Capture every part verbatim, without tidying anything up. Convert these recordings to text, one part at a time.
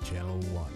Channel One.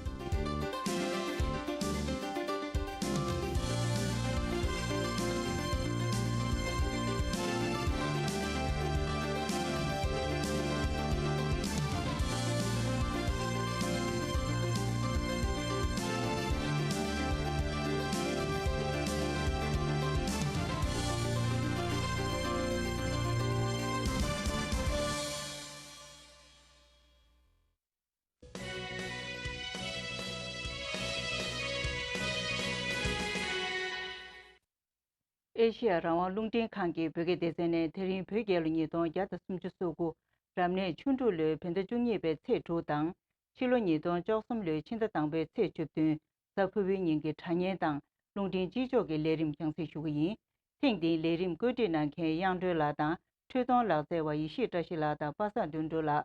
ཨེ་ཤེ་ཡ་རང་དབང་རླུང་འཕྲིན་ཁང་གི་བོད་སྐད་སྡེ་ཚན་ནས་དེ་རིང་བོད་རྒྱལ་ལོ་ཉིས་སྟོང་བརྒྱ་དང་སུམ་ཅུ་སོ་དགུ། རབ་གནས་ཆུ་འབྲུག་ལོའི་བོད་ཟླ་བཅུ་གཉིས་པའི་ཚེས་དྲུག་དང་། ཕྱི་ལོ་ཉིས་སྟོང་བཅུ་གསུམ་ལོའི་ཕྱི་ཟླ་དང་པོའི་ཚེས་བཅུ་བདུན། གཟའ་ཕུར་བུའི་ཉིན་གྱི་དྲ་བརྙན་དང་རླུང་འཕྲིན་སྤྱི་ཚོགས་ཀྱི་ལས་རིམ་རྒྱང་སྲིང་ཞུ་གི་ཡིན། ཐེངས་འདིའི་ལས་རིམ་བཀོད་སྒྲིག་གནང་མཁན་དབྱངས་སྒྲོན་ལགས་དང་། འཕྲུལ་གཏོང་ལག་རྩལ་བ་ཡེ་ཤེས་བཀྲ་ཤིས་ལགས་དང་པ་སངས་དོན་གྲུབ་ལགས།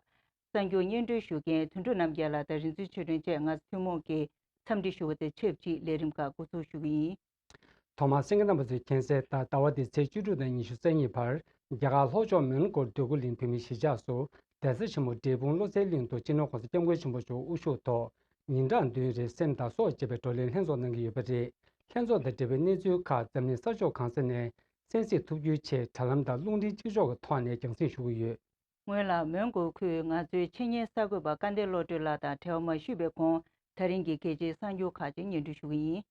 གསར་འགྱུར་སྙན་སྒྲོན་ཞུ་མཁན་དོན་གྲུབ་རྣམ་རྒྱལ་ལགས་དང་རིག་འཛིན་ཆོས་སྒྲོན་བཅས་ང་ཚོ་ཐུན་མོང་གིས་འཚམས་འདྲི་ཞུ་བ་དང་ཆབས་ཅིག་ལས་རིམ་ཁག་འགོ་འཛུགས་ཞུ་གི་ཡིན། ཐོག་མར་གསན་མཁན་རྣམ་པ་ཚོས་མཁྱེན་གསལ་ལྟར། ཟླ་བ་འདིའི་ཚེས་བཅུ་དྲུག་དང་ཉི་ཤུ་རྩ་གཉིས་བར་རྒྱ་གར་ལྷོ་ཕྱོགས་མོན་གྷོ་འདོད་རྒུ་གླིང་བོད་མིའི་གཞིས་ཆགས་སུ་གདན་ས་ཆེན་མོ་འབྲས་སྤུངས་བློ་གསལ་གླིང་དུ་སྤྱི་ནོར་༸གོང་ས་༸སྐྱབས་མགོན་ཆེན་པོ་མཆོག་དབུ་བཞུགས་ཐོག་ཉིན་གྲངས་བདུན་རིང་སེམས་དང་སྲོག་བཅས་པའི་བགྲོ་གླེང་ལྷན་ཚོགས་གནང་གི་ཡོད་པ་རེད། ལྷན་ཚོགས་དང་འབྲེལ་བའི་གནས་ཚུལ་ཁག་འཛམ་གླིང་ས་ཕྱོགས་གང་ས་ནས་གསན་གཟིགས་ཐུབ་རྒྱུའི་ཆེད་དྲ་ལམ་དང་རླུང་འཕྲིན་སྤྱི་ཚོགས་ཀྱི་ཐོག་ནས་རྒྱང་སྲིང་ཞུ་གི་ཡོད། སྔོན་ལ་མོན་གྷོ་ཁུལ་ང་ཚོའི་ཆེད་གཉེར་གསར་འགོད་པ་སྐལ་ལྡན་བློ་གྲོས་ལགས་དང་འབྲེལ་བ་མ་ཞུས་པའི་གོང་། ད་རིང་གི་གལ་ཆེའི་གསར་འགྱུར་ཁག་ཅིག་སྙན་སྒྲོན་ཞུ་གི་ཡིན།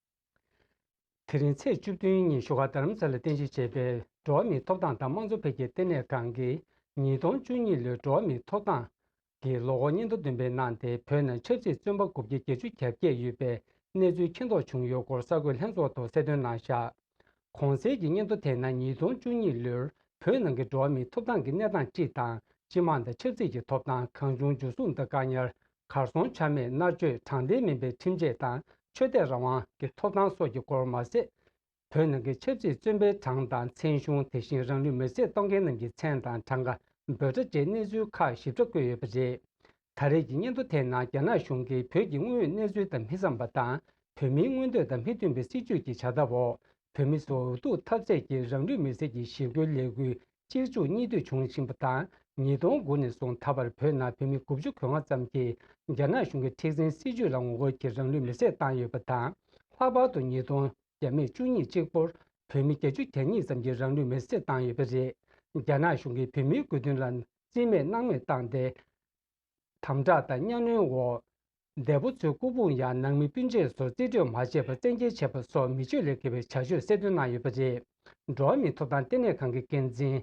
དེ་རིང་ཚེས་བཅུ་བདུན་ཉིན་བཞུགས་སྒར་རྡ་རམ་ས་ལར་རྟེན་གཞི་བྱས་པའི་འགྲོ་བ་མིའི་ཐོབ་ཐང་དང་དམངས་གཙོ་འཕེལ་རྒྱས་ལྟེ་གནས་ཁང་གིས་ཉིས་སྟོང་བཅུ་གཉིས་ལོའི་འགྲོ་བ་མིའི་ཐོབ་ཐང་གི་ལོ་འཁོར་སྙན་ཐོ་འདོན་སྤེལ་གནང་སྟེ། བོད་ནང་ཆབ་སྲིད་བཙོན་པ་དགུ་བརྒྱ་བརྒྱད་ཅུ་གྱ་བརྒྱད་ཡོད་པའི་གནས་ཚུལ་མཁྱེན་རྟོགས་བྱུང་ཡོད་སྐོར་གསར་འགོད་ལྷན་ཚོགས་ཐོག་གསལ་སྟོན་གནང་བཞག་གོང་གསལ་གྱི་སྙན་ཐོ་དེའི་ནང་ཉིས་སྟོང་བཅུ་གཉིས་ལོར་བོད་ནང་གི་འགྲོ་བ་མིའི་ཐོབ་ཐང་གི་གནས་སྟངས་སྤྱི་དང་། སྤྱི་དམངས་དང་ཆབ་སྲིད་ཀྱི་ཐོབ་ཐང་། གང་བྱུང་འཇུ་བཟུང་དང་བཀག་ཉར། གར་སོང་ཆ་མེད། མནར་གཅོད། དྲང་བདེན་མིན་པའི་ཁྲིམས་ཆད་དང་ཆོས་དད་རང་དབང་གི་ཐོབ་ཐང་སོགས་ཀྱི་སྐོར་མ་ཟད། བོད་ནང་གི་ཆབ་སྲིད་བཙོན་པའི་གྲངས་དང་མཚན་གཞུང་། དེ་བཞིན་རང་ལུས་མེར་སྲེག་གཏོང་མཁན་རྣམས་ཀྱི་མཚན་དང་གྲངས་ཀ། འབོད་སྒྲ་བཅས་གནས་ཚུལ་ཁག་ཞིབ་ཕྲ་བཀོད་ཡོད་པ་རེད། ད་རེས་ཀྱི་སྙན་ཐོ་དེའི་ནང་རྒྱ་ནག་གཞུང་གིས་བོད་ཀྱི་དངོས་ཡོད་གནས་ཚུལ་དང་མི་འཚམས་པ་དང་། བོད་མིའི་མངོན་འདོད་དང་མི་མཐུན་པའི་སྲིད་བྱུས་ཀྱི་བྱ་ཐབས་འོག་བོད་མི་ཚོར་འུ་ཐུག་འཐབ་རྩོད་ཀྱིས་རང་ལུས་མེར་སྲེག་གི་ཞི་རྒོལ་ལས་འགུལ་གཅིག་མཇུག་གཉིས་མཐུད་བྱུང་བཞིན་པ་དང་། ཉིས་སྟོང་དགུ་ནས་བཟུང་ད་བར་བོད་ནང་བོད་མི་དགུ་བཅུ་གོ་ལྔ་ཙམ་གྱིས་རྒྱ་ནག་གཞུང་གི་མཁྲེགས་འཛིན་སྲིད་བྱུས་ལ་ངོ་རྒོལ་གྱིས་རང་ལུས་མེར་སྲེག་བཏང་ཡོད་པ་དང་། ལྷག་པར་དུ་ཉིས་སྟོང་བརྒྱ་མེད་བཅུ་གཉིས་གཅིག་པོར་བོད་མི་བརྒྱད་ཅུ་གྱ་གཉིས་ཙམ་གྱིས་རང་ལུས་མེར་སྲེག་བཏང་ཡོད་པ་རེད། རྒྱ་ནག་གཞུང་གིས་བོད་མིའི་དགོས་འདུན་ལ་རྩིས་མེད་སྣང་མེད་བཏང་སྟེ། དམ་དྲག་དང་གཉའ་གནོན་འོག་འདས་པོ་ཚོའི་སྐུ་ཕུང་ཡང་ནང་མི་སྤུན་མཆེད་ཚོར་རྩིས་སྤྲོད་མ་བྱས་པར་བཙན་འཁྱེར་བྱས་པ་སོགས་མི་སྤྱོད་ལས་འགལ་བའི་བྱ་སྤྱོད་གསལ་སྟོན་གནང་ཡོད་པ་རེད། འགྲོ་བ་མིའི་ཐོབ་ཐང་ལྟེ་གནས་ཁང་གི་འགན་འཛིན་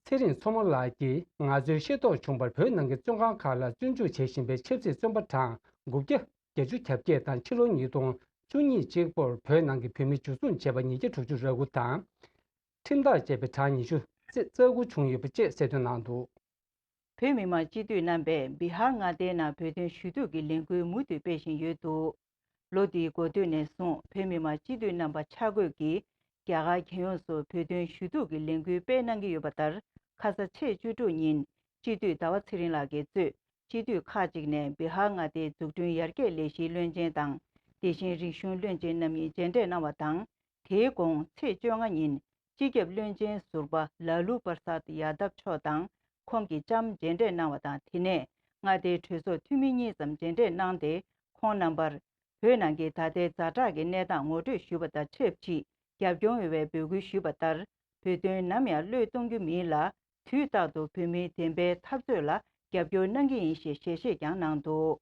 ཚེ་རིང་མཚོ་མོ་ལགས་ཀྱིས། ང་ཚོས་ཤེས་རྟོགས་བྱུང་བར་བོད་ནང་གི་བཙོན་ཁང་ཁག་ལ་བཙོན་འཇུག་བྱེད་བཞིན་པའི་ཆབ་སྲིད་བཙོན་པ་གྲངས་དགུ་བརྒྱ་བརྒྱད་ཅུ་གྱ་བརྒྱད་དང་། ཕྱི་ལོ་ཉིས་སྟོང་བཅུ་གཉིས་གཅིག་པོར་བོད་ནང་གི་བོད་མི་འཇུ་བཟུང་བྱས་པ་ཉིས་བརྒྱ་དྲུག་ཅུ་རེ་དགུ་དང་། ཁྲིམས་ཐག་བཅད་པའི་གྲངས་ཉི་ཤུ་རྩ་དགུ་བྱུང་ཡོད་པ་བཅས་གསལ་སྟོན་གནང་འདུག་བོད་མི་མང་སྤྱི་འཐུས་རྣམ་པས་བི་ཧར་མངའ་སྡེའི་ནང་བོད་དོན་ཞུ་གཏུག་གི་ལས་འགུལ་མུ་མཐུད་སྤེལ་བཞིན་ཡོད་འདུག་ལོ་འདིའི་འགོ་སྟོད་ནས་བཟུང་བོད་མི་མང་སྤྱི་འཐུས་རྣམ་པ་ཆ་བགོས་ཀྱིས་རྒྱ་གར་རྒྱལ་ཡོངས་སུ་བོད་དོན་ཞུ་གཏུག་གི་ལས་འགུལ་སྤེལ་གནང་གི་ཡོད་པ་ལྟར། ཁ་ས་ཚེས་བཅུ་དྲུག་ཉིན་སྤྱི་འཐུས་ཟླ་བ་ཚེ་རིང་ལགས་ཀྱིས་གཙོས་སྤྱི་འཐུས་ཁག་ཅིག་ནས་བི་ཧར་མངའ་སྡེའི་འཛུགས་སྐྲུན་ཡར་རྒྱས་ལས་གཞིའི་བློན་ཆེན་དང་། དེ་བཞིན་རིག་གཞུང་བློན་ཆེན་རྣམ་གཉིས་མཇལ་འཕྲད་གནང་བ་དང་། དེའི་གོང་ཚེས་བཅོ་ལྔ་ཉིན་སྤྱི་ཁྱབ་བློན་ཆེན་ཟུར་པ་ལ་ལུ་པར་སཱད་ཡ་དབ་མཆོག་དང་ཁོང་གིས་ལྕམ་མཇལ་འཕྲད་གནང་བ་དང་། དེ་ནས་མངའ་སྡེའི་གྲོས་ཚོགས་འཐུས་མི་གཉིས་ཙམ་མཇལ་འཕྲད་གནང་སྟེ། ཁོང་རྣམ་པར་བོད་ནང་གི་ད་ལྟའི་ཛ་དྲག་གི་གནས་སྟངས་ངོ་སྤྲོད་ཞུས་པ་དང་ཆབས་ཅིག་རྒྱབ་སྐྱོར་ཡོང་བའི་འབོད་སྐུལ་ཞུས་པ་ལྟར། བོད་དོན་ནམ་ཡང་བློས་གཏོང་རྒྱུ་མིན་ལ། དུས་རྟག་ཏུ་བོད་མིའི་བདེན་པའི་འཐབ་རྩོད་ལ་རྒྱབ་སྐྱོར་གནང་གི་ཡིན་ཞེས་ཞལ་བཞེས་ཀྱང་གནང་འདུག་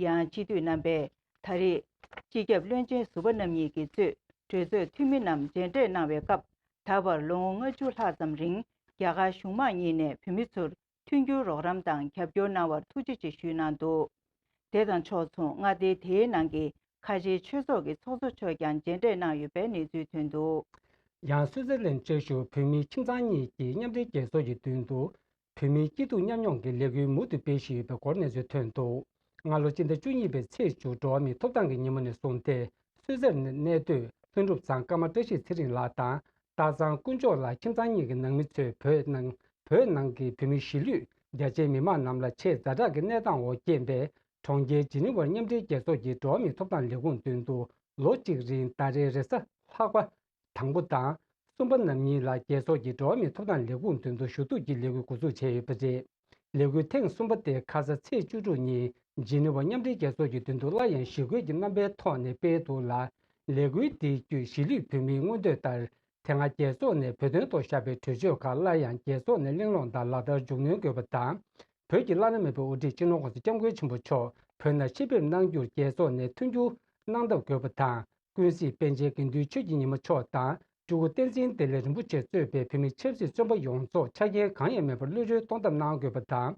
ཡང་སྤྱི་འཐུས་རྣམ་པས་ད་རེས་སྤྱི་ཁྱབ་བློན་ཆེན་ཟུར་པ་རྣམ་གཉིས་ཀྱིས་གཙོས་གྲོས་ཚོགས་འཐུས་མི་རྣམས་མཇལ་འཕྲད་གནང་བའི་སྐབས། ད་བར་ལོ་ངོ་ལྔ་བཅུ་ལྷག་ཙམ་རིང་རྒྱ་གར་གཞུང་མང་གཉིས་ནས་བོད་མི་ཚོར་མཐུན་འགྱུར་རོགས་རམ་དང་རྒྱབ་སྐྱོར་གནང་བར་ཐུགས་རྗེ་ཆེ་ཞུས་གནང་འདུག་དེ་དང་ཕྱོགས་མཚུངས་མངའ་སྡེའི་དེའི་ནང་གི་ཁ་ཆེའི་ཆོས་ཚོགས་ཀྱི་ཚོགས་གཙོ་མཆོག་ཀྱང་མཇལ་འཕྲད་གནང་ཡོད་པའི་གནས་ཚུལ་ཐོན་འདུག་ཡང་སུད་སི་ལན་བཅའ་བཞུགས་བོད་མིའི་ཁྱིམ་ཚང་གཉིས་ཀྱིས་མཉམ་འབྲེལ་རྒྱལ་ཚོགས་ཀྱི་མདུན་དུ་བོད་མིའི་སྐྱིད་སྡུག་མཉམ་མྱོང་གི་ལས་འགུལ་མུ་མཐུད་སྤེལ་བཞིན་ཡོད་པའི་སྐོར་གནས་ཚུལ་ཐོན་འདུག་སྔ་ལོ་སྤྱི་ཟླ་བཅུ་གཉིས་པའི་ཚེས་བཅུ་འགྲོ་བ་མིའི་ཐོབ་ཐང་གི་ཉིན་མོ་ནས་བཟུང་སྟེ། སུད་སིར་གནས་སྡོད་ལྷུན་གྲུབ་ཚང་ཀརྨ་བཀྲ་ཤིས་ཚེ་རིང་ལགས་དང་། སྟག་ཚང་དཀོན་མཆོག་ལགས་ཁྱིམ་ཚང་གཉིས་ཀྱི་ནང་མི་ཚོས་བོད་ནང་བོད་ནང་གི་བོད་མི་གཞིས་ལུས་རྒྱ་ཆེའི་མི་མང་རྣམས་ལ་ཆེས་ཛ་དྲག་གི་གནས་སྟངས་འོག་རྐྱེན་པས། གྲོང་ཁྱེར་ཇི་ནི་ཝར་མཉམ་འབྲེལ་རྒྱལ་ཚོགས་ཀྱི་འགྲོ་བ་མིའི་ཐོབ་ཐང་ལས་ཁུངས་མདུན་དུ་ལོ་གཅིག་རིང་ཟླ་རེའི་རེས་གཟའ་ལྷག་པ་དང་པོ་དང་གསུམ་པ་རྣམ་གཉིས་ལ་རྒྱལ་ཚོགས་ཀྱི་འགྲོ་བ་མིའི་ཐོབ་ཐང་ལས་ཁུངས་མདུན་དུ་ཞུ་གཏུག་གི་ལས་འགུལ་འགོ་འཛུགས་བྱས་ཡོད་པ་རེད། ལས་འགུལ་ཐེངས་གསུམ་པ་དེ་ཁ་ས་ཚེས་བཅུ་དྲུག་ཉིན་ ཇི་ནི་ཝ་མཉམ་འབྲེལ་རྒྱལ་ཚོགས་ཀྱི་མདུན་དུ་སླར་ཡང་ཞི་རྒོལ་གྱི་རྣམ་པའི་ཐོག་ནས་སྤེལ་འདུག་ལ། ལས་འགུལ་འདིའི་བརྒྱུད་གཞིས་ལུས་བོད་མིའི་མངོན་འདོད་ལྟར། དེ་སྔ་རྒྱལ་ཚོགས་ནས་བོད་དོན་ཐོག་བཞག་པའི་གྲོས་ཆོད་ཁག་སླར་ཡང་རྒྱལ་ཚོགས་ནས་གླེང་སློང་དང་ལག་བསྟར་མཇུག་སྣོན་དགོས་པ་དང་། བོད་ཀྱི་བླ་ན་མེད་པའི་དབུ་ཁྲིད་སྤྱི་ནོར་༸གོང་ས་༸སྐྱབས་མགོན་ཆེན་པོ་མཆོག་བོད་ནང་ཕྱིར་ཕེབས་གནང་རྒྱུར་རྒྱལ་ཚོགས་ནས་མཐུན་འགྱུར་གནང་ཐབས་དགོས་པ་དང་། ཀུན་གཟིགས་པཎ་ཆེན་དགེ་འདུན་ཆོས་ཀྱི་ཉི་མ་མཆོག་དང་། སྤྲུལ་སྐུ་བསྟན་འཛིན་བདེ་ལེགས་རིན་པོ་ཆེ་གཙོས་པའི་བོད་མི་ཆབ་སྲིད་བཙོན་པ་ཡོངས་རྫོགས་ཆ་རྐྱེན་གང་ཡང་མེད་པར་གློད་གྲོལ་གཏོང་ཐབས་གནང་དགོས་པ་དང་།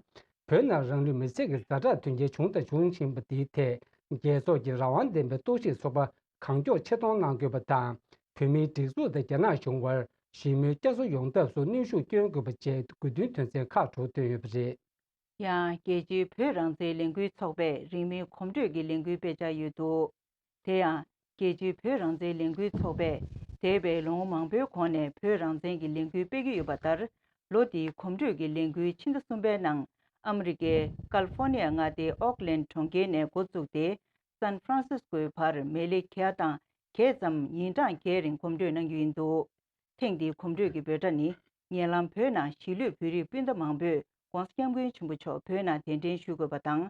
བོད་ནང་རང་ལུས་མེར་སྲེག་གི་ཛ་དྲག་དོན་རྐྱེན་བྱུང་དང་འབྱུང་བཞིན་པ་དེའི་ཐད། རྒྱལ་ཚོགས་ཀྱི་རང་དབང་ལྡན་པའི་རྟོག་ཞིབ་ཚོགས་པ་གང་མགྱོགས་ཆེད་གཏོང་གནང་དགོས་པ་དང་། བོད་མིའི་སྒྲིག་འཛུགས་དང་རྒྱ་ནག་གཞུང་བར་ཞི་མོལ་བསྐྱར་གསོ་ཡོང་ཐབས་སུ་གནོན་ཤུགས་སྐྱོན་དགོས་པ་བཅས་དགོས་འདུན་དོན་ཚན་ཁག་དྲུག་བཏོན་ཡོད་པ་རེད། ཡང་རྒྱལ་སྤྱིའི་བོད་རང་བཙན་ལས་འགུལ་ཚོགས་པས་རིང་མིན་གོམ་བགྲོད་ཀྱི་ལས་འགུལ་སྤེལ་འཆར་ཡོད་འདུག་དེ་ཡང་རྒྱལ་སྤྱིའི་བོད་རང་བཙན་ལས་འགུལ་ཚོགས་པས་འདས་པའི་ལོ་ངོ་མང་པོའི་གོང་ནས་བོད་རང་བཙན་གྱི་ལས་འགུལ་སྤེལ་གྱི་ཡོད་པ་ལྟར། ལོ་འདིའི་གོམ་བགྲོད་ཀྱི་ལས་འགུལ་ཕྱི་ཟླ་གསུམ་པའི་ནང་ཨ་མི་རི་ཀའི་ཀ་ལི་ཧྥོ་ནི་ཡ་མངའ་སྡེའི་ཨོག་ལན་གྲོང་ཁྱེར་ནས་འགོ་བཙུགས་ཏེ། སན་ཧྥ་རན་སིས་ཀོའི་བར་མི་ལེ་བརྒྱ་དང་བརྒྱད་ཙམ་ཉིན་གྲངས་བརྒྱད་རིང་གོམ་བགྲོད་གནང་རྒྱུ་ཡིན་འདུག་ཐེངས་འདིའི་གོམ་བགྲོད་ཀྱི་འབོད་སྒྲ་ནི། ཉེ་ལམ་བོད་ནང་གཞིས་ལུས་བོད་རིགས་སྤུན་ཟླ་མང་པོས་༸གོང་ས་༸སྐྱབས་མགོན་ཆེན་པོ་མཆོག་བོད་ནང་གདན་འདྲེན་ཞུ་དགོས་པ་དང་།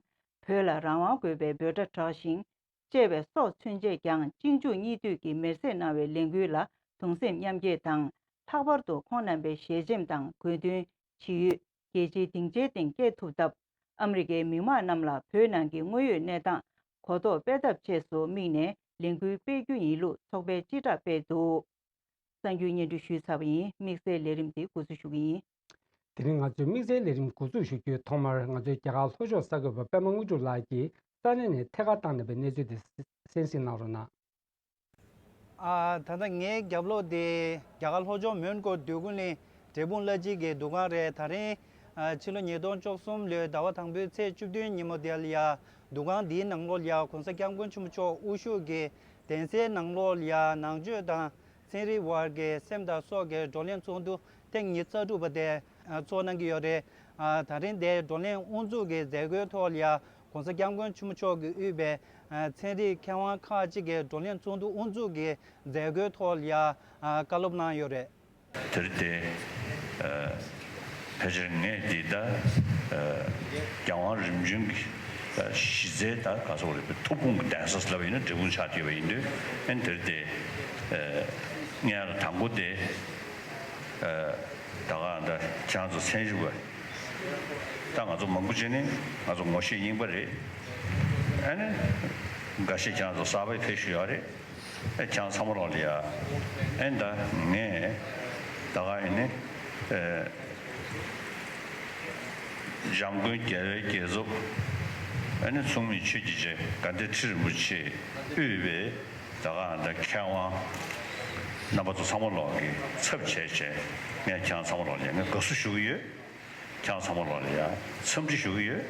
བོད་ལ་རང་དབང་དགོས་པའི་འབོད་སྒྲ་བསྒྲགས་ཤིང་། གཅེས་པའི་སྲོག་ཚུན་ཆད་ཀྱང་གཅིག་མཇུག་གཉིས་མཐུད་ཀྱིས་མེར་སྲེག་གནང་བའི་ལས་འགུལ་ལ་གདུང་སེམས་མཉམ་སྐྱེད་དང་། ལྷག་པར་དུ་ཁོང་རྣམ་པའི་ཞལ་ཆེམས་དང་དགོས་འདུན། ཇི་ཡོད་རྒྱལ་སྤྱིའི་སྡིངས་ཆའི་སྟེང་བསྐྱལ་ཐུབ་སྟབས། ཨ་མི་རི་ཀའི་མི་མང་རྣམས་ལ་བོད་ནང་གི་དངོས་ཡོད་གནས་སྟངས་གོ་རྟོགས་སྤེལ་ཐབས་ཆེད་དུ་དམིགས་ནས་ལས་འགུལ་སྤེལ་རྒྱུ་ཡིན་ལུགས་ཚོགས་པས་སྤྱི་བསྒྲགས་སྤེལ་འདུག་གསར་འགྱུར་སྙན་སྒྲོན་ཞུས་ཚར་བ་ཡིན། དམིགས་བསལ་ལས་རིམ་འདི་འགོ་འཛུགས་ཞུ་གི་ཡིན། དེ་རིང་ང་ཚོའི་དམིགས་བསལ་ལས་རིམ་འགོ་འཛུགས་ཞུ་རྒྱུའི་ཐོག་མར། ང་ཚོའི་རྒྱ་གར་ལྷོ་ཕྱོགས་གསར་འགོད་པ་པད་མ་དངོས་གྲུབ་ལགས་ཀྱིས་ས་གནས་ནས་ཐད་ཀར་བཏང་གནང་བའི་གནས་ཚུལ་དེ་གསན་གཟིགས་གནང་རོགས་གནང་། ཨ། ད་ལྟ་ངའི་རྒྱབ་ལོགས་དེ་རྒྱ་གར་ལྷོ་ཕྱོགས་མོན་གྷོ་འདོད་རྒུ་གླིང་འབྲས་སྤུངས་གླ་སྤྱི་གི་འདུ་ཁང་རེད། ད་རིང་། ཨ། ཕྱི་ལོ་ཉིས་སྟོང་བཅུ་གསུམ་ལོའི་ཟླ་བ་དང་པོའི་ཚེས་བཅུ་བདུན་ཉིན་མོ་དེ་ལ་ཡ། འདུ་ཁང་འདིའི་ནང་ལོགས་ལ་ཡ་༸གོང་ས་༸སྐྱབས་མགོན་ཆེན་པོ་མཆོག་དབུ་བཞུགས་ཀྱི་གདན་སའི་ནང་ལོགས་ལ་ཡ། ནང་ཆོས་དང་ཚན་རིག་དབར་གྱི་སེམས་དང་སྲོག་གི་བགྲོ་གླེང་ཚོགས་འདུ་ཐེངས་ཉི་ཤུ་རྩ་དྲུག་པ་དེ་ཚོགས་གནང་གི་ཡོད་རེད། ཨ། ད་རིང་དེའི་བགྲོ་གླེང་དབུ་འཛུགས་ཀྱི་མཛད་སྒོའི་ཐོག་ལ་ཡ། ༸གོང་ས་༸སྐྱབས་མགོན་ཆེན་པོ་མཆོག་གིས་དབུས་པའི་ཚན་རིག་མཁས་དབང་ཁག་ཅིག་གིས་བགྲོ་གླེང་ཚོགས་འདུ་དབུ་འཛུགས་ཀྱི་མཛད་སྒོའི་ཐོག་ལ་ཡ། བཀའ་སློབ་གནང་ཡོད་རེད། དེར་བརྟེན། ཕལ་ཆེར་ངས་འདི་ལྟ། རྒྱལ་དབང་རིམ་བྱོན་གྱི་གཞི་རྩའི་ད་ག་ཟེར་བ་རེད། ཐུགས་དགོངས་ཀྱི་གདན་ས་ལབ་ཡིན་ན་འབྲས་སྤུངས་ཆགས་བསྡད་པ་ཡིན་དུས། ཨ་ནི་དེར་བརྟེན། ངས་ཡང་དང་པོ་དེ། ད་ག་ད་ཁྱེད་རང་ཚོ་ཚན་རིག་པ། ད་ང་ཚོ་མང་པོ་ཅིག་ནི་ང་ཚོ་ངོ་ཤེས་རྙིང་པ་རེད། ཨ་ནི་འགའ་ཤས་ཁྱེད་རང་ཚོ་གསར་པ་ཕེབས་བཞུགས་ཡོད་རེད། ཨ། ཁྱེད་རང་ཚང་མ་ལོག་ལ་ཡ། ཨ་ནི་ད་ངས་ད་ག་ཡིན་ནི། ཨ། འཇམ་མགོན་རྒྱལ་བའི་རྒྱལ་ཚབ། ཨ་ནི་མཚུངས་མེད་ཆོས་ཀྱི་རྗེ་དགའ་ལྡན་ཁྲི་རིན་པོ་ཆེ་དབུས་པའི་ད་ག་ད་མཁས་དབང་རྣམ་པ་ཚོ་ཚང་མ་ལོག་གི་ཚབ་བྱས་བྱས། ངས་ཁྱེད་རང་ཚང་མ་ལོག་ལ་ཡ་ངས་དགའ་བསུ་ཞུ་གི་ཡོད། ཁྱེད་རང་ཚང་མ་ལོག་ལ་ཡ་འཚམས་འདྲི་ཞུ་གི་ཡོད།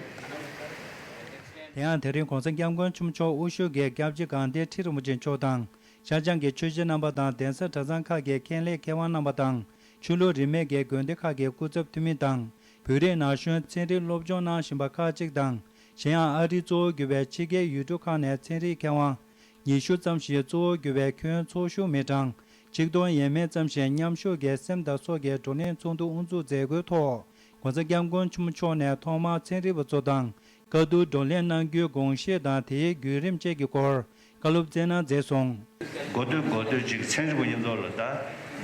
དེ་ཡང་དེ་རིང་༸གོང་ས་༸སྐྱབས་མགོན་ཆེན་པོ་མཆོག་དབུ་བཞུགས་ཀྱི་སྐྱབས་རྗེ་དགའ་ལྡན་ཁྲི་རིན་པོ་ཆེ་མཆོག་དང་། ཤར་བྱང་གི་ཆོས་བྱེད་རྣམ་པ་དང་། གདན་ས་གྲྭ་ཚང་ཁག་གི་མཁན་སློབ་མཁས་དབང་རྣམ་པ་དང་། ཆོས་ལུགས་རིས་མེད་ཀྱི་དགོན་སྡེ་ཁག་གི་སྐུ་ཚབ་འཐུས་མི་དང་། བོད་རིགས་ན་གཞོན་ཚན་རིག་སློབ་སྦྱོང་གནང་བཞིན་པ་ཁག་ཅིག་དང་། གཞན་ཡང་ཨ་རི་གཙོ་བོ་གྱུར་པའི་ཕྱི་རྒྱལ་ཡུལ་གྲུ་ཁག་ནས་ཚན་རིག་མཁས་དབང་ཉི་ཤུ་ཙམ་ཞིག་གཙོ་བོ་གྱུར་པའི་ཁྱོན་ཚོགས་ཞུགས་མི་གྲངས་ཆིག་སྟོང་ཡས་མས་ཙམ་ཞིག་མཉམ་ཞུགས་ཀྱིས་སེམས་དང་སྲོག་གི་བགྲོ་གླེང་ཚོགས་འདུ་དབུ་འཛུགས་མཛད་སྒོའི་ཐོག ༸གོང་ས་༸སྐྱབས་མགོན་ཆེན་པོ་མཆོག་ནས་ཐོག་མར་ཚན་རིག་པ་ཚོ་དང་བཀའ་བསྡུར་བགྲོ་གླེང་གནང་རྒྱུའི་དགོངས་བཞེས་དང་། དེའི་བརྒྱུད་རིམ་བཅས་ཀྱི་སྐོར་བཀའ་སློབ་སྩལ་གནང་མཛད་སོང་། འགོ་སྟོད་འགོ་སྟོད་ཅིག་ཚན་རིག་པ་ཡིན་ཚོ་ལ་ད་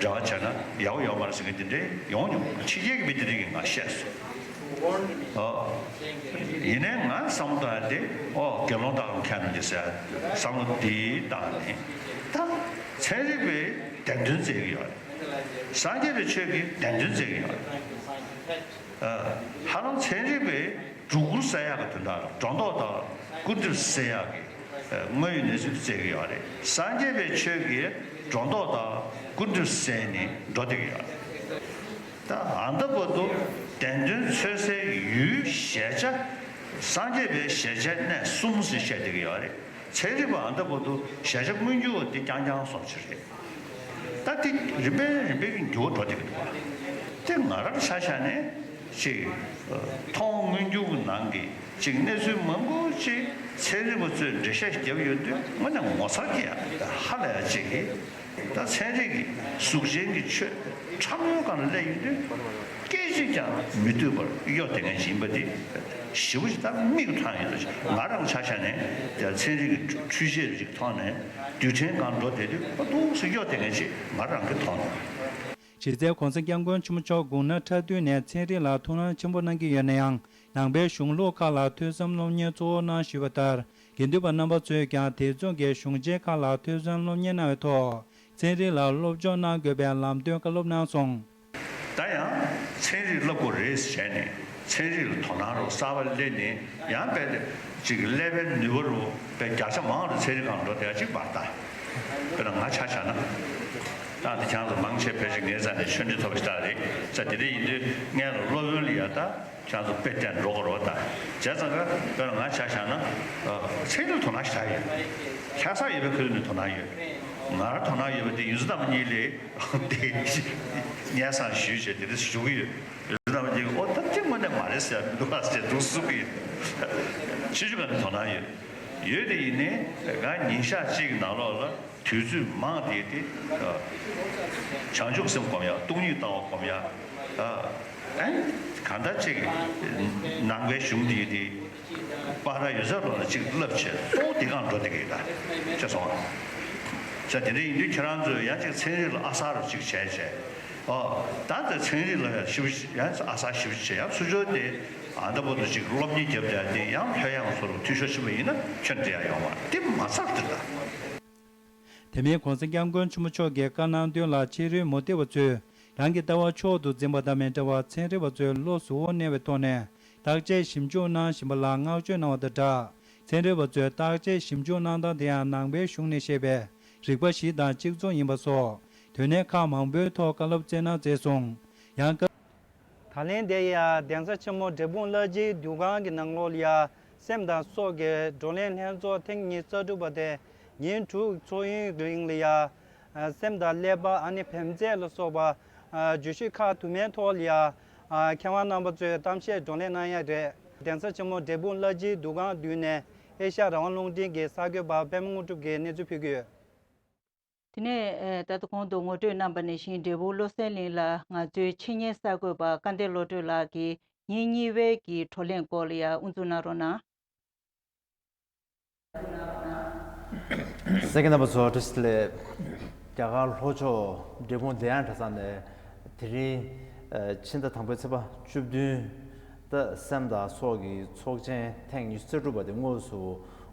འབྲེལ་བ་བྱས་ན་ཡག་པོ་ཡོད་མ་རེད་ཟེར་མཁན་དེ་འདྲས་ཡོང་མྱོང་། ཕྱི་རྒྱལ་གྱི་མི་དེ་འདྲས་ཀྱིས་ང་བཤད་སོང་། ཨོ། ཡིན་ནའི་ང་བསམ་བློ་བཏང་ཡ་དེ། ཨོ། དགེ་སློང་དག་གམ་མཁན་རྣམས་ཀྱིས་ཟེར་ཡ་བསམ་བློ་དེ་བཏང་ནས། ད་ཚན་རིག་པས་བདེན་དོན་བཙལ་གྱི་ཡོད་རེད། སངས་རྒྱས་པའི་ཆོས་ཀྱིས་བདེན་དོན་བཙལ་གྱི་ཡོད་རེད། ཨ། ཧ་ལམ་ཚན་རིག་པས་སྒྲོ་སྐུར་བསལ་ཡག་གི་དོན་དག་ལ། སྒྲོ་འདོགས་དང་སྐུར་འདེབས་བསལ་ཡག་གི་དངོས་ཡོད་གནས་ཚུལ་བཙལ་གྱི་ཡོད་རེད། སངས་རྒྱས་པའི་ཆོས་ཀྱིས་སྒྲོ་འདོགས་དང་སྐུར་འདེབས་བསལ་ནས་འགྲོ་བསྡད་ཀྱི་ཡོད་རེད། ད་ཨ་ད་བར་དུ་བདེན་དོན་འཚོལ་སའི་ཡུལ་གཞལ་བྱ། སངས་རྒྱས་པའི་གཞལ་བྱའི་གནས་གསུམ་ཟེར་བཤད་བསྡད་ཀྱི་ཡོད་རེད། ཚན་རིག་པ་ཨ་ད་བར་དུ་གཞལ་བྱ་མངོན་གྱུར་བ་དེ་རྐྱང་རྐྱང་སོང་ཕྱིར་རེད། ད་དེ་རིམ་པས་རིམ་པས་ཀྱིས་འགྱུར་བ་འགྲོ་བསྡད་ཀྱི་འདུག་བ། དེ་ང་རང་ཆ་བཞག་ནས་ཅིག་མཐོང་མངོན་གྱུར་གྱི་ནང་གི་ཅིག་གནས་ཚུལ་མང་པོ་ཅིག་ཚན་རིག་པ་ཚོས་འགྲེལ་བཤད་བརྒྱབ་ཡོད་དུས། དངོས་གནས་ངོ་མཚར་སྐྱེ་ཡ། ཧ་ལས་ཡ་ཅིག་གིས། ད་ཚན་རིག་གི་གཟུགས་ཅན་གྱི་ཆོས་ཕྲ་མོའི་སྒང་ལ་སླེབས་ཡོང་དུས། སྐད་ཅིག་ཀྱང་མི་སྡོད་པར་གཡོ་བསྡད་མཁན་ཞིག་ཡིན་པ་དེ་ ཞེ་པོ་ཅིག་ད་མིག་མཐོང་ཡོད་ད། ང་རང་ཆ་བཞག་ནས་ད་ཚན་རིག་གི་འཕྲུལ་ཆས་ཅིག་མཐོང་ནས་རྡུལ་ཕྲན་སྒང་འགྲོ་བསྡད་དུས་ཨ་ཏོག་ཙམ་གཡོ་བསྡད་མཁན་ཅིག་ང་རང་གིས་མཐོང་འདུག་གཞི་རྩའི་༸གོང་ས་༸སྐྱབས་མགོན་ཆེན་པོ་མཆོག་དགུང་ན་ཕྲ་དུས་ནས་ཚན་རིག་ལ་ཐུགས་སྣང་ཆེན་པོ་གནང་གི་ཡོད་ན་ཡང་། ནང་པའི་གཞུང་ལུགས་ཁག་ལ་ཐོས་བསམ་སློབ་གཉེར་གཙོ་བོ་གནང་བཞིན་པ་ལྟར། དགེ་འདུན་པ་རྣམ་པ་ཚོས་ཀྱང་དེ་མཚུངས་ཀྱི་གཞུང་ཆེན་ཁག་ལ་ཐོས་བསམ་སློབ་གཉེར་གནང་བའི་ཐོག་ཚན་རིག་ལ་སློབ་སྦྱོང་གནང་དགོས་པའི་ལམ་སྟོན་བཀའ་སློབ་གནང་སོང་། ད་ཡང་ཚན་རིག་བསླབ་དགོས་རེད་ཟེར་བྱས་ནས་ཚན་རིག་ལ་དོ་སྣང་རུ་གསར་པ་སླེབས་ནས་ཡང་དཔེ་དེ་ཅིག་ཀླད་པའི་ནུས་པ་རུ་དཔེ་བརྒྱ་ཆ་མང་རུ་ཚན་རིག་སྒང་འགྲོ་བསྡད་ཅིག་བར་ད། དཔེར་ན་ང་ཆ་བཞག་ན། ད་འདི་ཁྱེད་རང་ཚོ་མང་ཆེ་ཕལ་ཆེར་ངའི་རྩ་ནས་ཆོས་འབྲེལ་ཐོབ་པ་ཞིག་ད་རེད། ས་དེ་འདྲ་ཡིན་དུས་སྔོན་ལ་སློབ་ཡོན་ལ་ཡ་ད་ཁྱེད་རང་ཚོ་དཔེ་བསྟན་འགྲོ་དགོས་རེད་བ་ད། བྱས་ཙང་ཀ་དཔེར་ན་ང་ཆ་བཞག་ན། ཚན་རིག་དོ་སྣང་ཞེ་དྲག་ཡོད། ལྷ་ས་ཡོད་པའི་ཁུལ་ནས་དོ་སྣང་ཡོད། ང་རང་དོ་སྣང་ཡོད་པ་དེ་ཡུལ་ཚོ་རྣམ་པ་གཉིས་ལས་དེ་སྙན་སེང་ཞུས་བྱས་དེ་འདྲ་ཞུ་གི་ཡོད། ཡུལ་ཚོ་རྣམ་པ་གཉིས་ཀྱིས་ཨོ་ད་དེ་དངོས་གནས་མ་རེད་ཟེར་ཡ་མི་འདུག་ག་ཟེར་འདུག་གསུང་གི་ཡོད། ཆེ་ཆུང་ག་ནས་དོ་སྣང་ཡོད། ཡོད་དེ་ཡིན་ནའི་ང་ཉིན་ཞག་གཅིག་གི་ནང་ལོགས་ལ་དུས་ཚོད་མང་དེ་དེ་བྱང་ཆུབ་སེམས་སྒོམ་ཡ། སྟོང་ཉིད་ལྟ་བ་སྒོམ་ཡ། ཨ་གང་ལྟར་ཅིག་ནང་པའི་གཞུང་འདི་དེ་པར་ཡོད་ཚད་ལོག་ལ་ཅིག་བསླབ་བྱས་གཙོ་བོ་དེ་སྒང་འགྲོ་བསྡད་ཀྱི་ཡོད་ད། ཤེས་སོང་ང་། ས་དེ་འདྲ་ཡིན་དུས་ཁྱེད་རང་ཚོས་ཡང་ཅིག་ཚན་རིག་ལ་ཨ་གསར་རུ་ཅིག་བྱས་བྱས། ཨོ་ད་ལྟ་ཚན་རིག་ལ་ཡང་ཞིབ་ཡང་ཨ་གསར་ཞིབ་བྱས་ཡང་ཚུར་ཕྱོགས་དེ་ཨ་ད་བར་དུ་ཅིག་སློབ་གཉེར་བརྒྱབ་བསྡད་དེ་ཡང་ལྷོད་ཡངས་སུ་རུ་འཐུས་ཤོར་ཕྱིན་པ་ཡིན་ན་ཁྱོན་འདྲི་ཡ་ཡོང་བ་དེ་མ་ཚར་དེ་ད། དེ་མིན་༸གོང་ས་༸སྐྱབས་མགོན་ཆེན་པོ་མཆོག་གིས་བཀའ་གནང་དོན་ལ་ཕྱི་རོལ་མུ་སྟེགས་པ་ཚོས་རང་གི་ལྟ་བ་མཆོག་ཏུ་འཛིན་པ་དང་མི་འདྲ་བར་ཚན་རིག་པ་ཚོས་བློ་གཟུ་བོར་གནས་པའི་ཐོག་ནས་བརྟག་དཔྱད་ཞིབ་འཇུག་གནང་བཞིན་པ་ལ་བསྔགས་བརྗོད་གནང་བ་དང་སྦྲགས། ཚན་རིག་པ་ཚོས་བརྟག་དཔྱད་ཞིབ་འཇུག་གནང་སྟངས་དེ་ཡང་ནང་པའི་གཞུང་ནས་བཤད་པའི་རིག་པ་བཞི་དང་གཅིག་མཚུངས་ཡིན་པ་སོགས་དོན་གནད་ཁག་མང་པོའི་ཐོག་བཀའ་སློབ་སྩལ་གནང་མཛད་སོང་། ཡང་བཀའ། ད་ལན་དེ་ཡང་གདན་ས་ཆེན་མོ་འབྲས་སྤུངས་བླ་སྤྱིའི་འདུ་ཁང་གི་ནང་ལོགས་ལ་ཡང་སེམས་དང་སྲོག་གི་བགྲོ་གླེང་ལྷན་ཚོགས་ཐེངས་ཉི་ཤུ་རྩ་དྲུག་པ་དེ་ཉིན་དྲུག་འཚོགས་ཡུན་རིང་ལ་ཡང་སེམས་དང་ཀླད་པ་ཨ་ནི་བེམ་རྫས་ལ་སོགས་པ་བརྗོད་གཞི་ཁག་དུ་མའི་ཐོག་ལ་ཡང་མཁས་དབང་རྣམ་པ་ཚོས་གཏམ་བཤད་བགྲོ་གླེང་གནང་ཡ་རེད། གདན་ས་ཆེན་མོ་འབྲས་སྤུངས་བླ་སྤྱིའི་འདུ་ཁང་མདུན་ནས་ཨེ་ཤ་ཡ་རང་དབང་རླུང་འཕྲིན་གྱི་གསར་འགོད་པ་པད་མ་དངོས་གྲུབ་ཀྱིས་གནས་ཚུལ་ཕུལ་གྱི་ཡོད། དེ་ནས་ད་ལྟ་གོང་དུ་ངོ་སྤྲོད་གནང་པ་ནང་བཞིན་འབྲས་སྤུངས་བློ་གསལ་གླིང་ལ་ང་ཚོའི་ཆེད་གཉེར་གསར་འགོད་པ་སྐལ་ལྡན་བློ་གྲོས་ལགས་ཀྱིས་ཉིན་གཉིས་པའི་གི་བགྲོ་གླེང་སྐོར་ལ་ཡང་དབུ་འཛུགས་གནང་རོགས་གནང་། གསན་མཁན་རྣམ་པ་ཚོ་བཀྲ་ཤིས་བདེ་ལེགས། རྒྱ་གར་ལྷོ་ཕྱོགས་འབྲས་སྤུངས་བདེ་ཡངས་གྲྭ་ཚང་ནས་དེ་རིང་ཕྱི་ཟླ་དང་པོའི་ཚེས་པ་བཅུ་བདུན། ད་སེམས་དང་སྲོག་གི་ཚོགས་ཆེན་ཐེངས་ཉི་ཤུ་རྩ་དྲུག་པ་དེ་དངོས་སུ་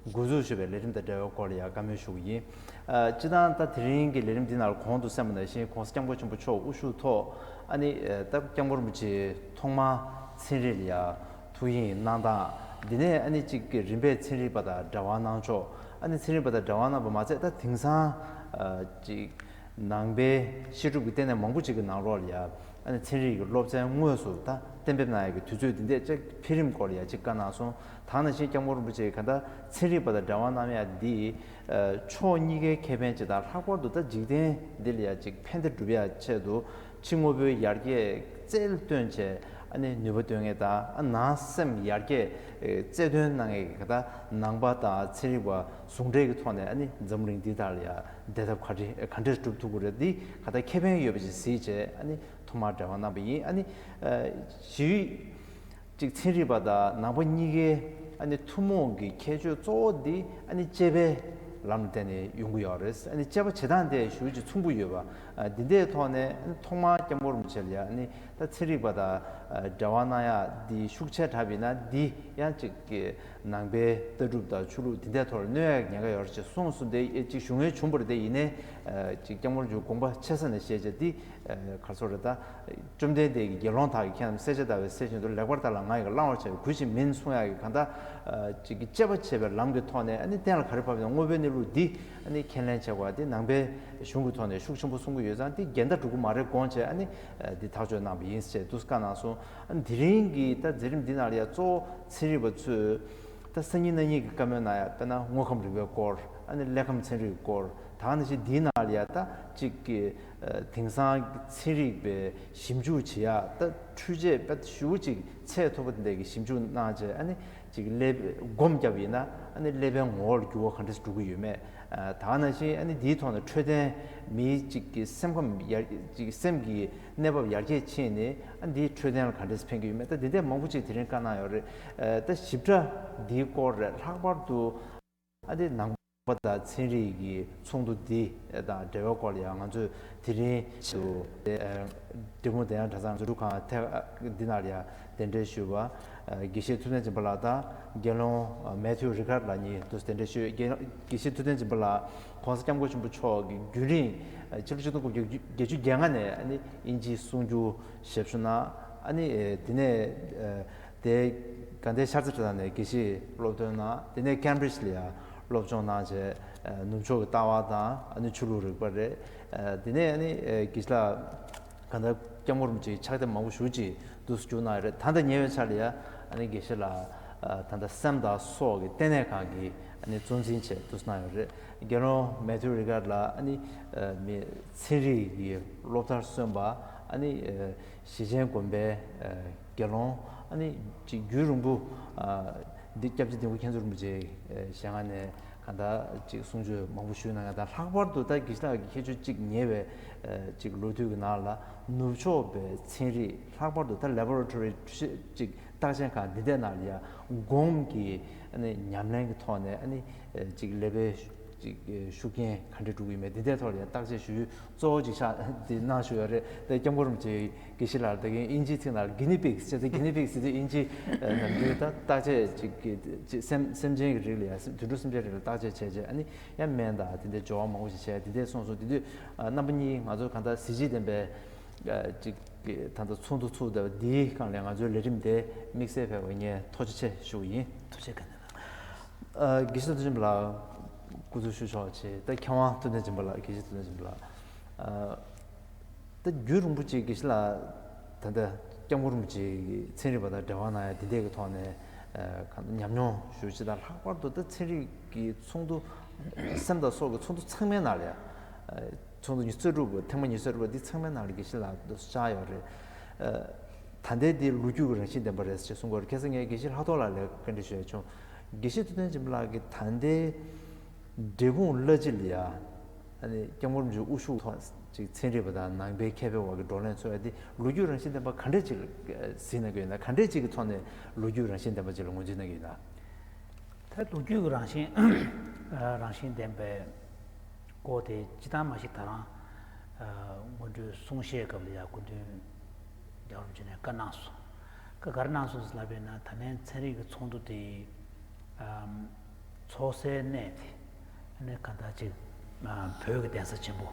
འགོ་འཛུགས་ཞུས་པའི་ལས་རིམ་དང་འབྲེལ་བའི་སྐོར་ལ་ཡང་བཀའ་མོལ་ཞུ་གི་ཡིན། ཨ་སྤྱིར་བཏང་ད་དེ་རིང་གི་ལས་རིམ་འདི་ནང་ལ་གོང་དུ་གསན་པ་ནང་བཞིན་༸གོང་ས་༸སྐྱབས་མགོན་ཆེན་པོ་མཆོག་དབུ་བཞུགས་ཐོག་ཨ་ནི་ད་༸སྐྱབས་མགོན་རིན་པོ་ཆེ་ཐོག་མར་ཚན་རིག་ལ་ཡང་ཐུགས་དབྱེ་གནང་སྟངས་འདི་ནས་ཨ་ནི་གཅིག་གི་རིམ་པས་ཚན་རིག་པ་དང་འབྲེལ་བ་གནང་ཕྱོགས། ཨ་ནི་ཚན་རིག་པ་དང་འབྲེལ་བ་གནང་པ་མ་ཟད་ད་དེང་སང་ཨ་གཅིག་ནང་པའི་བཤད་སྒྲུབ་ཀྱི་ལྟེ་གནས་མང་པོ་ཅིག་གི་ནང་ལོགས་ལ་ཡང་ཨ་ནི་ཚན་རིག་གི་སློབ་ཚན་དངོས་སུ་ད་གཏན་འབེབས་གནང་ཡག་གི་དུས་ཚོད་འདི་འདྲས་ཅིག་འཕེལ་རིམ་སྐོར་ལ་ཡང་ཅིག་བཀའ་གནང་སོང་། ད་ནང་བཞིན་༸སྐྱབས་མགོན་རིན་པོ་ཆེ་ག་ད་ཚན་རིག་པ་དང་འབྲེལ་བ་གནང་ཡག་འདི་ཕྱོགས་གཉིས་ཀའི་ཁེ་ཕན་ཅིག་དང་ལྷག་པར་དུ་ད་འཇིག་རྟེན་འདི་ལ་ཡང་ཅིག་ཕན་བདེ་སྒྲུབ་ཡག་ཆེད་དུ་ཕྱི་དངོས་པོའི་ཡར་རྒྱས་རྩལ་བཏོན་བྱས་ཨ་ནི་ནུས་པ་འདོན་མཁན་དང་ཨ་ནང་སེམས་ཡར་རྒྱས་རྩལ་འདོན་གནང་མཁན་གྱི་ག་ད་ནང་པ་དང་ཚན་རིག་པ་ཟུང་འབྲེལ་གྱི་ཐོག་ནས་ཨ་ནི་འཛམ་གླིང་འདི་དག་ལ་ཡང་བདེ་ཐབས་ག་འདྲ་ག་འདྲས་སྒྲུབ་ཐུབ་ཀྱི་རེད། འདི་ག་ད་ཁེ་ཕན་ཡོད་པ་ཅིག་གཟིགས་བྱས་ཨ་ནི་ཐོག་མར་འབྲེལ་བ་གནང་པ་ཡིན། ཨ་ནི་ཞུས་ཅིག་ཚན་རིག་པ་དང་ནང་པ་གཉིས་ཀའི་ཨ་ནི་ཐུན་མོང་གི་ཁྱད་ཆོས་གཙོ་བོ་འདི་ཨ་ནི་དཔྱད་པའི་ལམ་ལ་བརྟེན་ནས་ཡོང་གི་ཡོད་རེད། ཨ་ནི་དཔྱད་པ་བྱེད་སྟངས་དེ་ཞུ་ཅིག་མཚུངས་པོ་ཡོད་པ། ཨ་འདི་འདྲའི་ཐོག་ནས་ཨ་ནི་ཐོག་མར་༸སྐྱབས་མགོན་རིན་པོ་ཆེ་ལ་ཡང་ཨ་ནི་ད་ཚན་རིག་པ་དང་འབྲེལ་བ་གནང་ཡག་འདི་ཤུགས་ཆེ་དྲགས་པ་ཡིན་ན་འདི་ཡང་ཅིག་གི་ནང་པའི་ལྟ་གྲུབ་དང་ཆོས་ལུགས་འདི་འདྲའི་ཐོག་ལ་གནོད་ཡག་ཉེན་ཁ་ཡོད་རེད་ཅེས་གསུངས་སོང་། དེ་ཅིག་ཞུ་ངེས་བྱུང་བ་རེད། དེ་ཡིན་ནའི་ཅིག་༸སྐྱབས་མགོན་རིན་པོ་ཆེ་དགོངས་པ་ཆེ་ས་ནས་བཤད་བྱས་འདི་ག་རེ་ཟེར་རེད། ད་བཅོམ་ལྡན་འདས་ཀྱིས་དགེ་སློང་དག་གིས་ཁྱེད་རྣམས་སེར་སྐྱ་ལྟ་བུའི་སེམས་བཞིན་དུ་ལེགས་པར་བལྟ་ལ་ང་ཡི་བླང་བར་བྱ་བའི་གུས་ཕྱིར་མིན་གསུང་ཡག་གི་གང་ལྟར་ཅིག་གི་དཔྱད་པ་བྱེད་པའི་ལམ་གྱི་ཐོག་ནས་ཨ་ནི་གཏན་ལ་ག་རེ་ཕབ་ཡིན་ན་དངོས་པོའི་གནས་ལུགས་འདི་ཨ་ནི་ཁས་ལེན་བྱེད་དགོས་པ་འདི་ནང་པའི་གཞུང་གི་ཐོག་ནས་ཤུགས་ཆེན་པོ་གསུང་གི་ཡོད་ཙང་འདི་འགལ་ཟླ་འགྲོ་གི་མ་རེད་དགོངས་བྱས་ཨ་ནི་འདི་ཐག་གཅོད་གནང་བ་ཡིན་ཞེས་འདུག་བཀའ་གནང་སོང་། ཨ་ནི་དེ་རིང་གི་ད་མཛད་རིམ་འདི་ནང་ལ་ཡང་གཙོ་བོ་ཚན་རིག་པ་ཚོས་ད་སང་ཉིན་གནངས་ཉིན་གྱི་བཀའ་མོལ་ནང་ཡང་དཔེར་ན་དངོས་ཁམས་རིག་པའི་སྐོར་ཨ་ནི་ཀླད་ཁམས་ཚན་རིག་སྐོར་ད་ག་ནང་བཞིན་འདིའི་ནང་ལ་ཡང་ད་གཅིག་གི་དེང་སང་ཚན་རིག་པའི་ཞིབ་འཇུག་བྱེད་ཡག་ད་འཕྲུལ་ཆས་དཔེ་ཞེ་པོ་ཅིག་ཚད་མཐོ་པོ་དེ་འདྲ་གི་ཞིབ་འཇུག་གནང་བྱས་ཨ་ནི་ ཅིག་ཀླད་སྒོམ་བརྒྱབ་ཡིན་ན་ཨ་ནི་ཀླད་པའི་ངོ་བོ་ལ་འགྱུར་བ་ག་འདྲས་འགྲོ་གི་ཡོད་མེད། ད་ག་ནང་བཞིན་ཨ་ནི་འདིའི་ཐོག་ནས་འཕྲོད་བསྟེན་མིའི་ཅིག་གི་སེམས་ཁམས་ཡར་ཅིག་སེམས་ཀྱི་གནས་བབ་ཡར་རྒྱས་ཕྱིན་ནས་ཨ་འདིའི་འཕྲོད་བསྟེན་ལ་ག་འདྲས་ཕན་གྱི་ཡོད་མེད། ད་འདི་འདྲས་མང་པོ་ཅིག་དེ་རིང་བཀའ་གནང་ཡོད་རེད། ད་ཞིབ་ཕྲ་འདིའི་སྐོར་རེད། ལྷག་པར་དུ་ཨ་ནི་ནང་པ་དང་ཚན་རིག་གི་ཚོགས་འདུ་འདི་དང་འབྲེལ་བའི་སྐོར་ལ་ཡང་ང་ཚོས་དེ་རིང་ཆེད་དུ་འབྲས་སྤུངས་གདན་ཡངས་གྲྭ་ཚང་འཛུགས་སྐྲུན་ཁང་ཐད་འདི་ནང་ལ་ཡང་གདན་འདྲེན་ཞུས་པ་དགེ་བཤེས་ཐུབ་བསྟན་སྦྱིན་པ་ལགས་དང་དགེ་སློང་མེ་ཐིའུ་རི་ཀར་ལགས་གཉིས་དུ་གདན་འདྲེན་ཞུས། དགེ་དགེ་བཤེས་ཐུབ་བསྟན་སྦྱིན་པ་ལགས་༸གོང་ས་༸སྐྱབས་མགོན་ཆེན་པོ་མཆོག་གི་རྒྱུན་རིང་ཕྱི་ལོ་ཆིག་སྟོང་དགུ་བརྒྱ་བརྒྱད་ཅུ་གྱ་ལྔ་ནས་ཨ་ནི་དབྱིན་ཇིའི་གསུང་སྒྱུར་ཞབས་ཞུ་གནང་། ཨ་ནི་དེ་ནས། དེ་དགའ་ལྡན་ཤར་རྩེ་གྲྭ་ཚང་ནས་དགེ་བཤེས་སློབ་ཐོན་གནང་། དེ་ནས་ཀེམ་བྷྲིཇ་ལ་ཡང་སློབ་སྦྱོང་གནང་བྱས། ནུབ་ཕྱོགས་ཀྱི་ལྟ་བ་དང་ཨ་ནི་ཆོས་ལུགས་རིག་པ་རེད། དེ་ནས་ཨ་ནི་དགེ་བཤེས་ལགས་གང་ལྟར་སྐྱབས་མགོན་རིན་པོ་ཆེའི་ཕྱག་དེབ་མང་པོ་ཞེ་ཅིག་འདུག་སེ་བསྒྱུར་གནང་ཡོད་རེད། ད་ལྟ་ཉེ་བའི་ཆར་ལ་ཡང་ཨ་ནི་དགེ་བཤེས་ལགས་ད་ལྟ་སེམས་དང་སྲོག་གི་ལྟེ་གནས་ཁང་གི་ཨ་ནི་གཙོ་འཛིན་བྱས་འདུག་སེ་གནང་ཡོད་རེད། དགེ་སློང་མེ་ཐིའུ་རི་ཀར་ལགས་ཨ་ནི་མི་ཚན་རིག་གི་སློབ་མཐར་སོན་པ་ཨ་ནི་ཞེ་ཆེན་དགོན་པའི་དགེ་སློང་ཨ་ནི་ཅིག་རྒྱུན་རིང་པོ་འདི་སྐྱབས་རྗེ་ལྡེ་གུ་མཁྱེན་བརྩེ་རིན་པོ་ཆེའི་ཞལ་སྔ་ནས་གང་ལྟར་ཅིག་གསུང་ཆོས་མང་པོ་ཞུས་གནང་ཡ་དང་ལྷག་པར་དུ་ད་དགེ་བཤེས་ལགས་ཀྱི་ཁྱད་ཆོས་གཅིག་ཉེ་བའི་ཅིག་ལོ་དུས་ཀྱི་ནང་ལ་ནུབ་ཕྱོགས་པའི་ཚན་རིག་ལྷག་པར་དུ་ད་ལེ་བོ་ར་ཊོ་རི་ཅིག་བརྟག་དཔྱད་ཁང་འདི་འདྲའི་ནང་ལ་ཡ་སྒོམ་གྱི་ཨ་ནི་ཉམས་ལེན་གྱི་ཐོག་ནས་ཨ་ནི་ཅིག་ཀླད་པའི་ཅིག་ཤུགས་རྐྱེན་ག་འདྲ་འགྲོ་གི་ཡོད་མེད་འདི་འདྲའི་ཐོག་ལ་ཡང་བརྟག་དཔྱད་ཞུ་གཙོ་བོ་ཅིག་ཤག་འདི་གནང་ཞུ་ཡ་རེད། དེ་སྐྱབས་མགོན་རིན་པོ་ཆེ་དགེ་བཤེས་ལགས་ད་གིན་དབྱིན་ཇིའི་ཚིག་ནང་ལ་གི་ནི་པིག་ཟེར་ཏེ་གི་ནི་པིག་ཟེར་ཏེ་དབྱིན་ཇི་ནམ་རྒྱུན་ད་བརྟག་དཔྱད་ཅིག་གི་ཅིག་སེམས་སེམས་ཅན་གྱི་རིགས་ལ་ཡང་དུད་འགྲོ་སེམས་ཅན་རིགས་ལ་བརྟག་དཔྱད་བྱས་རྗེས་ཨ་ནི་ཡང་སྨན་དང་དེ་འདྲའི་སྦྱོར་བ་མང་པོ་ཞིག་བྱས་དེ་འདྲའི་སོང་སོང་དེ་དུས་རྣམ་པ་གཉིས་ང་ཚོ་གང་ལྟར་གཟི་བརྗིད་ལྡན་པའི་ཅིག་ད་ལྟ་ཚོགས་འདུ་ཚུགས་བསྡད་པ་འདིའི་སྒང་ལ་ང་ཚོའི་ལས་རིམ་དེ་དམིགས་བསལ་ཕེབས་པ་ངས་ཐུགས་རྗེ་ཆེ་ཞུ་གི་ཡིན། ཐུགས་རྗེ་ཆེ། དགེ་བཤེས་ཐུབ་བསྟན་སྦྱིན་པ་ལགས་སྐུ་ཚུགས་ཞུ་ཆོག་ཅེས། ད་མཁས་དབང་ཐུབ་བསྟན་སྦྱིན་པ་ལགས། དགེ་བཤེས་ཐུབ་བསྟན་སྦྱིན་པ་ལགས། ད་རྒྱུན་རིང་པོ་ཅིག་དགེ་བཤེས་ལགས་ད་ལྟ་སྐྱབས་མགོན་རིན་པོ་ཆེ་གི་ཚན་རིག་པ་དང་འབྲེལ་བ་གནང་ཡ་འདི་འདྲའི་གི་ཐོག་ནས་ཉམས་མྱོང་ཞུ་ཅེས་དང་ལྷག་པར་དུ་ད་ཚན་རིག་གི་ཚོགས་འདུ་སེམས་དང་སྲོག་གི་ཚོགས་འདུ་ཚང་མའི་ནང་ལ་ཡ། ཚོགས་འདུ་ཉི་ཤུ་རྩ་དྲུག་པ་ཐེངས་མ་ཉི་ཤུ་རྩ་དྲུག་པ་འདི་ཚང་མའི་ནང་ལ་དགེ་བཤེས་ལགས་འདུག་བཅར་ཡོད་རེད། ད་ལྟའི་འདི་ལོ་རྒྱུས་ཀྱི་རང་བཞིན་ལྡན་པ་རེད་ཅེས་གསུང་གི་ཡོད་རེད། ཁ་སང་ངས་དགེ་བཤེས་ལྷག་རྡོར་ལགས་ལ་བཀའ་འདྲི་ཞུ་ཡ་བྱུང་། དགེ་བཤེས་ཐུབ་བསྟན་སྦྱིན་པ་ལགས་ཀྱིས་ད་ལྟའི་འབྲས་སྤུངས་བླ་སྤྱི་ལ་ཡ་ཨ་ནི་སྐྱབས་མགོན་རིན་པོ་ཆེ་དབུ་བཞུགས་ཐོག་ཅིག་ཚན་རིག་པ་དང་ནང་པའི་མཁས་པའི་དབར་གྱི་བགྲོ་གླེང་ཚོགས་ཡ་འདི་ལོ་རྒྱུས་རང་བཞིན་ལྡན་པ་ག་འདྲས་ཅིག་གཟིགས་གནང་གི་ཡོད་ན། ག་འདྲས་ཅིག་གི་ཐོག་ནས་ལོ་རྒྱུས་རང་བཞིན་ལྡན་པ་ཅིག་ལ་ངོས་འཛིན་གནང་གི་ཡོད་ན། ད་ལོ་རྒྱུས་ཀྱི་རང་བཞིན་རང་བཞིན་ལྡན་པའི་སྐོར་དེ་སྤྱིར་བཏང་མ་གཞི་ད་རང་སྔོན་འགྲོའི་གསུང་བཤད་སྐབས་ལ་ཡང་སྐུ་མདུན་རྒྱལ་བ་རིན་པོ་ཆེ་ནས་བཀའ་གནང་སོང་། བཀའ་ག་རེ་གནང་སོང་ཟེར་ལབ་པ་ཡིན་ན་ད་ལན་ཚན་རིག་གི་ཚོགས་འདུ་དེ་ཚོགས་སའི་གནས་དེ་ནི་ག་འདྲ་ཅིག་བོད་ཀྱི་གདན་ས་ཆེན་པོ་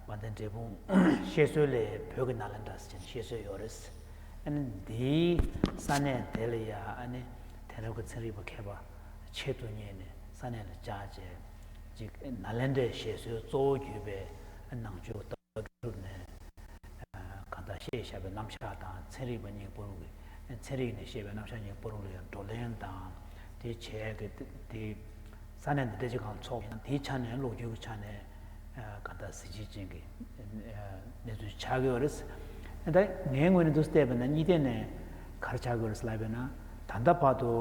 དཔལ་ལྡན་འབྲས་སྤུངས་བཤད་སྲོལ་ལས་བོད་ཀྱི་ནཱ་ལེནྡྲ་ཟེར་བྱས་ནས་བཤད་སྲོལ་ཡོད་རེད། ཨ་ནི་འདིའི་ས་གནས་དེ་ལ་ཡ་ཨ་ནི་དེང་རབས་ཀྱི་ཚན་རིག་པ་མཁས་པ་ཆེད་དུ་གཉེར་ནས་ས་གནས་ལ་བཅར་བྱས་ཅིག་ནཱ་ལེནྡྲའི་བཤད་སྲོལ་གཙོ་བོ་གྱུར་པའི་ནང་ཆོས་ལྟ་གྲུབ་ནས་གང་ལྟར་བཤད་བཞག་པའི་རྣམ་གཞག་དང་ཚན་རིག་པ་གཉིས་བར་གྱི་ཚན་རིག་ནས་བཤད་པའི་རྣམ་གཞག་གཉིས་བར་ལ་ཡང་བགྲོ་གླེང་དང་དེ་བྱས་ཀྱི་དེ། ས་གནས་འདི་འདྲ་ཅིག་གང་ཚོགས་ཡིན་ན་དེའི་ཆ་ནས་ལོ་རྒྱུས་ཀྱི་ཆ་ནས་གང་ལྟར་གཟི་བརྗིད་ཅན་གྱི་གནས་ཚུལ་ཆགས་ཀྱི་ཡོད་རེད། ད་ངའི་ངོས་ནས་འདུག་བལྟས་པ་ན་གཉིས་ཐད་ནས་ག་རེ་ཆགས་ཀྱི་ཡོད་རེད་ལབ་པ་ན་ད་ལྟ་བར་དུ་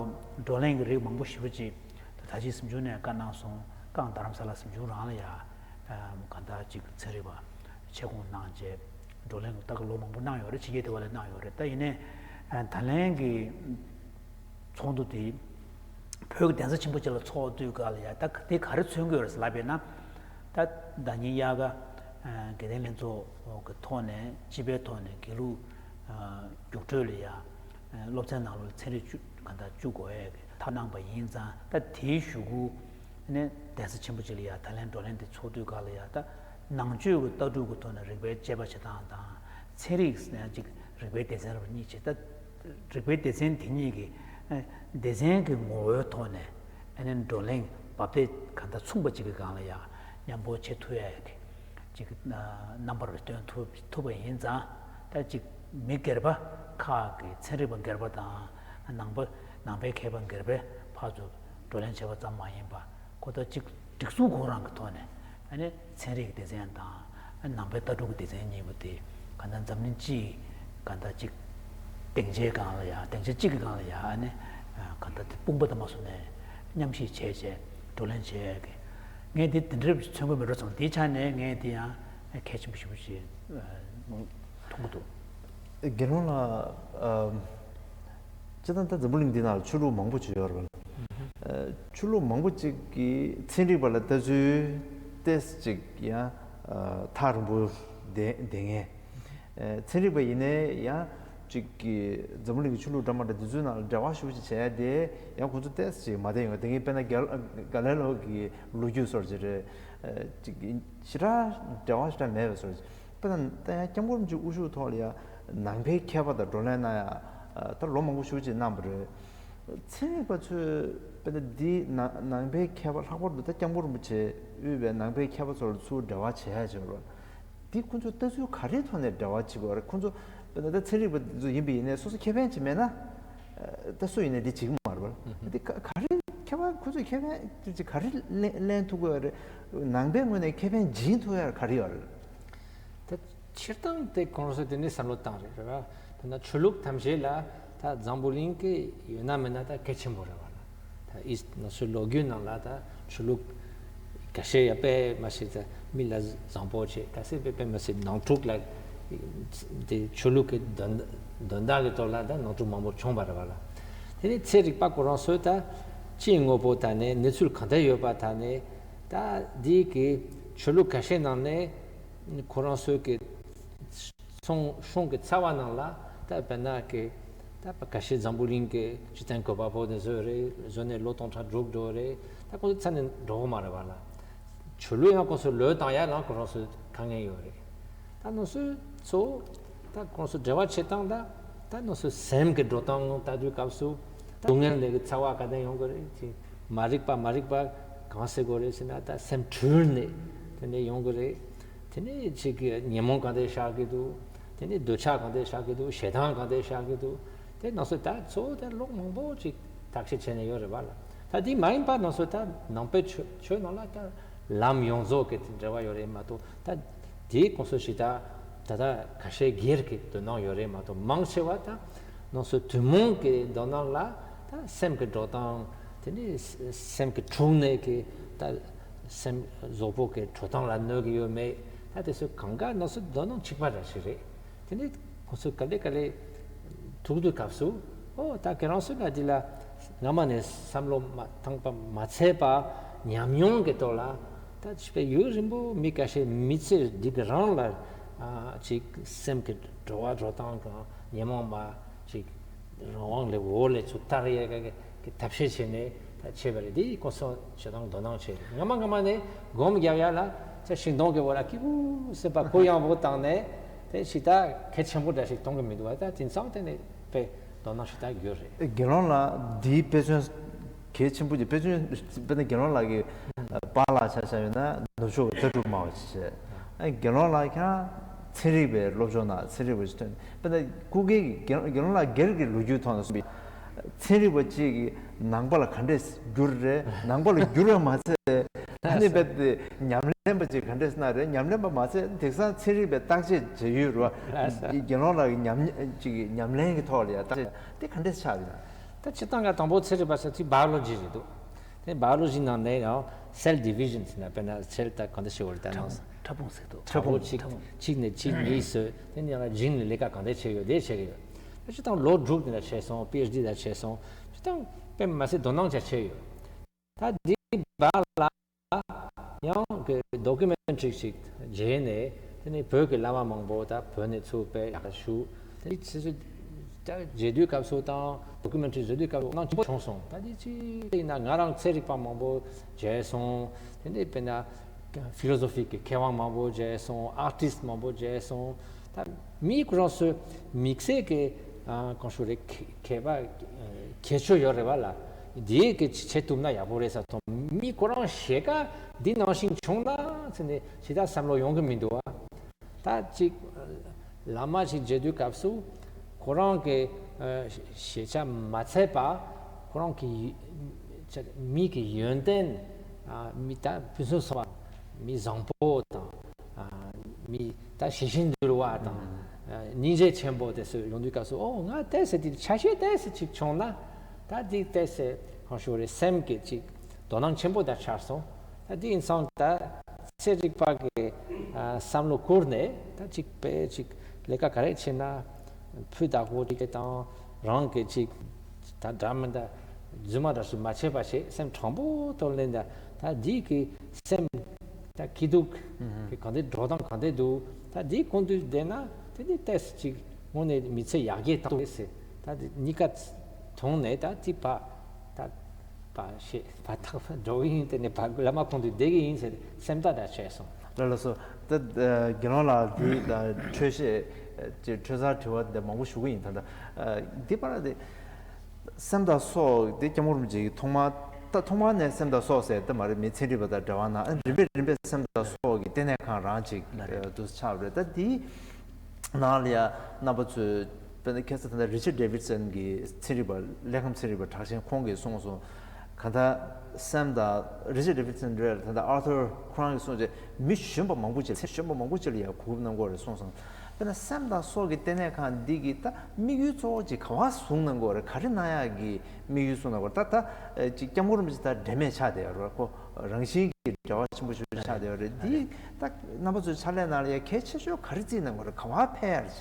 བགྲོ་གླེང་གི་རིགས་མང་པོ་ཞེ་པོ་ཅིག་ད་ད་ཅི་ཟིང་ཆུ་ནས་བཀའ་གནང་སོང་། རྐང་རྡ་རམ་ས་ལ་ཟིང་ཆུ་རང་ལ་ཡ་གང་ལྟར་ཅིག་ཚན་རིག་པ་ཆེད་ཁོངས་གནང་བྱས་བགྲོ་གླེང་ད་ག་ལོ་མང་པོ་གནང་ཡོད་རེད། ཕྱི་རྒྱལ་དེ་བ་ལ་གནང་ཡོད་རེད། ད་ཡིན་ནའི་ད་ལན་གྱི་ཚོགས་འདུ་དེ་བོད་ཀྱི་གདན་ས་ཆེན་པོ་ཅིག་ལ་ཚོགས་དུས་སྐབས་ལ་ཡ་ད་དེ་ག་རེ་མཚོན་གྱི་ཡོད་རེད་ལབ་པས་ན། ད་ཟླ་ཉིན་དབྱར་ཁ་དགེ་ལྡན་ལྷན་ཚོགས་ཀྱི་ཐོག་ནས་སྤྱི་པའི་ཐོག་ནས་དགེ་ལུགས་རྒྱུགས་སྤྲོད་ལ་ཡ་སློབ་ཚན་ནང་ལོགས་ཚན་རིག་བཅུ་གང་ལྟར་བཅུ་དགོས་ཡས་ཀྱི་ཐག་གནང་པ་ཡིན་ཙང་། ད་དེའི་གཞུག་གུ་ནས་གདན་ས་ཆེན་པོ་ཅིག་ལ་ཡ་ད་ལན་བགྲོ་གླེང་དེ་ཚོགས་དུས་སྐབས་ལ་ཡ་ད་ནང་ཆོས་ཀྱི་ལྟ་གྲུབ་ཀྱི་ཐོག་ནས་རིག་པའི་དཔྱད་པ་བྱེད་སྟངས་དང་ཚན་རིག་ཡང་ཅིག་རིག་པའི་སྡེ་ཚན་རབ་གཉིས་བྱེད། ད་རིག་པའི་སྡེ་ཚན་དེ་གཉིས་ཀྱི་སྡེ་ཚན་གྱི་ངོ་བོའི་ཐོག་ནས་ཨ་ནི་བགྲོ་གླེང་འབབ་སྟེགས་གང་ལྟར་མཚུངས་པ་ཅིག་གི་སྒང་ལ་ཡང་མཉམ་པོ་བྱེད་ཐུབ་ཡ་ཅིག་རྣམ་པར་སྟོན་ཐུབ་ཐུབ་པ་ཡིན་ཙང་། ད་ཅིག་མི་སྒེར་པ་ཁག་གི་ཚན་རིག་པ་སྒེར་པ་དང་ནང་པ་ནང་པའི་མཁས་པ་སྒེར་པའི་ཕར་ཚུར་བགྲོ་གླེང་བྱས་པ་ཙམ་མ་ཡིན་པ་ཁོ་ད་ཅིག་སྒྲིག་འཛུགས་ཁོ་རང་གི་ཐོག་ནས་ཨ་ནི་ཚན་རིག་སྡེ་ཚན་དང་ནང་པའི་ལྟ་གྲུབ་ཀྱི་སྡེ་ཚན་གཉིས་པོ་དེ་གང་ལྟར་འཛམ་གླིང་སྤྱིའི་གང་ལྟར་ཅིག་སྡིངས་ཆའི་སྒང་ལ་ཡང་སྡིངས་ཆ་གཅིག་གི་སྒང་ལ་ཡང་ཨ་ནི་ གང་ལྟར་དེ་དཔུང་པ་དང་མ་སོང་ནས་མཉམ་ཞིག་བྱས་བྱས་བགྲོ་གླེང་བྱས་ཀྱི། ངས་འདི་དེ་འདྲ་མཚོན་གྱི་མེད་འགྲོ་ཙང་དེའི་ཆ་ནས་ངས་འདི་ཡང་གལ་ཆེན་པོ་ཞེ་པོ་ཞིག་མཐོང་གི་འདུག། དགེ་སློང་ལགས། ཨམ། སྤྱིར་བཏང་ད་འཛམ་བུ་གླིང་འདི་ནང་ལ་ཆོས་ལུགས་མང་པོ་ཅིག་ཡོད་རེད་པ། ཨ། ཆོས་ལུགས་མང་པོ་ཅིག་གིས་ཚན་རིག་པ་ལ་ལྟ་ཚུལ་ཏོག་ཙམ་ཅིག་ཡང་ཨ་ཐག་རིང་པོ་བསྡད་བསྡད་མཁན། ཨ། ཚན་རིག་པ་ཡིན་ནའི་ཡང་ཅིག་གིས་འཛམ་བུ་གླིང་གི་ཆོས་ལུགས་འདྲ་མི་འདྲ་འདི་ཚོའི་ནང་ལ་འབྲེལ་བ་ཞེ་པོ་ཅིག་བྱས་ཏེ། ཡང་ཁོང་ཚོ་ཏོག་ཙམ་ཅིག་མ་བསྡད་ཡོང་། དེ་གིན་དཔེར་ན་གལ་ག་ལེ་ལོ་གི་ལོ་རྒྱུས་སོགས་ཅིག་རེད། ཨ། ཅིག་ཞེ་དྲག་འབྲེལ་བ་ཞེ་དྲག་མེད་པའི་སོགས་ཅིག། དཔེར་ན་ད་ཡང་སྐྱབས་མགོན་རིན་པོ་ཆེ་དབུ་བཞུགས་ཐོག་ལ་ཡང་ནང་པའི་མཁས་པ་དང་བགྲོ་གླེང་གནང་ཡ། ཨ། ད་ལོ་མང་པོ་ཞེ་པོ་ཅིག་གནང་བ་རེད། ཚན་རིག་པ་ཚོས་དཔེར་ན་འདི་ནང་ནང་པའི་མཁས་པ་ལྷག་པར་དུ་ད་སྐྱབས་མགོན་རིན་པོ་ཆེ་དབུས་པའི་ནང་པའི་མཁས་པ་ཚོ་ལ་ཚུར་འབྲེལ་བ་བྱེད་ཡ་བྱེད་པ། འདི་ཁོང་ཚོས་ལྟ་ཚུལ་ག་རེའི་ཐོག་ནས་འབྲེལ་བ་བྱེད་དགོས་རེད། ཁོང་ཚོ་དཔེར་ན་ད་ཚན་རིག་པ་འདི་ཚོ་ཡིན་པ་ཡིན་ནའི་སོ་སོ་ཁེ་ཕན་ཅིག་མེད་ན། ཨ། ད་སུ་ཡིན་ནའི་འདི་བྱེད་ཀྱི་མ་རེད་པ། འདི་ག་ག་རེ་ཁེ་ཕན། ཁོང་ཚོས་ཁེ་ཕན་ཅིག་ག་རེ་ལེན་ལེན་ཐུབ་ཀྱི་ཡོད་རེད། ནང་པའི་ངོས་ནས་ཁེ་ཕན་སྦྱིན་ཐུབ་ཡ་ག་རེ་ཡོད་རེད། ད་སྤྱིར་བཏང་དེ་ཁོང་ཚོས་དེ་ནས་བསམ་བློ་བཏང་རེད། རེད་བ། དཔེར་ན་ཆོས་ལུགས་ཐམས་ཅད་ལ་ད་འཛམ་བུ་གླིང་གི་ཡོད་ན་མེད་ན་ད་གལ་ཆེན་པོ་རེད་བ་ལ། ད་ཨི་ང་ཚོའི་ལོ་རྒྱུས་ནང་ལ་ད་ཆོས་ལུགས་ཁ་ཤས་ཡ་དཔེ་མ་སྲིད་ད་མི་ལ་བཟང་པོ་བྱེད། ཁ་ཤས་དཔེ་དཔེ་མ་སྲིད་ནང་འཁྲུག་ལ། དེ་ཆོས་ལུགས་ཀྱི་དོན་དོན་དག་གི་ཐོག་ལ་ད་ནང་འཁྲུག་མང་པོ་བྱུང་བ་རེད་བ་ལ། དེ་ནས་ཚན་རིག་པ་ཁོ་རང་ཚོས་ད་ཅི་དངོས་པོ་ད་ནས་གནས་ཚུལ་གང་འདྲ་ཡོད་པ་ད་ནས། ད་འདི་གི་ཆོས་ལུགས་ཁ་ཤས་ནང་ནས་ཁོ་རང་ཚོས་ཀྱི་སྲུང་སྲུང་གི་ཚ་བ་ནང་ལ་ད་དཔེར་ན་གི་ད་ཁ་ཤས་འཛམ་བུ་གླིང་གི་སྤྱི་དོན་གོ་བ་པོ་དེ་བཟོས་རེད། བཟོས་ནས་ལོ་སྟོང་ཕྲག་འགྲོ་འགྲོ་རེད། ད་ཁོ་ཚོ་ཚ་ནས་འགྲོ་གི་མ་རེད་བ་ལ། ཆོས་ལུགས་ཡང་ཁོ་ཚོ་ལོས་བཏང་ཡ་ལ་ཁོ་རང་ཚོ་དཀའ་ངལ་ཡོད་རེད། ད་ནང་སོ་ཚོ་ད་ཁོ་རང་ཚོ་འབྲེལ་བ་བྱེད་སྟངས་ད་ད་ནང་སོ་སེམས་ཀྱི་འགྲོ་སྟངས་ལྟ་དུས་སྐབས་སུ་ད་སྡུག་བསྔལ་ནས་ཀྱི་ཚ་བ་ག་དེ་ཡོང་གི་རེད། ཅིག་མ་རིག་པ་མ་རིག་པ་གང་ཟེར་དགོས་རེད་ཟེར་ན། ད་སེམས་འཁྲུལ་ནས་དེ་ནས་ཡོང་གི་རེད། དེ་ནས་ཅིག་གི་ཉོན་མོངས་གང་དེ་བཤགས་ཀྱི་འདུག། དེ་ནས་འདོད་ཆགས་གང་དེ་བཤགས་ཀྱི་འདུག། ཞེ་སྡང་གང་དེ་བཤགས་ཀྱི་འདུག། དེ་ནང་སོ་ད་ཚོ་ད་ལོ་མང་པོ་ཅིག་བརྟག་དཔྱད་བྱས་ནས་ཡོད་རེད་བ་ལ། ད་དེ་མ་ཡིན་པ་ནང་སོ་ད་ནང་པའི་ཆོས་ཆོས་ནང་ལ་ད་ལམ་ཡོངས་རྫོགས་ཀྱི་འབྲེལ་བ་ཡོད་རེད་མ་གཏོགས། ད་དེའི་ཁོངས་སུ་ཞིག་ད་ད་ད་ཁ་ཤས་སྒེར་གྱི་དོ་སྣང་ཡོད་རེད་མ་གཏོགས། མང་ཆེ་བ་ད་ནང་སོ་ཐུན་མོང་གི་དོ་སྣང་ལ་ད་སེམས་ཀྱི་འགྲོ་སྟངས། དེ་ནས་སེམས་ཀྱི་འཁྲུག་ནས་ཀྱི་ད་སེམས་གཟུགས་པོ་གི་འགྲོ་སྟངས་ལ་གནོད་ཀྱི་ཡོད་མེད། ད་དེ་ཚོ་གང་ག་ནང་སོ་དོ་སྣང་གཅིག་པ་འདྲ་ཞིག་རེད། དེ་ནས་ཁོ་ཚོས་ག་ལེ་ག་ལེ་ཐུག་དུས་སྐབས་སུ། ཨོ་ད་ཁྱེད་རང་ཚོ་ལ་འདི་ལ་སྔ་མ་ནས་བསམ་བློ་མ་བཏང་པ་མ་ཚད་པ་ཉམས་མྱོང་གི་ཐོག་ལ། ད་ཅི་པའི་ཡུན་རིང་པོ་མི་ཁ་ཤས་མི་ཚེ་འདི་གི་རང་ལ་ཨ་ཅིག་སེམས་ཀྱི་འགྲོ་བ་འགྲོ་སྟངས་གང་ཉོན་མོངས་པ་ཅིག་རང་དབང་ལས་འོག་ལས་ཚུར་ཐར་ཡས་ཀྱི་ཐབས་ཤེས་བྱས་ནས་ད་བྱས་པ་རེད། འདི་ཁོ་ཚོ་བྱེད་སྟངས་དོ་སྣང་བྱས་རེད། སྔ་མ་སྔ་མ་ནས་སྒོམ་རྒྱག་ཡ་ལ་ཅིག་ཤིང་སྡོང་གི་འོག་ལ་སྐྱིད་པོ་སེམས་པ་གུ་ཡངས་པོ་བཏང་ནས་དེ་ཞིག་ད་གལ་ཆེན་པོ་འདྲ་ཞིག་མཐོང་གི་མི་འདུག་བ། ད་དེང་སང་དེ་ནས་དཔེ་དོ་སྣང་ཞིག་ད་གྱུར་རེད། དགེ་སློང་ལགས་འདིའི་དཔེ་མཚོན་གལ་ཆེན་པོ་ཅིག། དཔེ་མཚོན་དཔེར་ན་དགེ་སློང་ལགས་ཀྱི་པཱ་ལགས་ཆ་བཞག་ཡོད་ན་ནུབ་ཕྱོགས་ཀྱི་ལྟ་གྲུབ་སྨྲ་བ་ཞིག་བྱས། ཨ། དགེ་སློང་ལགས་ཁྱེད་རང་ཚན་རིག་པའི་སློབ་སྦྱོང་ནང་ཚན་རིག་པ་ཞིག་ཐོན། དཔེར་ན་སྐུ་སྒེར་གྱི་དགེ་དགེ་སློང་ལགས་སྒེར་གྱི་ལོ་རྒྱུས་ཐོག་ནས་གསུངས་པའི་ཚན་རིག་པ་ཅིག་གིས་ནང་པ་ལ་ག་འདྲས་འགྱུར་རེད། ནང་པ་ལ་འགྱུར་བ་མ་ཚད། ཨ་ནི་རྦད་དེ་ཉམས་ལེན་པ་ཅིག་ག་འདྲས་གནང་རེད། ཉམས་ལེན་པ་མ་ཚད་དེང་སང་ཚན་རིག་པའི་བརྟག་དཔྱད་བྱེད་ཡུལ་རེད་བ། དགེ་སློང་ལགས་ཀྱི་ཉམས་ཅིག་ཉམས་ལེན་གྱི་ཐོག་ལ་ཡ་བརྟག་དཔྱད་དེ་ག་འདྲས་ཆགས་ཡོད་ན། ད་སྤྱིར་བཏང་ག་དང་པོ་ཚན་རིག་པ་ཟེར་དུས་བཱ་ཡོ་ལོ་ཇི་རེད་འདུག། དེ་བཱ་ཡོ་ལོ་ཇི་ནང་ནས་ཡང་སེལ་ཌི་བི་ཞན་ཟེར་ན། དཔེར་ན་སེལ་ད་གང་འདྲ་ཞིག་འོར་ད་ནང་ཕྲ་ཕུང་ཟེར་འདུག། ཕྲ་ཕུང་། གཅིག་ཕྲ་ཕུང་། གཅིག་ནས་གཅིག་གཉིས་བཟོས། དེ་ནས་ཡང་ན་ཇིན་ནས་ལས་ཀ་གང་འདྲ་བྱས་ཡོད་དེ་བྱས་ཀྱི་ཡོད། ད་སྤྱིར་བཏང་ལོ་དྲུག་དེ་འདྲ་བྱས་སོང་། པི་ཨེཆ་ཌི་ད་བྱས་སོང་། སྤྱིར་བཏང་དཔེ་མ་སྲིད་དོ་སྣང་བྱ་བྱས་ཡོད། ད་འདི་བར་ལ་ཡང་གི་ཌོ་ཀུ་མེན་ཊ་རི་ཞིག་མཇལ་ནས། དེ་ནས་བོད་ཀྱི་བླ་མ་མང་པོ་ད་བོད་ནས་ཚུར་དཔེ་ཡག་ཞུ། དེ་ནས་ཚེ་སྲོག་ད་མཇལ་དུས་སྐབས་སུ་དང་ཌོ་ཀུ་མེན་ཊ་རི་བཟོ་དུས་སྐབས་སུ་སྣང་ཆེན་པོ་བྱུང་སོང་། ད་འདི་ཅི་ཡིན་ན་ང་རང་ཚན་རིག་པ་མང་པོ་མཇལ་སོང་། དེ་ནས་དཔེར་ན་ཕི་ལོ་ཟོ་ཕི་གི་མཁས་དབང་མང་པོ་མཇལ་སོང་། ཨར་ཊིསཊ་མང་པོ་མཇལ་སོང་། ད་མི་ཁོ་རང་ཚོའི་དམིགས་བསལ་གྱི་ཨ་གང་ཞུ་རེད། ཁྱད་ཁྱད་པར་ཁྱད་ཆོས་ཡོད་རེད་བ་ལ། འདི་གི་བྱེད་ཐུབ་ན་ཡག་པོ་རེད་ས་མཐོང་། མི་ཁོ་རང་ཤེས་ཀ་འདི་ནང་བཞིན་བྱུང་ན་ཟེར་ནས་ཇི་ལྟར་བསམ་བློ་ཡོང་གི་མི་འདུག་བ། ད་ཅིག་བླ་མ་ཞིག་མཇལ་དུས་སྐབས་སུ་ཁོ་རང་གི་ཨ་ཤེས་བྱ་མ་ཚད་པ། ཁོ་རང་གི་མི་གི་ཡོན་ཏན། ཨ་མི་ད་ཕུན་སུམ་ཚོགས་པ། མི་བཟང་པོ་དང་། ཨ་མི་ད་ཤེས་བཞིན་དུལ་བ་དང་། ཨ་སྙིང་རྗེ་ཆེན་པོ་དེ་ཚོ་ཡོང་དུས་སྐབས་སུ། ཨོ་ང་ཏོག་ཙམ་དེ་ཆ་ཤས་ཏོག་ཙམ་ཅིག་བྱུང་ན། ད་འདི་བལྟས་ཚེ་ཧང་ཞུ་རེ་སེམས་ཀྱི་ཅིག་དོ་སྣང་ཆེན་པོ་ད་ཆགས་སོང་། ད་འདི་ཡིན་ཙང་ད་ཚན་རིག་པ་གི་ཨ་བསམ་བློ་བསྐུར་ནས་ད་ཅིག་དཔེ་ཅིག་ལས་ཀ་ག་རེ་བྱེད་ན་ཕུད་བདག་པོ་ཅིག་དང་རང་གི་ཅིག་ད་འདྲ་མི་འདྲ་རྫུན་མ་འདྲ་སུ་མ་བྱེད་པ་བྱེད། སེམས་དྲང་པོ་ཐོག་ལེན་ད་ད་འདི་གི་སེམས་ད་སྐྱིད་སྡུག་གི་གང་དེ་འགྲོ་སྟངས་གང་དེ་འདུག་ད་འདི་གོང་དུ་བསྡད་ན་དེ་འདི་ཏེས་ཅིག་དངོས་གནས་མི་ཚེ་ཡག་གེ་ཐོག་ལེ་ཟེར། ད་འདི་གཉིས་ཀ་མཐོང་ནས་ད་འདི་པ་ད་པ་ཤེས་པ་ཐག་པ་འགྲོ་གི་ཡིན། དེ་ནས་པ་བླ་མ་གོང་དུ་བསྡད་གི་ཡིན་ཟེར་སེམས་ཐག་ད་བྱས་སོང་། ལ་ལ་སོ། ད་དགེ་སློང་ལགས་འདི་ད་འཕྲོས་ཤེས་ཀྱི་འཕྲོས་གསར་དྲི་བ་འདི་མང་པོ་ཞུ་གི་ཡིན། ད་ད་འདི་པར་དེ། སེམས་དང་སྲོག་དེ་སྐྱབས་མགོན་རིན་པོ་ཆེ་གིས་ཐོག་མར་ད་ཐོག་མར་ནས་སེམས་དང་སྲོག་ཟེར་ད་མ་རེད། མི་ཚན་རིག་པ་དང་འབྲེལ་བ་ན་ཨ་རིམ་པས་རིམ་པས་སེམས་དང་སྲོག་གི་ལྟེ་གནས་ཁང་རང་ཅིག་ལ་རེད། དུ་ཆགས་པ་རེད། ད་དེའི་ནང་ལ་ཡ་རྣམ་པ་ཚོས་དཔེར་ན་ཁ་སང་ད་ལྟ་རི་ཆར་ཌེ་ཝིད་སན་གྱི་ཚན་རིག་པ་ལྷན་ཁང་ཚན་རིག་པ་གྲགས་ཅན་ཁོང་གིས་གསུངས་སོང་། གང་ལྟར་སེམས་དང་རི་ཆར་ཌེ་ཝིད་སན་རེད། ད་ལྟ་ཨར་ཐར་ཁོ་རང་གིས་གསུངས་རྗེས་མི་གཞོན་པ་མང་པོ་ཅིག་ལ་ཚེ་གཞོན་པ་མང་པོ་ཅིག་ལ་ཡ་གོ་སྐབས་གནང་གི་ཡོད་རེད་གསུངས་སོང་། དཔེར་ན་སེམས་དང་སྲོག་གི་ལྟེ་གནས་ཁང་འདི་གི་ད་དམིགས་ཡུལ་གཙོ་བོ་ཅིག་ག་བ་བཟུང་གནང་དགོས་རེད། ག་རེ་གནང་ཡག་གི་དམིགས་ཡུལ་བཟུང་གནང་དགོས་རེད། ད་ད་ཅིག་སྐྱབས་མགོན་རིན་པོ་ཆེ་ད་འབྲེལ་མེད་ཆགས་བསྡད་ཡོད་རེད། ཁོ་རང་བཞིན་གྱིས་འབྲེལ་བ་ཆེན་པོ་ཞིག་ཆགས་བསྡད་ཡོད་རེད། འདི་ད་རྣམ་པ་ཚོའི་ཕྱག་ལས་ནང་ལ་ཡ་གལ་ཆེ་ཤོས་ག་རེ་བརྩིས་གནང་དགོས་རེད། ག་བ་ཕེབས་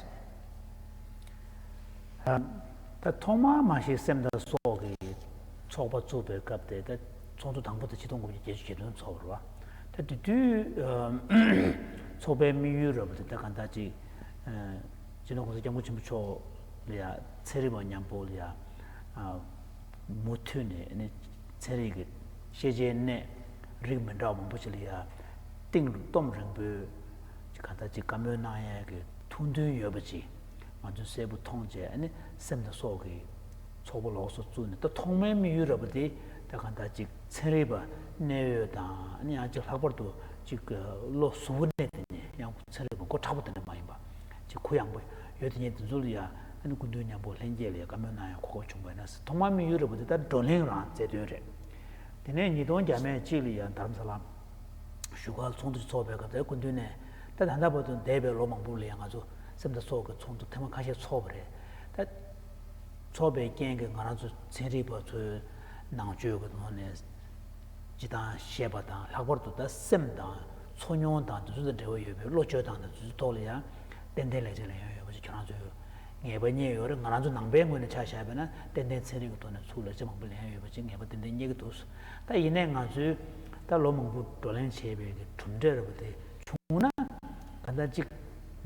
ཡག་རེད། ད་ཐོག་མར་མ་གཞི་སེམས་དང་སྲོག་གི་ཚོགས་པ་བཙུགས་པའི་སྐབས་དེ་ད་ཚོགས་འདུ་དང་པོ་དེ་ཆིག་སྟོང་དགུ་བརྒྱ་བརྒྱད་ཅུ་གྱ་བདུན་ཚོགས་པ་རེད་བ། ད་དེ་དུས་ཚོགས་པའི་དམིགས་ཡུལ་ར་བ་དེ་ད་གང་ལྟར་ཅིག་སྤྱི་ནོར་༸གོང་ས་༸སྐྱབས་མགོན་ཆེན་པོ་མཆོག་ལ་ཡ་ཚན་རིག་པ་མཉམ་པོ་ལ་ཡ་མུ་མཐུད་ནས་ནི་ཚན་རིག་གི་ཤེས་བྱའི་གནས་རིགས་མི་འདྲ་བ་མང་པོ་ཅིག་ལ་ཡ་གཏིང་རུ་གཏོང་རིང་པོའི་གང་ལྟར་ཅིག་བཀའ་མོལ་གནང་ཡས་ཀྱི་ཐུགས་འདུན་ཡོད་པ་ཅིག་ང་ཚོས་གསལ་པོ་མཐོང་བྱས་ནི་སེམས་དང་སྲོག་གི་ཚོགས་པ་ལོགས་སུ་བཙུགས་ནས་ད་ཐོག་མའི་དམིགས་ཡུལ་ར་བ་དེ་ད་གང་ལྟར་ཅིག་ཚན་རིག་པ་གནད་ཡོད་དང་ནི་ཡང་ཅིག་ལྷག་པར་དུ་ཅིག་བློ་གཟུ་བོ་གནས་དེ་ནས་ཡང་ཚན་རིག་པ་མགོ་མཁྲེགས་པོ་དེ་འདྲ་མ་ཡིན་པ་ཅིག་གུ་ཡངས་པོ་ཡོད་དེ་ཉིད་དེ་ཚོ་ལ་ཡང་ཨ་ནི་སྐུ་མདུན་མཉམ་པོ་ལྷན་རྒྱས་ལ་ཡང་བཀའ་མོལ་གནང་ཡང་གོ་སྐབས་བྱུང་བ་ཡིན་ན་ཟེར། ཐོག་མར་དམིགས་ཡུལ་ར་བ་དེ་ད་བགྲོ་གླེང་རང་མཛད་དོན་རེད། དེ་ནས་ཉིས་སྟོང་བརྒྱ་མེད་གཅིག་ལ་ཡང་རྡ་རམ་ས་ལ་བཞུགས་སྒར་ཚོགས་འདུ་ཚོགས་པའི་སྐབས་དེ་སྐུ་མདུན་ནས་ད་ད་ལྟ་བར་དུ་འདས་པའི་ལོ་མང་པོ་ལ་ཡང་ང་ཚོ་སེམས་དང་སྲོག་གི་ཚོགས་འདུ་ཐེངས་མ་ཁ་ཤས་ཚོགས་པ་རེད། ད་ཚོགས་པའི་རྐྱེན་གྱིས་ང་རང་ཚོ་ཚན་རིག་པ་ཚོའི་ནང་ཆོས་ཀྱི་ངོས་ནས་སྤྱི་བཏང་བཤད་པ་དང་ལྷག་པར་དུ་ད་སེམས་དང་འཚོ་མྱོང་དང་དེ་ཚོ་དང་འབྲེལ་བ་ཡོད་པའི་བློ་བཅོས་སྟངས་དང་དེ་ཚོའི་ཐོག་ལ་ཡང་ཏན་ཏན་ལེགས་ཆ་ལེན་ཡོང་ཡོད་པ་ཞིག་ཁྱེད་རང་ཚོས་ངེས་པ་རྙེད་ཡོད་རེད། ང་རང་ཚོ་ནང་པའི་ངོས་ནས་ཆ་བཞག་པ་ཡིན་ན་ཏན་ཏན་ཚན་རིག་གི་ཐོག་ནས་ཚུར་ལེགས་ཆ་མང་པོ་ལེན་ཡོད་པ་ཅིག་ངེས་པ་ཏན་ཏན་རྙེད་ཀྱི་འདུག་ད་ཡིན་ནའི་ང་ཚོས་ད་ལོ་མང་པོ་བགྲོ་གླེང་བྱས་པའི་གི་གྲུབ་འབྲས་རེད་པ་དེ་བྱུང་ན་ག་འདྲ་ཅིག་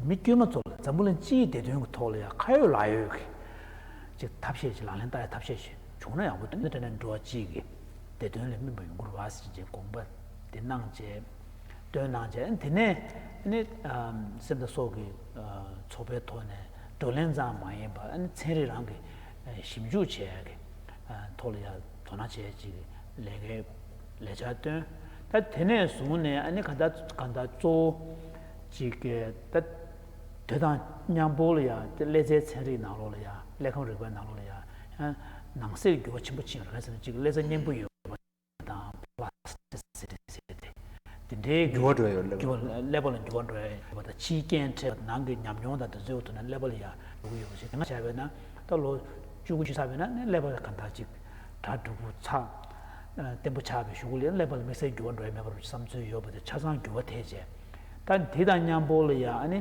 མི་དཀྱུས་མ་ཚོ་ལ་འཛམ་བུ་གླིང་སྤྱིའི་བདེ་དོན་གྱི་ཐོག་ལ་ཡང་ཁ་ཡོད་ལག་ཡོད་ཀྱི་ཅིག་ཐབས་ཤེས་ཅིག་ལག་ལེན་བསྟར་ཡ་ཐབས་ཤེས་ཤིག་བྱུང་ན་ཡག་པོ་འདུག་ནི་དེ་ནས་འགྲོ་བ་སྤྱིའི་གི་བདེ་དོན་ལ་སྨིན་པ་ཡོང་གི་རེད་བ་ཟེར་ཅིག་དགོངས་པ་དེ་གནང་བྱས། སྟོན་གནང་བྱས། དེ་ནས་ནི་ཨམ་སེམས་དང་སྲོག་གི་ཨ་ཚོགས་པའི་ཐོག་ནས་བགྲོ་གླེང་ཙམ་མ་ཡིན་པར་ཨ་ནི་ཚན་རིག་རང་གི་ཨ་ཞིབ་འཇུག་བྱེད་ཡག་གི་ཨ་ཐོག་ལ་ཡང་དོ་སྣང་བྱེད་ཡག་ཅིག་གི་ལས་ཀའི་ལས་འཆར་བཏོན། ད་དེ་ནས་བཟུང་ནས་ཨ་ནི་ག་ད་ག་ད་གཙོ་བོ་ཅིག་གི་ད་དེ་དང་མཉམ་པོ་ལ་ཡང་ཀླད་རྩའི་ཚན་རིག་ནང་ལོགས་ལ་ཡང་ཀླད་ཁམས་རིག་པའི་ནང་ལོགས་ལ་ཡང་ཡང་ནང་གསེས་འགྱུར་བ་ཆེན་པོ་ཕྱིན་ཡོད་རེད་ཟེར་ན་ཅིག་ཀླད་རྩ་མཉེན་པོ་ཡོད། དང་plasticity་ཟེར་ཏེ། དེ་འདྲའི་འགྱུར་བ་འགྲོ་ཡོད་ཀླད་འགྱུར་བ་ཀླད་པ་ལ་འགྱུར་བ་འགྲོ་ཡ་ཡོད་པ་དང་ཕྱིའི་རྐྱེན་འཕྲད་པ་ནང་གི་ཉམས་མྱོང་དང་དེ་ཚོའི་འོག་ཏུ་ནས་ཀླད་པ་ལ་ཡང་འགྲོ་གི་ཡོད་པ་ཞིག་དེ་སྔ་བྱས་པས་ན་ད་ལོ་བཅུ་དགུ་བཅུ་ཚར་བས་ན་ནི་ཀླད་པ་གང་ལྟར་ཅིག་གྲ་འགྲིག་པོ་ཚ་བརྟན་པོ་ཆགས་པའི་གཞུག་གུ་ལ་ཀླད་པ་ལ་དམིགས་བསལ་འགྱུར་བ་འགྲོ་ཡ་མེད་པར་བསམ་ཚུལ་ཡོད་པ་དེ་ཆ་ཚང་འགྱུར་བ་ཐེབས་བྱས། ད་དེ་དང་མཉམ་པོ་ལ་ཡང་ཨ་ནི།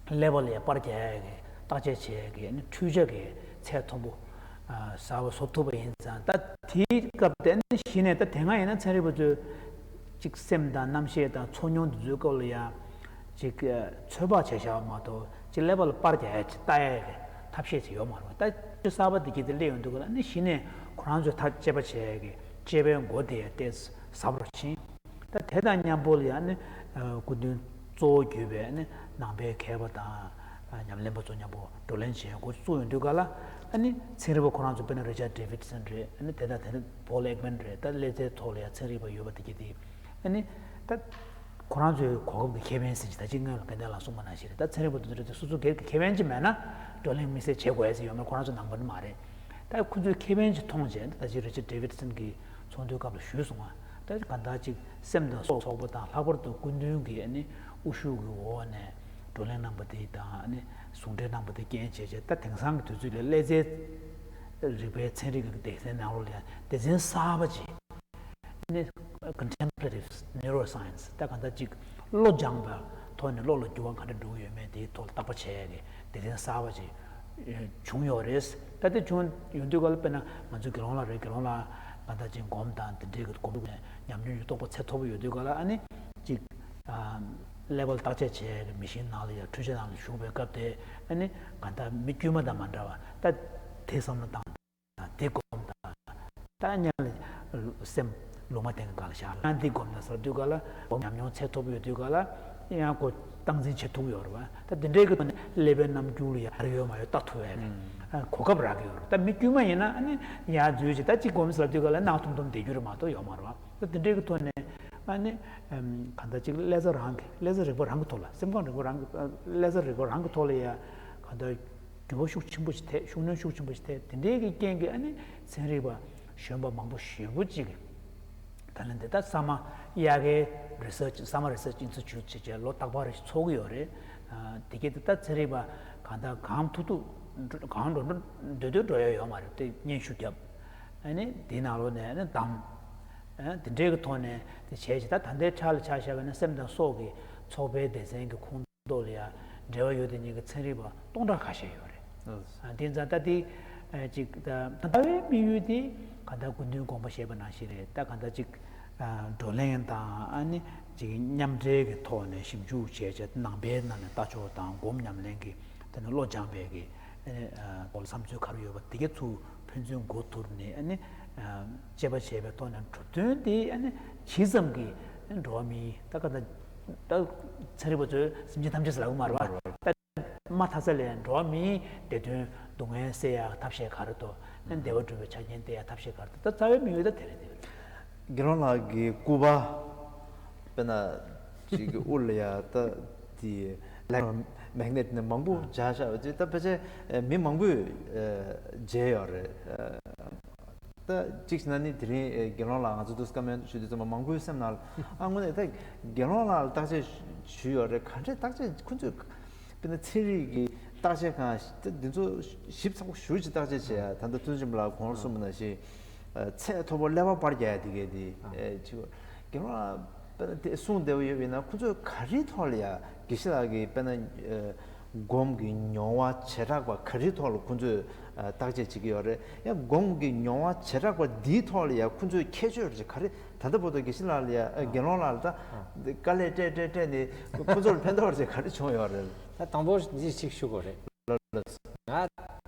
ཀླད་པ་ལ་པར་རྒྱག་ཡ་གི་བརྟག་དཔྱད་བྱེད་ཡ་གི་ཨ་ནི་འཕྲུལ་ཆ་གི་ཚད་མཐོན་པོ་ཨ་གསར་པ་བཟོ་ཐུབ་པ་ཡིན་ཙང་ད་དེའི་སྐབས་དེ་ནི་གཞི་ནས་ད་དེ་སྔ་ཡིན་ན་ཚན་རིག་པ་ཚོས་ཅིག་སེམས་དང་རྣམ་ཤེས་དང་ཚོར་མྱོང་དེ་ཚོའི་སྐབས་ལ་ཡང་ཅིག་ཚོད་དཔག་བྱས་བཞག་པ་མ་གཏོགས་ཅིག་ཀླད་པ་ལ་པར་རྒྱག་ཡ་ཅིག་ལྟ་ཡ་གི་ཐབས་ཤེས་ཅིག་ཡོད་མ་རེད་པ། ད་ཅིག་གསར་པ་དེ་གྱིས་དེ་སླེབས་ཡོང་དུས་ཀ་ལ་ནི་གཞི་ནས་ཁོ་རང་ཚོས་ད་དཔྱད་པ་བྱས་ཡ་གི་དཔྱད་པའི་མགོ་དེ་ཡང་ཏོག་ཙམ་ཟབ་རུ་ཕྱིན། ད་དེ་དང་མཉམ་པོ་ལ་ཡང་ནི་སྐུ་མདུན་གཙོ་བོ་གྱུར་པའི་ནི་ནང་པའི་མཁས་པ་དང་ཉམས་ལེན་པ་ཚོ་མཉམ་པོ་བགྲོ་གླེང་བྱེད་འགོ་བཙུགས་ཡོང་དུས་ག་ལ་ཨ་ནི་ཚན་རིག་པ་ཁོ་རང་ཚོ་དཔེར་ན་རི་ཅར་ཌེ་ཝིད་སན་རེད། ཨ་ནི་དེ་དང་དེ་ནི་པོལ་ཨེག་མན་རེད། ད་ཀླད་རྩའི་ཐོག་ལ་ཡང་ཚན་རིག་པ་ཡོད་པ་དེ་གྱིས་དེ་ཨ་ནི་ད་ཁོ་རང་ཚོའི་གོ་སྐབས་ཀྱི་ཁེ་ཕན་ཟེར་གྱི་ད་ཅིག་སྔོན་ལ་དགེ་འདུན་ལགས་གསུངས་པ་ནང་བཞིན་རེད། ད་ཚན་རིག་པ་དེ་ཚོ་རེད་དེ་སོ་སོ་སྒེར་གྱི་ཁེ་ཕན་ཅིག་མེད་ན་བགྲོ་གླེང་དམིགས་བསལ་བྱེད་དགོས་ཟེར་ཡོད་མེད་ཁོ་རང་ཚོ་ནང་པ་ནི་མ་རེད། ད་ཁོ་ཚོས་ཁེ་ཕན་ཅིག་མཐོང་བྱས་ད་ཅིག་རི་ཅར་ཌེ་ཝིད་སན་གྱི་ཚོགས་འདུའི་སྐབས་ལ་ཞུས་སོང་ང་། ད་གང་ལྟར་ཅིག་སེམས་དང་སྲོག་ཚོགས་པ་དང་ལྷག་པར་དུ་སྐུ་མདུན་གྱི་ཨ་ནི་དབུ་བཞུགས་ཀྱི་འོག་ནས་བགྲོ་གླེང་གནང་པ་དེ་དང་ཨ་ནི་ཟུང་འབྲེལ་གནང་པ་དེ་རྐྱེན་བྱས་བྱས་ད་དེང་སང་གི་དུས་ཚོད་ལ་ཀླད་རྩའི་ རིག་པའི་ཚན་རིག་གི་སྡེ་ཚན་ནང་ལོགས་ལ་ཡང་སྡེ་ཚན་གསར་པ་ཅིག་ནི་Contemplative Neuroscience། ད་གང་ལྟར་ཅིག་བློ་སྦྱངས་པའི་ཐོག་ནས་བློ་ལ་འགྱུར་བ་ག་འདྲ་འགྲོ་གི་ཡོད་མེད་དེའི་ཐོག་ལ་བརྟག་པ་བྱེད་ཡ་གི་སྡེ་ཚན་གསར་པ་ཅིག་བྱུང་ཡོད་རེད། ད་དེ་བྱུང་ཡོང་དུས་ག་ལ་དཔེར་ན་ང་ཚོའི་དགེ་སློང་ལགས་རེད། དགེ་སློང་ལགས་གང་ལྟར་ཅིག་སྒོམ་དང་དེ་འདྲའི་གི་སྒོམ་ཉམས་མྱོང་ཡོད་རྟོགས་པ་ཚད་མཐོ་པོ་ཡོད་དུས་ག་ལ་ཨ་ནི་ཅིག་ཀླད་པ་ལ་བརྟག་དཔྱད་བྱེད་ཡ་གི་མི་ཤིན་ནང་ལ་ཡ་འཕྲུལ་ཆས་ནང་ལ་ཞུགས་པའི་སྐབས་དེ་ཨ་ནི་གང་ལྟར་མི་དཀྱུས་མ་དང་མ་འདྲ་བ་ད་དེ་བསམ་བློ་བཏང་། དང་དེ་སྒོམ་དང་། ད་ཉལ་སེམས་ལུང་མ་བསྟན་ག་ལ་བཞག་ལ་འདི་སྒོམ་དང་ཟེར་དུས་ག་ལ་སྒོམ་ཉམས་མྱོང་ཚད་མཐོ་པོ་ཡོད་དུས་ག་ལ་ཡང་ཁོ་སྟངས་འཛིན་བྱེད་ཐུབ་ཡོད་རེད་བ། ད་འདི་འདྲའི་གི་ཐོག་ནས་ཀླད་པའི་རྣམ་འགྱུར་ལ་ཡར་ཡོད་མ་ཡོད་ལྟ་ཐུབ་ཡ་གི་གོ་སྐབས་རག་གི་ཡོད་རེད། ད་མི་དཀྱུས་མ་ཡིན་ན་ཨ་ནི་ཡར་འཛུལ་ཅིག་ད་ཅིག་སྒོམ་ཟེར་དུས་ག་ལ་ནག་ཐུམ་ཐུམ་བསྡད་རྒྱུ་རེད་མ་གཏོགས་ཡོད་མ་རེད་བ། ད་འདི་འདྲའི་གི་ཐོག་ནས་ཨ་ནི་གང་ལྟར་ཅིག་ཀླད་རྩ་རང་གི་ཀླད་རྩ་རིག་པ་རང་གི་ཐོག་ལ་སེམས་ཁམས་རིག་པ་རང་གི་ཀླད་རྩ་རིག་པ་རང་གི་ཐོག་ལ་ཡ་གང་ལྟར། འགྱུར་བ་ཤུགས་ཆེན་པོ་ཞིག་ཐེབས། ཤུགས་སྣོན་ཤུགས་ཆེན་པོ་ཞིག་ཐེབས། དེ་འདྲའི་གི་རྐྱེན་གྱིས་ཨ་ནི་ཚན་རིག་པ་གཞོན་པ་མང་པོ་ཞེ་པོ་ཅིག་ད་ལན་དེ་ད་ས་མ་ཡ་གའི་རི་སར་ཆི་ས་མ་རི་སར་ཆི་ཨིན་སི་ཊི་ཊུཊ་བྱས་བྱས་ལོ་རྟག་པར་རེ་ཞིག་ཚོགས་ཀྱི་ཡོད་རེད། དེ་གས་དེ་ད་ཚན་རིག་པ་གང་ལྟར་གང་ཐུབ་ཐུབ་གང་འགྲོ་འགྲོ་འདོད་འདོད་འགྲོ་ཡ་ཡོད་མ་རེད་དེ་སྙན་ཞུ་བརྒྱབ། ཨ་ནི་དེའི་ནང་ལོགས་ནས་ཨ་ནི་བདམས། དེ་འདྲའི་གི་ཐོག་ནས་དེ་བྱས་བྱས་ད་ད་ལྟའི་ཆ་ལ་ཆ་བཞག་པ་ན་སེམས་དང་སྲོག་གི་ཚོགས་པའི་སྡེ་ཚན་གྱི་ཁོངས་ཐོག་ལ་ཡང་འབྲེལ་བ་ཡོད་དེ་ཉིད་ཀྱི་ཚན་རིག་པ་སྟོང་ཕྲག་ཁ་ཤས་ཡོད་རེད། ཨ། དེ་ཙང་ད་དེ་ཅིག་ད་ལྟ་བའི་དམིགས་ཡུལ་དེ་གང་ལྟར་སྐུ་མདུན་དགོངས་པ་བཞེས་པ་ནང་བཞིན་རེད། ད་གང་ལྟར་ཅིག་བགྲོ་གླེང་དང་ཨ་ནི་ཅིག་མཉམ་འབྲེལ་གྱི་ཐོག་ནས་ཞིབ་འཇུག་བྱས་བྱས་ནང་པའི་ནང་ནས་ལྟ་ཕྱོགས་དང་སྒོམ་ཉམས་ལེན་གྱི་དེ་ནས་བློ་སྦྱངས་པའི་གི་ཨ་ནི་ཐོག་ལ་བསམ་ཚུལ་ག་རེ་ཡོད་པ་དེ་ག་ཚུར་ཕན་ཚུན་མགོ་ཐུར་ནས་ཨ་ནི་དཔྱད་པ་བྱས་པའི་ཐོག་ནས་གྲུབ་དོན་དེ་ཨ་ནི་ཇི་ཙམ་གྱིས་འགྲོ་བ་མིའི་ད་ག་ད། ད་ཚན་རིག་པ་ཚོས་སེམས་ཅན་ཐམས་ཅད་ཟེར་ལབ་ཀྱི་མ་རེད་བ། ད་མ་མཐའ་ས་ལས་འགྲོ་བ་མིའི་བདེ་དོན་སྡུག་བསྔལ་སེལ་ཡག་ཐབས་ཤེས་ག་རེ་འདུག་བདེ་བ་སྒྲུབ་པའི་ཆ་རྐྱེན་སྟེར་ཡག་ཐབས་ཤེས་ག་རེ་འདུག་ད་རྩ་བའི་དམིགས་ཡུལ་ད་དེ་རེད་དེ་རེད། དགེ་སློང་ལགས་ཀྱི་སྐུ་པར་དཔེར་ན་ཅིག་གི་དབུ་ལ་ཡ་ད་དེ་ལེག་མེག་ནེ་ཊི་ནས་མང་པོ་སྦྱར་བཞག་པ་ཅིག་ད་ཕལ་ཆེར་མི་མང་པོས་མཇལ་ཡོད་རེད། ད་གཅིག་བྱས་ན་ནི་དེ་རིང་ཨེ་དགེ་སློང་ལགས་ང་ཚོ་འདུག་བཀའ་མོལ་ཞུ་དུས་ཙམ་པ་མང་པོའི་སེམས་ནང་ལ་ཨ་དངོས་གནས་ད་དགེ་སློང་ལགས་ལ་བརྟག་དཔྱད་ཞུས་ཡོད་རེད། ག་འདྲས་བརྟག་དཔྱད་ཁོ་ཚོས་དཔེར་ན་ཚན་རིག་གི་བརྟག་དཔྱད་ཁང་ད་འདི་ཚོ་ཞིབ་ཚགས་པོ་ཞེ་ཅིག་བརྟག་དཔྱད་བྱས་ཡ་ད་ལྟ་ཐུན་ཆེན་པ་ལགས་གོང་ལ་གསུངས་པ་ནང་བཞིན་ཚད་མཐོ་པོ་ཀླད་པ་པར་རྒྱག་ཡ་དེ་གས་དེ་ཨེ་ཅིག་དགེ་སློང་ལགས་དཔེར་ན་དེ་གསུངས་བསྡད་པ་ཡོད་པ་ཡིན་ན་ཁོ་ཚོས་ག་རེའི་ཐོག་ལ་ཡ་དགེ་བཤེས་ལགས་ཀྱིས་དཔེར་ན་ཨེ་སྒོམ་གྱི་མྱོང་བ་བྱེ་བྲག་པ་ག་རེའི་ཐོག་ལ་ཁོ་ཚོས་ཨ་བརྟག་དཔྱད་བྱེད་ཀྱི་ཡོད་རེད། ཡང་སྒོམ་གྱི་མྱོང་བ་བྱེ་བྲག་པ་འདིའི་ཐོག་ལ་ཡང་ཁོ་ཚོས་ཁྱད་ཆོས་རེ་ག་རེ་ད་ལྟ་བར་དུ་དགེ་བཤེས་ལགས་ལ་ཡང་ཨ་དགེ་སློང་ལགས་ལ་ད་དཀའ་ལས་སྤྲད་སྤྲད་སྤྲད་ནས་ཁོ་ཚོར་ཕན་ཐོགས་རེ་ག་རེ་བྱུང་ཡོད་རེད། ད་དང་པོ་འདི་གཅིག་ཞུ་དགོས་རེད། ལགས་ལགས། ང་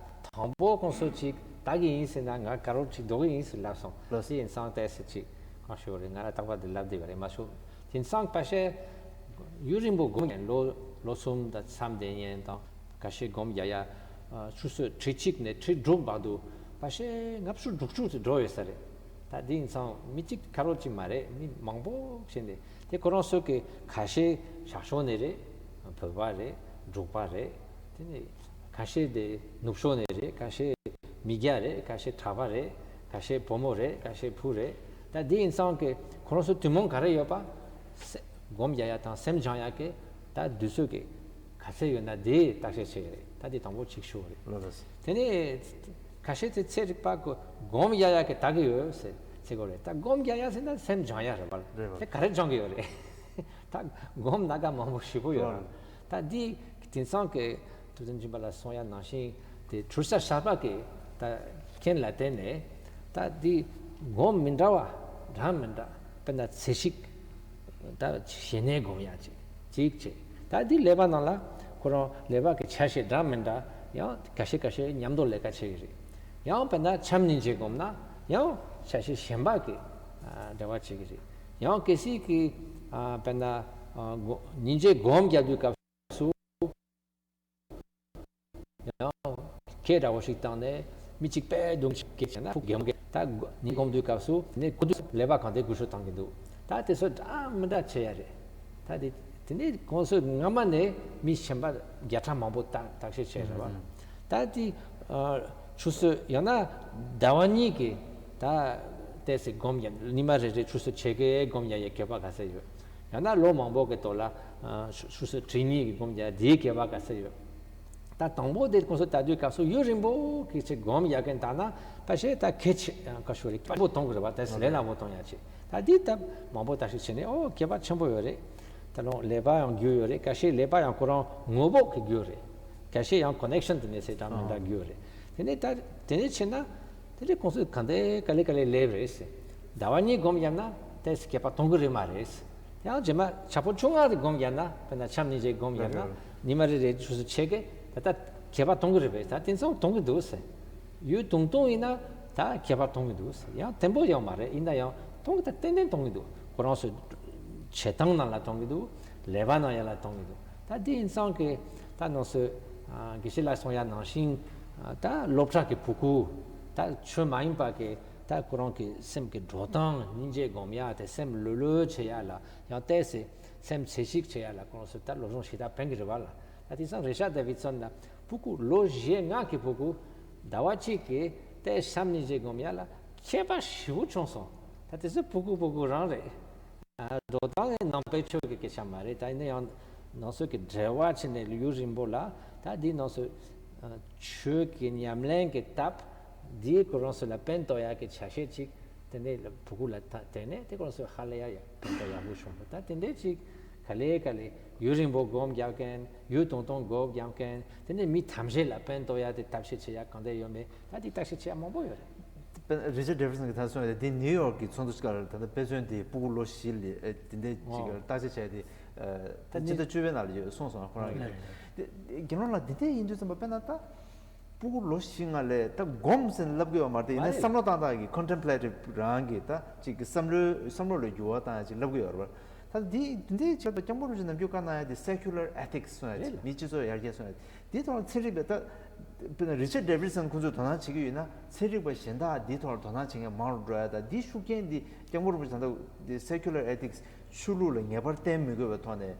དང་པོ་ཁོང་ཚོ་གཅིག་ལྟ་གི་ཡིན་ཟེར་ན་ང་དགའ་རབ་ཅིག་འགྲོ་གི་ཡིན་ཟེར་ལབ་སོང་། ལགས། དེ་ཡིན་ཙང་ཏོག་ཙམ་ཅིག་གང་ཞུ་རེད། ང་ལ་རྟག་པར་འདི་ལབ་བསྡད་པ་རེད་མ་གཞི། དེང་སང་ཕལ་ཆེར་ཡུན་རིང་པོ་སྒོམ་ནས་ལོ་ལོ་གསུམ་དང་མཚམས་བསྡད་མཁན་དང་ཁ་ཤས་སྒོམ་རྒྱག་ཡ་ཆུ་ཚོད་ཁྲི་གཅིག་ནས་ཁྲི་དྲུག་བར་དུ་ཕལ་ཆེར་ལྔ་བཅུ་དྲུག་ཅུ་ཙམ་འགྲོ་ཡོད་ས་རེད། ད་དེང་སང་མི་གཅིག་ཁ་རོག་གཅིག་མ་རེད། མི་མང་པོ་ཕྱིན་ནས་དེ་ཁོ་རང་ཚོ་གི་ཁ་ཤས་ཤར་ཕྱོགས་ནས་རེད། བོད་པ་རེད། འབྲུག་པ་རེད། དེ་ནས་ཁ་ཤས་དེ་ནུབ་ཕྱོགས་ནས་རེད། ཁ་ཤས་མི་རྒྱ་རེད། ཁ་ཤས་གྲྭ་པ་རེད། ཁ་ཤས་བུ་མོ་རེད། ཁ་ཤས་བུ་རེད། ད་འདི་ཡིན་ཙང་གི་ཁོ་རང་ཚོ་ཐུན་མོང་ག་རེ་ཡོད་པ། སེ་སྒོམ་རྒྱག་ཡ་དང་སེམས་སྦྱང་ཡ་གི་ད་དུས་ཚོད་ཀྱི་ག་ཚད་ཡོད་ན་དེ་བརྟག་དཔྱད་བྱེད་ཀྱི་རེད། ད་འདི་དང་པོ་གཅིག་ཞུ་བ་རེད། ལགས་སོ། དེ་ནས་ཁ་ཤས་ཚེ་ཚན་རིག་པ་གི་སྒོམ་རྒྱག་ཡ་གི་ད་གི་ཡོད་ཟེར་ཟེར་གོ་རེད། ད་སྒོམ་རྒྱག་ཡ་ཟེར་ན་སེམས་སྦྱང་ཡ་རེད་པ། རེད་པ། དེ་ག་རེ་སྦྱང་གི་ཡོད་རེད། ད་སྒོམ་སྣ་ཁ་མང་པོ་ཞེ་པོ་ཡོད་རེད། ད་འདི་དེང་སང་གི་ཐུབ་བསྟན་སྦྱིན་པ་ལགས་གསུང་ཡ་ནང་བཞིན་དེ་འཁྲུལ་ས་གསར་པ་གི་ད་རྐྱེན་ལ་བརྟེན་ནས་ད་འདི་སྒོམ་མི་འདྲ་བ་གྲངས་མི་འདྲ་དཔེར་ན་ཚེ་གཅིག་ད་ཞི་གནས་སྒོམ་ཡ་གཅིག་གཅིག་བྱས། ད་འདི་ཀླད་པ་ནང་ལ་ཁོ་རང་ཀླད་པ་གི་ཆ་ཤས་གྲངས་མི་འདྲ་ཡང་འགའ་ཤས་འགའ་ཤས་མཉམ་དུ་ལས་ཀ་བྱེད་ཀྱི་རེད། ཡང་དཔེར་ན་བྱམས་སྙིང་རྗེ་སྒོམ་ན་ཡང་ཆ་ཤས་གཞན་པ་གི་འབྲེལ་བ་བྱེད་ཀྱི་རེད། ཡང་གལ་སྲིད་ཀྱི་ཨ་དཔེར་ན་ཨ་སྒོ་སྙིང་རྗེ་སྒོམ་རྒྱག་དུས་སྐབས་སུ་ཡང་སྐད་འདྲ་བོ་ཞིག་བཏང་ནས་མི་གཅིག་དཔེ་སྡུག་ཅིག་སྐད་བྱས་ན་ཕུགས་རྒྱང་གི་ད་སྙིང་སྒོམ་དུས་སྐབས་སུ་ནི་གོ་དུས་ཀླད་པ་གང་དེ་འགུལ་སྐྱོད་བཏང་གི་འདུག་ད་དེ་ཚོ་འདྲ་མི་འདྲ་བྱེད་ཡ་རེད། ད་དེ་དེ་ནས་ཁོང་ཚོས་སྔ་མ་ནས་མི་གཞན་པ་བརྒྱ་ཕྲག་མང་པོ་བརྟག་བརྟག་དཔྱད་བྱས་རེད་བ། ད་དེ་ཆུ་ཚོད་ཡང་ན་ཟླ་བ་གཉིས་ཀྱི་ད་ཏོག་ཙམ་སྒོམ་ཡ་ཉི་མ་རེ་རེ་ཆུ་ཚོད་ཕྱེད་ཀའི་སྒོམ་ཡ་ཡི་དགོས་པ་ག་ཚད་ཡོད། ཡང་ན་ལོ་མང་པོ་གི་ཐོག་ལ་ཆུ་ཆུ་ཚོད་ཁྲི་གཉིས་ཀྱི་སྒོམ་ཡ་དེའི་དགོས་པ་ག་ཚད་ཡོད། ད་དང་པོ་དེ་ཁོང་ཚོ་ལྟ་དུས་སྐབས་སུ་ཡུན་རིང་པོ་གི་ཅིག་སྒོམ་ཡག་གིན་ད་ན་ཕལ་ཆེར་ད་གལ་ཆེ་ཡང་ཁ་ཤོར་རིགས་པ་པོ་གཏོང་གི་རེད་བ། ད་ལས་སླ་པོ་གཏོང་ཡག་ཅིག་ད་འདི་ད་མང་པོ་བརྟག་ཞིབ་བྱས་ནས་ཨོ་ཁྱད་པར་ཆེན་པོ་ཡོད་རེད། ད་རུང་ཀླད་པ་ཡང་རྒྱུས་ཡོད་རེད། ཁ་ཤས་ཀླད་པ་ཡང་ཁོ་རང་ངོ་བོ་གི་རྒྱུས་རེད། ཁ་ཤས་ཡང་ཀོ་ནེག་ཤན་དེ་ནས་ཟེར་འདྲ་མི་འདྲ་རྒྱུས་རེད། དེ་ནས་ད་དེ་ནས་ཕྱིན་ན་དེ་ནས་ཁོང་ཚོས་ག་འདྲ་ག་ལེ་ག་ལེ་ལེབ་རེད་ཟེར། ཟླ་བ་གཉིས་སྒོམ་བརྒྱབ་ན་དེ་ཁྱད་པར་གཏོང་གི་རེད་མ་རེད་ཟེར། ཡང་རྗེས་མ་ཆ་ཕོ་ཆུང་ང་རེ་སྒོམ་བརྒྱབ་ན་དཔེར་ན་འཆམ་གཉིས་རྗེས་སྒོམ་བརྒྱབ་ན་ཉི་མ་རེ་རེ་ཆུ་ཚོད་ཕྱེད་ཀས་ད་ལྟ་ཁྱད་པར་གཏོང་གི་རེད་པས། ད་དེང་སང་གཏོང་གི་འདུག་ཟེར། ཡུན་ཐུང་ཐུང་ཡིན་ན་ད་ཁྱད་པར་གཏོང་གི་འདུག་ཟེར། ཡང་བརྟན་པོ་ཡང་མ་རེད། ཡིན་ན་ཡང་གཏོང་གི་ད་ཏན་ཏན་གཏོང་གི་འདུག་ཁོ་རང་ཚོའི་བྱེད་སྟངས་ནང་ལ་གཏོང་གི་འདུག་ཀླད་པ་ནང་ཡང་ལ་གཏོང་གི་འདུག་ད་དེ་ཡིན་ཙང་གི་ད་ནང་ཚོས་དགེ་བཤེས་ལགས་གསུང་ཡ་ནང་བཞིན་ད་སློབ་གྲྭ་གི་ཕྲུ་གུ་ད་ཆོས་མ་ཡིན་པ་གི་ད་ཁོ་རང་གི་སེམས་ཀྱི་འགྲོ་སྟངས་སྙིང་རྗེ་སྒོམ་ཡ་དེ་སེམས་ལྷོད་ལྷོད་བྱེད་ཡ་ལ་ཡང་ཏོག་ཙམ་སེམས་ཚོས་གཞི་བྱེད་ཡ་ལ་ཁོ་རང་ཚོས་ད་སློབ་སྦྱོང་ཞེ་དྲག་ཕན་གི་རེད་བ་ལ། ད་དེང་སང་རི་ཆར་ཌེ་ཝིད་སོན་ལ་ཕྲུ་གུ་ལོ་བཞི་ལྔ་གི་ཕྲུ་གུ་ཟླ་བ་གཅིག་གི་ཏོག་ཙམ་སེམས་སྙིང་རྗེ་སྒོམ་ཡ་ལ་ཁྱད་པར་ཞེ་པོ་བྱུང་སོང་། ད་དེ་ཚོ་ཕྲུ་གུ་ཕྲུ་གུ་རང་རེད། འགྲོ་སྟངས་ནི་ནང་པའི་ཆོས་ཀྱི་སྐད་ཆ་མ་རེད། ད་ཡིན་ན་ཡང་ནང་ཚོ་གི་འབྲེལ་བ་བྱས་ནས་ཡུན་རིང་པོ་ལ་ད་འདི་ནང་ཚོ་ཆོས་ཀྱི་ཉམས་ལེན་གྱི་སྟབས་འདིའི་ཁོ་རང་ཚོ་ལ་ཕན་ཐོགས་ཡག་གི་ཆ་ཤས་ཅིག་དེ་ནས་ཕྲུ་གུ་ལ་ད་དེ་ནས་དེ་ཁོ་རང་ཚོ་ཧ་ལས་ཡ་ཡ་ཕན་ཐོགས་ཡག་པོ་བྱུང་འདུག་ད་དེ་འདྲས་ཅིག་ག་ལེ་ག་ལེ་ཡུན་རིང་པོ་སྒོམ་རྒྱག་མཁན་ཡུན་ཐུང་ཐུང་སྒོམ་རྒྱག་མཁན་དེ་ནས་མི་ཐམས་ཅད་ལ་ཕན་ཐོགས་ཡག་དེ་ཐབས་ཤེས་བྱེད་ཡག་གང་འདྲས་ཡོད་མེད་ད་དེ་བརྟག་ཞིབ་བྱེད་ཡག་མང་པོ་ཡོད་རེད། དཔེར་ན་རི་ཆར་ཌེ་ཝིད་སོན་གྱིས་ད་གསུངས་ཡོད་དེ་ནིའུ་ཡོག་གི་ཚོགས་འདུ་ཞིག་ལ་ད་ལྟ་དཔེ་མཚོན་དེ་ཕྲུ་གུ་ལོ་བཞི་ལ་དེ་འདྲས་ཅིག་ཨོ། བརྟག་དཔྱད་བྱས་ཏེ་ད་ད་སྤྱི་ནི་ཟླ་བཅུ་པའི་ནང་ལ་ཡོད་གསུངས་སོང་ཁོ་རང་གིས། ལགས་རེད། དེ་དགེ་སློང་ལགས་འདི་འདྲས་ཡིན་དུས་ཙམ་པ་དཔེར་ན་ད་ཕྲུ་གུ་ལོ་བཞི་ལྔ་ལས་ད་སྒོམ་ཟེར་ལབ་གི་ཡོད་མ་རེད། ཡིན་ནའི་མ་རེད། བསམ་བློ་བཏང་སྟངས་ཀྱི་ཀོན་ཊེམ་པ་ལེ་ཊིབ་རང་གི་ད་ཅིག་གི་བསམ་བློའི་བསམ་བློ་ལ་འགྱུར་བ་བཏང་ཡ་ཅིག་ལབ་གི་ཡོད་རེད་པ། ད་འདི་འདི་འདྲའི་ཆེད་དུ་སྐྱབས་མགོན་རིན་པོ་ཆེ་ནམ་རྒྱུན་བཀའ་གནང་ཡ་དེ་སེ་ཀུ་ལར་ཨེ་ཐིག་སི་གསུང་ཡ་རེད་ཅིག་ལགས། མི་སྤྱི་ཚོགས་ཡར་རྒྱས་གསུང་ཡ་འདི་ཐོག་ལ་ཚན་རིག་པས་ད་དཔེར་ན་རི་ཆར་ཌེ་ཝིད་སོན་ཁོང་ཚོས་དོ་སྣང་བྱེད་ཀྱི་ཡོད་ན་ཚན་རིག་པ་གཞན་དག་འདི་ཐོག་ལ་དོ་སྣང་བྱེད་མཁན་མང་རུ་འགྲོ་ཡ་ད་འདི་ཤུགས་རྐྱེན་འདི་སྐྱབས་མགོན་རིན་པོ་ཆེ་ད་ལྟ་འདི་སེ་ཀུ་ལར་ཨེ་ཐིག་སི་ཆོས་ལུགས་ལ་ངེས་པར་བརྟེན་མི་དགོས་པའི་ཐོག་ནས་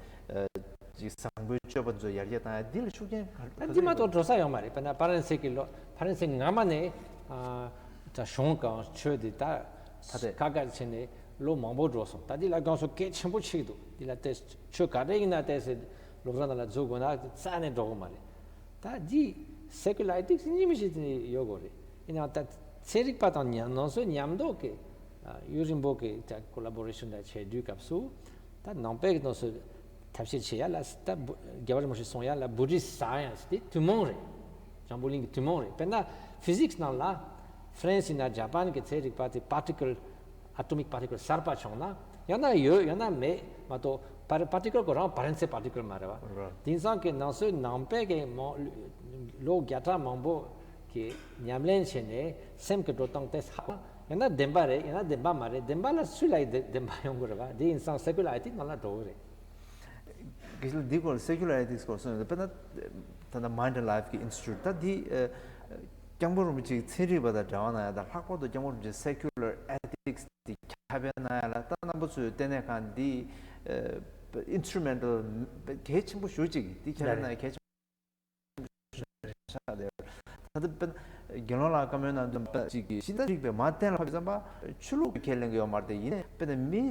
ཅིག་བཟང་པོའི་སྤྱོད་པ་ཚོ་ཡར་རྒྱས་བཏང་ཡ་འདི་ལ་ཤུགས་རྐྱེན་ག་ཨ་འདི་མ་གཏོགས་འགྲོ་ས་ཡོད་མ་རེད། དཔེར་ན་ཕ་རན་སི་གི་ལོ་ཕ་རན་སི་སྔ་མ་ནས་ཨ་ད་གཞུང་གང་ཆོས་འདི་ད་ད་ལྟ་ཁ་ཁ་བྱས་ནས་ལོ་མང་པོ་འགྲོ་སོང་། ད་འདི་ལ་གང་སོ་གལ་ཆེན་པོ་ཆགས་འདུག་འདི་ལ་ཏེ་ཆོས་ག་རེ་ཡིན་ན་ཏེ་སེ་སློབ་གྲྭ་ནང་ལ་འཛུལ་དགོས་ན་རྩ་ནས་འགྲོ་གི་མ་རེད། ད་འདི་སེ་ཀུ་ལར་ཨེ་ཐིག་སི་གཉིས་མི་ཞིག་ཡོད་དགོས་རེད། ཡིན་ནའང་ད་ཚན་རིག་པ་དང་ཉམས་ནང་སོ་མཉམ་འདོགས་ཀྱི་ཡུན་རིང་པོ་གི་ད་ཀོ་ལ་བོ་རེ་ཤན་ད་བྱེད་དུས་སྐབས་སུ་ད་ནང་པའི་གི་ནང་སོ་ཐབས་ཤེས་བྱེད་ཡ་ལ་ད་རྒྱལ་བ་རིན་པོ་ཆེས་གསུང་ཡ་ལ་བུ་དྷིསྟ་སའེན་སི་དེ་ཐུན་མོང་རེད། འཛམ་བུ་གླིང་གི་ཐུན་མོང་རེད། དཔེར་ན་ཕི་ཟིག་སི་ནང་ལ་ཧྥ་རན་སི་ན་ཇ་པན་གི་ཚན་རིག་པ་དེ་པར་ཊི་ཀལ་ཨ་ཊོ་མིག་པར་ཊི་ཀལ་གསར་པ་བྱུང་ན་ཡང་ན་ཡོད་ཡང་ན་མེད་མ་གཏོགས་པར་པར་ཊི་ཀལ་ཁོ་རང་ཕ་རན་སི་པར་ཊི་ཀལ་མ་རེད་བ། རེད། དེང་སང་གི་ནང་སོའི་ནང་པའི་གི་མང་ལོ་བརྒྱ་ཕྲག་མང་པོ་གི་ཉམས་ལེན་བྱས་ནས་སེམས་ཀྱི་འགྲོ་སྟངས་དེ་ཧ་ཡང་ན་བདེན་པ་རེད་ཡང་ན་བདེན་པ་མ་རེད། བདེན་པ་ལ་སུ་ལ་ཡི་བདེན་པ་ཡོང་གི་རེད་བ། དེ་ཡིན་ཙང་སེ་ཀུ་ལར་ཨེ་ཐིག་སི་ནང་ལ་འགྲོ་གི་རེད། དེ་ལ་འདི་སྐོར་སེ་ཀུ་ལར་ཨེ་ཐིག་སི་སྐོར་གསུངས་ཡོད། དཔེར་ན་ད་ལྟ་མའིན་ཌི་ལའིཕ་གི་ཨིན་སི་ཊི་ཊུཊ་ད་འདི་ཨ་སྐྱབས་མགོན་རིན་པོ་ཆེའི་ཚན་རིག་པ་དང་འབྲེལ་བ་གནང་ཡ་དང་ལྷག་པར་དུ་སྐྱབས་མགོན་རིན་པོ་ཆེའི་སེ་ཀུ་ལར་ཨེ་ཐིག་སི་འདི་ཁྱབ་སྤེལ་གནང་ཡ་ལ་ད་རྣམ་པ་ཚོས་ལྟེ་གནས་ཁང་འདི་ཨ་ཨིན་སི་ཊུ་རུ་མེན་ཊལ་གལ་ཆེན་པོ་ཞེ་པོ་ཅིག་འདི་ཁྱབ་སྤེལ་གནང་ཡ་གལ་ཆེན་ཆགས་བསྡད་ཡོད། ད་ལྟ་དཔེར་ན་དགེ་སློང་ལགས་བཀའ་མོལ་ནང་དུ་དཔེར་ན་ཅིག་གི་ཤིང་རྟ་རིག་པའི་མ་གཏན་ལ་ཕབ་པའི་བསམ་པ་ཆོས་ལུགས་ཁས་ལེན་གྱི་ཡོད་མ་རེད་དེ། ཡིན་ནའི་དཔེར་ན་མི་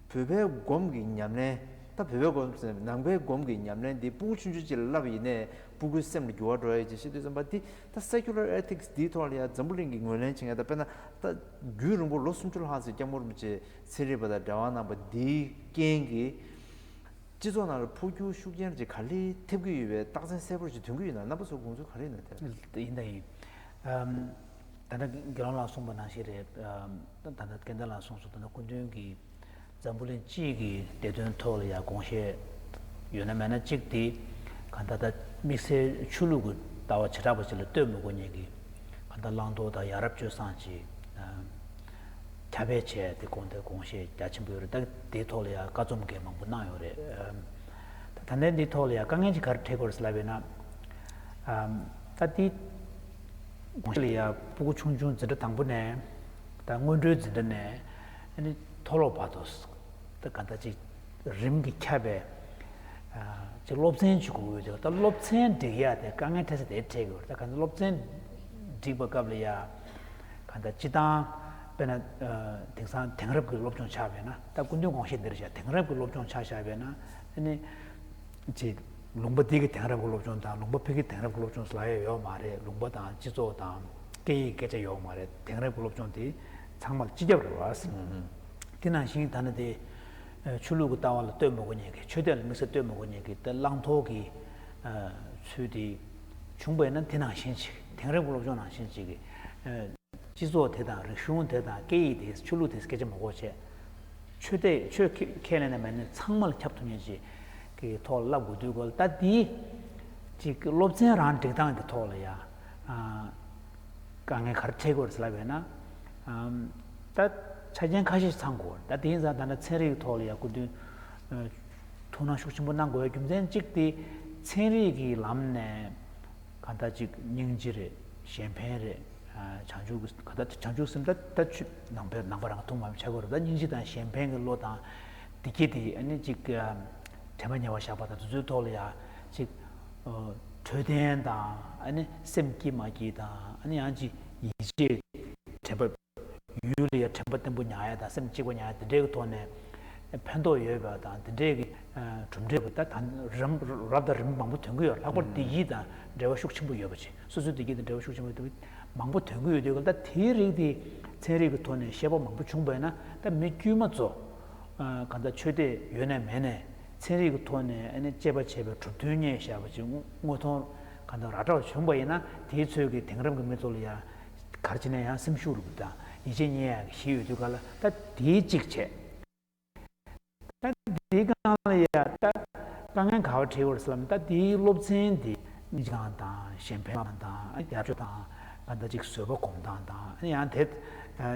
བོད་པའི་སྒོམ་གྱི་ཉམས་ལེན་ད་བོད་པའི་སྒོམ་ཟེར་ནང་པའི་སྒོམ་གྱི་ཉམས་ལེན་འདི་ཕྲུ་གུ་ཆུང་ཆུང་ཅིག་ལ་བསླབ་པ་ཡིན་ནའི་ཕྲུ་གུའི་སེམས་ལ་འགྱུར་བ་འགྲོ་ཡ་ཅིག་བཤད་དུས་བསམ་པ་འདི་ད་སེ་ཀུ་ལར་ཨེ་ཐིག་སི་འདིའི་ཐོག་ལ་ཡ་འཛམ་བུ་གླིང་གི་ངོས་ལེན་བྱེད་མཁན་ད་དཔེར་ན་ད་རྒྱུན་རིང་པོ་ལོ་སུམ་ཅུ་ལྷག་ཙམ་སྐྱབས་མགོན་རིན་པོ་ཆེ་ཚན་རིག་པ་དང་འབྲེལ་བ་གནང་པ་འདིའི་རྐྱེན་གྱིས། སྤྱི་ཚོགས་ནང་ལ་འཕོ་འགྱུར་ཤུགས་རྐྱེན་ཅིག་ག་ལེར་ཐེབས་ཀྱི་ཡོད་པའི་རྟགས་མཚན་གསལ་པོ་ཅིག་ཐོན་གྱི་ཡོད་ན། རྣམ་པ་ཚོའི་དགོངས་ཚུལ་ག་རེ་ཡིན་ན་དེ། ཡིན་ད་ཡིན། ཨམ། ད་ལྟ་དགེ་སློང་ལགས་གསུངས་པ་ནང་བཞིན་རེད། ཨམ། ད་ལྟ་སྐལ་ལྡན་ལགས་གསུངས་སོང་། ད་ལྟ་སྐུ་མདུན་གྱིས་འཛམ་བུ་གླིང་སྤྱི་གི་བདེ་དོན་ཐོག་ལ་ཡང་དགོངས་བཞེས་ཡོད་ན་མེད་ན་གཅིག་དེ་གང་ལྟར་ད་དམིགས་བསལ་ཆོས་ལུགས་ཀྱི་ལྟ་བ་བྱེ་བྲག་པ་ཅིག་ལ་ལྟོས་མི་དགོས་མཁན་གྱི་གང་ལྟར་བླང་དོར་དང་ཡ་རབས་སྤྱོད་བཟང་ཅིག་ཨམ། ཁྱབ་སྤེལ་བྱས་ཏེ་དགོངས་ཏེ་དགོངས་བཞེས་རྒྱ་ཆེན་པོ་ཡོད་རེད། ད་དེའི་ཐོག་ལ་ཡང་བཀའ་རྩོམ་གྱི་མང་པོ་གནང་ཡོད་རེད། ད་ལྟ་འདིའི་ཐོག་ལ་ཡང་དཀའ་ངལ་ཅིག་ག་རེ་འཕྲད་ཀྱི་ཡོད་རེད་ལབ་ཡོད་ན། ཨམ། ད་དེ་དགོངས་བཞེས་ལ་ཡང་ཕྲུ་གུ་ཆུང་ཆུང་འཛིན་གྲྭ་དང་པོ་ནས་ད་སྔོན་འགྲོའི་འཛིན་གྲྭ་ནས་ཨ་ནི་མཐོ་སློབ་བར་དུ་ད་ག་འདྲ་ཅིག་རིམ་གྱིས་ཁྱབ་པའི་ཅིག་སློབ་ཚན་ཅིག་དགོས་ཀྱི་ཡོད་དུས། ད་སློབ་ཚན་སྒྲིག་ཡ་དེ་དཀའ་ངལ་འཕྲད་ས་དེ་འཕྲད་ཀྱི་ཡོད་རེད། ད་གང་ལྟར་སློབ་ཚན་སྒྲིག་པའི་སྐབས་ལ་ཡ་གང་ལྟར་སྤྱི་བཏང་དཔེར་ན་དེང་སང་དེང་རབས་ཀྱི་སློབ་སྦྱོང་ཆགས་པས་ན། ད་སྐུ་མདུན་དགོངས་བཞེས་འདིར་བཞག་དེང་རབས་ཀྱི་སློབ་སྦྱོང་ཆ་བཞག་པས་ན་ཨ་ནི་ཅིག་ ལུང་པ་འདི་གི་དེང་རབས་ཀྱི་སློབ་སྦྱོང་དང་ལུང་པ་ཕ་གི་དེང་རབས་ཀྱི་སློབ་སྦྱོང་ཟེར་ལབ་ཡ་ཡོད་མ་རེད། ལུང་པ་དང་སྤྱི་ཚོགས་དང་སྐད་ཡིག་སྐད་ཆ་ཡོད་མ་རེད། དེང་རབས་ཀྱི་སློབ་སྦྱོང་དེ་ཚང་མ་ལ་སྤྱི་ཁྱབ་རེད་བ། དེ་ནང་བཞིན་ད་ནི་དེ་ཆོས་ལུགས་ཀྱི་ལྟ་བ་ལ་ལྟོས་མི་དགོས་མཁན་གྱི་ཆོས་དད་ལ་དམིགས་བསལ་ལྟོས་མི་དགོས་མཁན་གྱི་ད་བླང་དོར་གྱི་ཚུལ་དེ་བྱུང་བ་ཡིན་ན། དེ་ནང་བཞིན་ཅིག་དེང་རབས་ཀྱི་སློབ་སྦྱོང་ནང་བཞིན་ཅིག་གི་སྤྱི་ཚོགས་དེ་དང་རིག་གཞུང་དེ་དང་སྐད་ཡིག་དེ་ཆོས་ལུགས་དེ་སྐད་ཆ་མ་གོ་བྱས། ཆོས་དད་ཆོས་ཁས་ལེན་ནས་མེད་ནས་ཚང་མ་ལ་ཁྱབ་ཐུབ་མཁན་ཅིག་གི་ཐོག་ལ་བསླབ་དགོས་དུས་སྐོར་ད་དེ་ཅིག་སློབ་ཚན་རང་སྒྲིག་སྟངས་ཀྱི་ཐོག་ལ་ཡ་དཀའ་ངལ་ག་རེ་འཕྲད་དགོས་རེད་ལབ་ཡོད་ན། ད་ཆ་རྐྱེན་ཁ་ཤས་ཚང་དགོས་རེད། ད་དེ་ཡིན་ཙང་ད་ལྟ་ཚན་རིག་གི་ཐོག་ལ་ཡ་སྐུ་མདུན་ཐུགས་སྣང་ཤུགས་ཆེན་པོ་གནང་དགོས་པའི་རྒྱུ་མཚན་གཅིག་དེ་ཚན་རིག་གི་ལམ་ནས་གང་ལྟར་ཅིག་སྙིང་རྗེ་རེད། གཞན་ཕན་རེད། བྱང་ཆུབ་ཀྱི་ག་ད་བྱང་ཆུབ་སེམས་ད་ད་ཆུ་ནང་པའི་ནང་པ་རང་ཐུན་མོང་མ་ཡིན་པ་ཆགས་ཀྱི་རེད། ད་སྙིང་རྗེ་དང་གཞན་ཕན་གྱི་བློ་དང་བདེ་སྐྱིད་དེ་ཨ་ནི་ཅིག་དྲན་པ་ཉེ་བར་བཞག་པ་དང་དེ་ཚོའི་ཐོག་ལ་ཡ་ཅིག་འཕྲོད་བསྟེན་དང་ཨ་ནི་སེམས་སྐྱིད་མ་སྐྱིད་དང་ཨ་ནི་ཡང་ཅིག་ཡིད་ཆེས་དྲན་པ་ཡུལ་ལ་ཡ་དྲན་པ་བརྟན་པོ་ཉར་ཡ་དང་སེམས་གཅིག་པ་ཉར་ཡ་དེ་འདྲའི་གི་ཐོག་ནས་ཕན་ཐོགས་ཡོད་པ་དང་དེ་འདྲའི་གི་གྲུབ་འབྲས་པ་ད་ད་རིམ་རབ་དང་རིམ་མང་པོ་ཐོན་གྱི་ཡོད། ལྷག་པར་བདེ་སྐྱིད་དང་འབྲེལ་བ་ཤུགས་ཆེན་པོ་ཡོད་པ་ཅིག་སོ་སོའི་བདེ་སྐྱིད་དང་འབྲེལ་བ་ཤུགས་ཆེན་པོ་ཡོད་པ་མང་པོ་ཐོན་གྱི་ཡོད་དུས་ཀ་ད་དེའི་རིགས་དེ་ཚན་རིག་གི་ཐོག་ནས་ཤེས་པ་མང་པོ་བྱུང་བ་ཡིན་ན་ད་མི་དཀྱུས་མ་ཚོ་གང་ལྟར་ཆོས་དད་ཡོད་ནས་མེད་ནས་ཚན་རིག་གི་ཐོག་ནས་ཨ་ནི་དཔྱད་པ་བྱས་པའི་གྲུབ་དོན་རྙེད་བཞག་པ་ཅིག་དངོས་མཐོང་གང་ལྟར་ར་སྤྲོད་བྱུང་བ་ཡིན་ན་དེའི་ཚོད་ཀྱི་དེང་རབས་ཀྱི་མི་ཚོ་ལ་ཡང་ག་རེ་བྱས་ནས་ཡང་སེམས་ཤུགས་རུ་དང་ཡིད་ཆེས་རྙེད་ཡག་གི་གཞི་ཡོད་དུས་ག་ལ་ད་དེའི་གཅིག་བྱས། ད་དེའི་སྒང་ལ་ཡ་ད་དཀའ་ངལ་ག་བ་འཕྲད་ཡོད་རེད་ཟེར་ལབ་ན། ད་དེའི་སློབ་ཚན་དེ་སྙིང་རྗེ་སྒང་དང་གཞན་ཕན་སྒང་དང་ཡར་ཕྱོགས་དང་ག་འདྲ་ཅིག་བཟོད་པ་སྒོམ་སྟངས་དང་ཡང་དེ་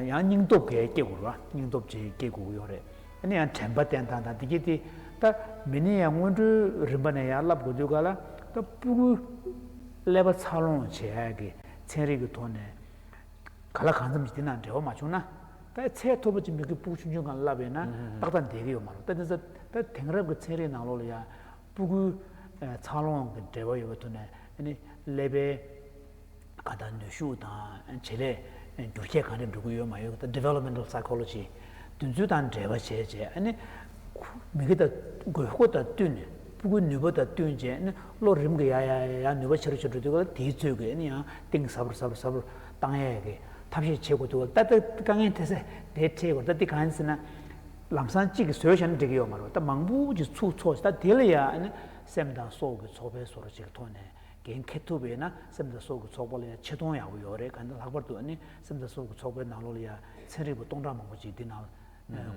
ཡང་སྙིང་སྟོབས་གས་སྐྱེ་དགོས་རེད་བ། སྙིང་སྟོབས་ཅིག་སྐྱེ་དགོས་ཀྱི་ཡོད་རེད། ཨ་ནི་ཡང་དྲན་པ་བསྟེན་སྟངས་དང་འདི་གྱད་དེ་ད་མི་ནི་ཡང་སྔོན་འགྲོའི་རིམ་པ་ནས་ཡར་བསླབ་དགོས་དུས་ག་ལ་ད་སྤུ་གུ་ཀླད་པ་འཚར་ལོངས་བྱེད་ཡག་གི་ཚན་རིག་གི་ཐོག་ནས་ག་ལ་གང་འཚམ་ཅིག་དེ་ནང་འབྲེལ་བ་མ་བྱུང་ན། ད་ཚད་མཐོ་པོ་ཅིག་མི་གི་སྤུ་གུ་ཆུང་ཆུང་སྒང་བསླབ་ཡོད་ན་ཨུ་ཧུ། ཏག་ཏག་བསྡད་ཀྱི་ཡོད་མ་རེད། ད་དེ་ཚོ་ད་དེང་རབས་ཀྱི་ཚན་རིག་ནང་ལོགས་ལ་ཡང་སྤུ་གུའི་འཚར་ལོངས་ཀྱི་འབྲེལ་བ་ཡོད་པའི་ཐོག་ནས་ཨ་ནི་ཀླད་པའི་ག་ད་ནུས་ཤུགས་དང་བྱེད་ལས་འགྱུར་ཁྱད་གང་འདྲ་འགྲོ་གི་ཡོད་མ་ཡོད་ད་developmental psychology དེ་ཚོ་དང་འབྲེལ་བ་བྱས་བྱས་ཨ་ནི་མི་གི་ད་དགོས་མཁོ་དང་བསྟུན་ནས་སྤུ་གུའི་ནུས་པ་དང་བསྟུན་བྱས་ཨ་ནི་ལོ་རིམ་གྱིས་ཡར་ཡར་ཡར་ནུས་པ་ཆེ་རུ་ཆེ་རུ་འགྲོ་དུས་ག་ལ་དེའི་ཚོད་ཀྱིས་ཨ་ནི་ཡང་གཏིང་ཟབ་རུ་ཟབ་རུ་ཟབ་རུ་བཏང་ཡས་ཀྱི་ཐབས་ཤེས་བྱེད་དགོས་འདུག་ད་ལྟ་དཀའ་ངལ་འཕྲད་ས་དེ་འཕྲད་དགོས། ད་འདི་གང་ཡིན་ཟེར་ན། ལམ་སང་གཅིག་གིས་བཟོས་བཞག་ན་འགྲིག་གི་ཡོད་མ་རེད། ད་མང་པོ་ཅིག་ཚུགས་ཚོགས་ད་དེ་ལ་ཡང་ཨ་ནི་སེམས་དང་སྲོག་གི་ཚོགས་པའི་བཟོ་འདྲ་ཅིག་གི་ཐོག་ནས་འགན་འཁྱེར་ཐུབ་པ་ཡིན་ན་སེམས་དང་སྲོག་གི་ཚོགས་པ་ལ་ཡང་ཆེ་མཐོང་ཡག་པོ་ཡོད་རེད། གང་ལྟར་ལྷག་པར་དུ་ཨ་ནི་སེམས་དང་སྲོག་གི་ཚོགས་པའི་ནང་ལོགས་ལ་ཡང་ཚན་རིག་པ་སྟོང་ཕྲག་མང་པོ་ཅིག་འདི་ནང་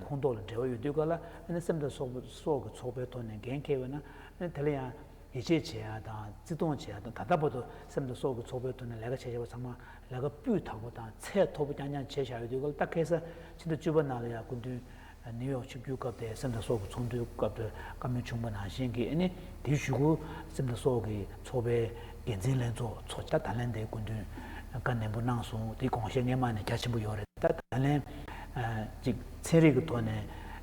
ཁོངས་གཏོགས་ལ་འབྲེལ་བ་ཡོད་དུས་ག་ལ་ཨ་ནི་སེམས་དང་སྲོག་སྲོག་གི་ཚོགས་པའི་ཐོག་ནས་འགན་འཁྱེར་བ་ཡིན་ན་ཨ་ནི་དེ་ལ་ཡང་ཡིད་ཆེས་བྱེད་ཡ་དང་བརྩི་མཐོང་བྱེད་ཡ་དང་། ད་ལྟ་བར་དུ་སེམས་དང་སྲོག་གི་ཚོགས་པའི་ཐོག་ནས་ལས་ཀ་བྱས་བྱས་པ་ཚང་མ་ལས་ཀ་སྤུས་དག་པོ་དང་ཚད་མཐོ་པོ་རྐྱང་རྐྱང་བྱས་བཞག་ཡོད་དུས་ག་ལ་ད་ཁ་སང་ཕྱི་ཟླ་བཅུ་པ་ནང་ལ་ཡང་སྐུ་མདུན་ནིའུ་ཡོག་ཆིབས་བསྒྱུར་སྐབས་དེ་སེམས་དང་སྲོག་གི་ཚོགས་འདུའི་སྐབས་དེ་བཀའ་མོལ་བྱུང་བ་ནང་བཞིན་གྱི་ཨ་ནི་དེའི་གཞུག་གུ་སེམས་དང་སྲོག་གི་ཚོགས་པའི་འགན་འཛིན་ལྷན་ཚོགས་ཚོགས་ད་ད་ལན་དེ་སྐུ་མདུན་བཀའ་ནན་པོ་གནང་སོང་། དེའི་དགོངས་བཞེས་སྔས་མ་ནས་རྒྱ་ཆེན་པོ་ཡོད་རེད། ད་ད་ལན་ཅིག་ཚན་རིག་གི་ཐོག་ནས་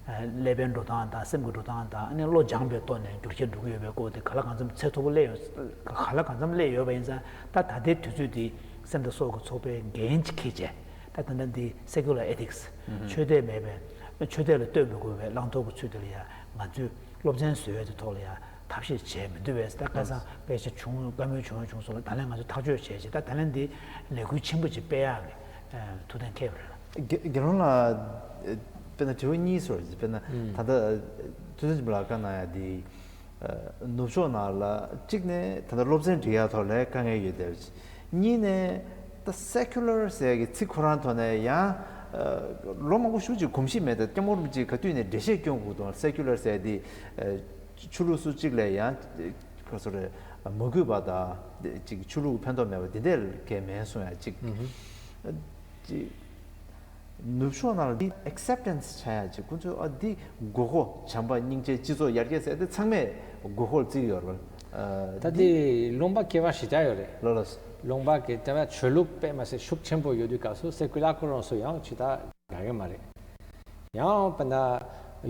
ཀླད་པའི་འགྲོ་སྟངས་དང་སེམས་ཀྱི་འགྲོ་སྟངས་དང་ཨ་ནི་བློ་སྦྱངས་པའི་ཐོག་ནས་འགྱུར་ཁྱད་འགྲོ་གི་ཡོད་པའི་སྐོར་དེ་ག་ལ་གང་འཚམ་ཚད་མཐོ་པོ་སླེབས་ཡོད། ག་ལ་གང་འཚམ་སླེབས་ཡོད་པ་ཡིན་ཙང་ད་ད་ལྟའི་དུས་ཚོད་འདི་སེམས་དང་སྲོག་གི་ཚོགས་པའི་འགན་ཅིག་འཁྱེར་བྱས་ད་ད་ལྟ་འདི་secular ethics ཆོས་དད་མེད་པའི་ཆོས་དད་ལ་ལྟོས་མི་དགོས་པའི་བླང་དོར་གྱི་ཚུལ་དེ་ལ་ཡང་ང་ཚོས་སློབ་ཚན་བཟོ་ཡས་ཀྱི་ཐོག་ལ་ཡང་ཐབས་ཤེས་བྱས་མི་འདུག་པས། ད་ཁ་སང་དཔེ་ཆ་བྱུང་བཀའ་མོལ་བྱུང་བྱུང་སོང་ལ་ད་ལན་ང་ཚོས་ཐག་གཅོད་བྱས་བྱས་ད་ད་ལན་འདི་ལས་འགུལ་ཆེན་པོ་ཅིག་སྤེལ་ཡག་གི་ཐུགས་གཏན་འཁེལ་བ་རེད། དགེ་དགེ་སློང་ལགས། དཔེར་ན་དྲི་བ་གཉིས་སོར་དཔེར་ན་ད་ལྟ་ཐུགས་སེམས་ལ་བཀའ་གནང་ཡ་འདི། ནུབ་ཕྱོགས་ནང་ལ་གཅིག་ནས་ད་ལྟ་སློབ་ཚན་སྒྲིག་ཡ་ཐོག་ལ་དཀའ་ངལ་ཡོད་བསྡད་པ་ཅིག་གཉིས་ནས་ད་secular ཟེར་ཡ་གི་ཚིག་ཁོ་རང་ཐོག་ནས་ཡང་ལོ་མང་པོ་ཞེ་ཅིག་གོམས་གཤིས་མེད་དེ་སྐྱབས་མགོན་རིན་པོ་ཆེས་ག་དུས་ནས་འགྲེལ་བཤད་སྐྱོན་དགོས་དང་secular ཟེར་ཡ་དེ་ཆོས་ལུགས་སུ་གཅིག་ལ་ཡང་ག་སོ་རེད་མ་གུས་པ་དང་ཅིག་ཆོས་ལུགས་ཕན་ཐོགས་མེད་པ་དེ་འདྲས་གལ་མེད་གསུང་ཡ་གཅིག་ཅིག་ནུབ་ཕྱོགས་ནང་ལ་འདི་acceptance བྱ་ཡ་ཅིག་ཁོ་ཚོས་ཨ་འདི་དགོས་མཁོ་བྱམས་པ་སྙིང་རྗེ་སྤྱི་ཚོགས་ཡར་རྒྱས་ཟེར་དེ་ཚང་མས་དགོས་མཁོར་བརྩི་གི་ཡོད་རེད། ད་འདི་ལུང་པ་ཁྱད་པར་ཞེ་དྲག་ཡོད་རེད། ལོ་ལོ། ལུང་པ་གི་ལྟ་བ་ཆོས་ལུགས་དཔེ་མ་སྲིད་ཤུགས་ཆེན་པོ་ཡོད་དུས་སྐབས་སུ་secular ཁོ་རང་ཚོ་ཡང་ཅི་ད་དགའ་གི་མ་རེད། ཡང་དཔེར་ན་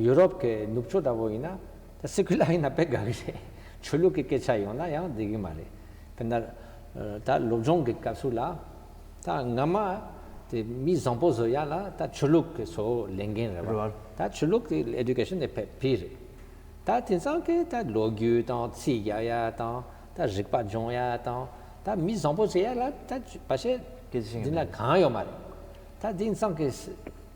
ཡུ་རོབ་ཀྱི་ནུབ་ཕྱོགས་འདྲ་བོ་ཡིན་ན་ད་secular ཡིན་ན་དཔེ་དགའ་གི་རེད། ཆོས་ལུགས་ཀྱི་སྐད་ཆ་ཡོང་ན་ཡང་བདེ་གི་མ་རེད། དཔེར་ན་ད་སློབ་སྦྱོང་གི་སྐབས་སུ་ལ་ད་སྔ་མ་དེ་མི་བཟང་པོ་བཟོ་ཡ་ལ་ད་ཆོས་ལུགས་ཀྱི་གཙོ་བོ་ལས་འགན་རེད་བ། རེད་བ། ད་ཆོས་ལུགས་ཀྱི་education དེ་ཕ་ཕི་རེད། ད་དེང་སང་གི་ད་ལོ་རྒྱུས་དང་ཚིག་རྒྱག་ཡ་དང་ད་རིག་པ་སྦྱོང་ཡ་དང་ད་མི་བཟང་པོ་བྱེད་ཡ་ལ་ད་བ་ཤེད་སྐད་ཆ་བཤད་འདི་ན་གང་ཡོད་མ་རེད། ད་དེང་སང་གི་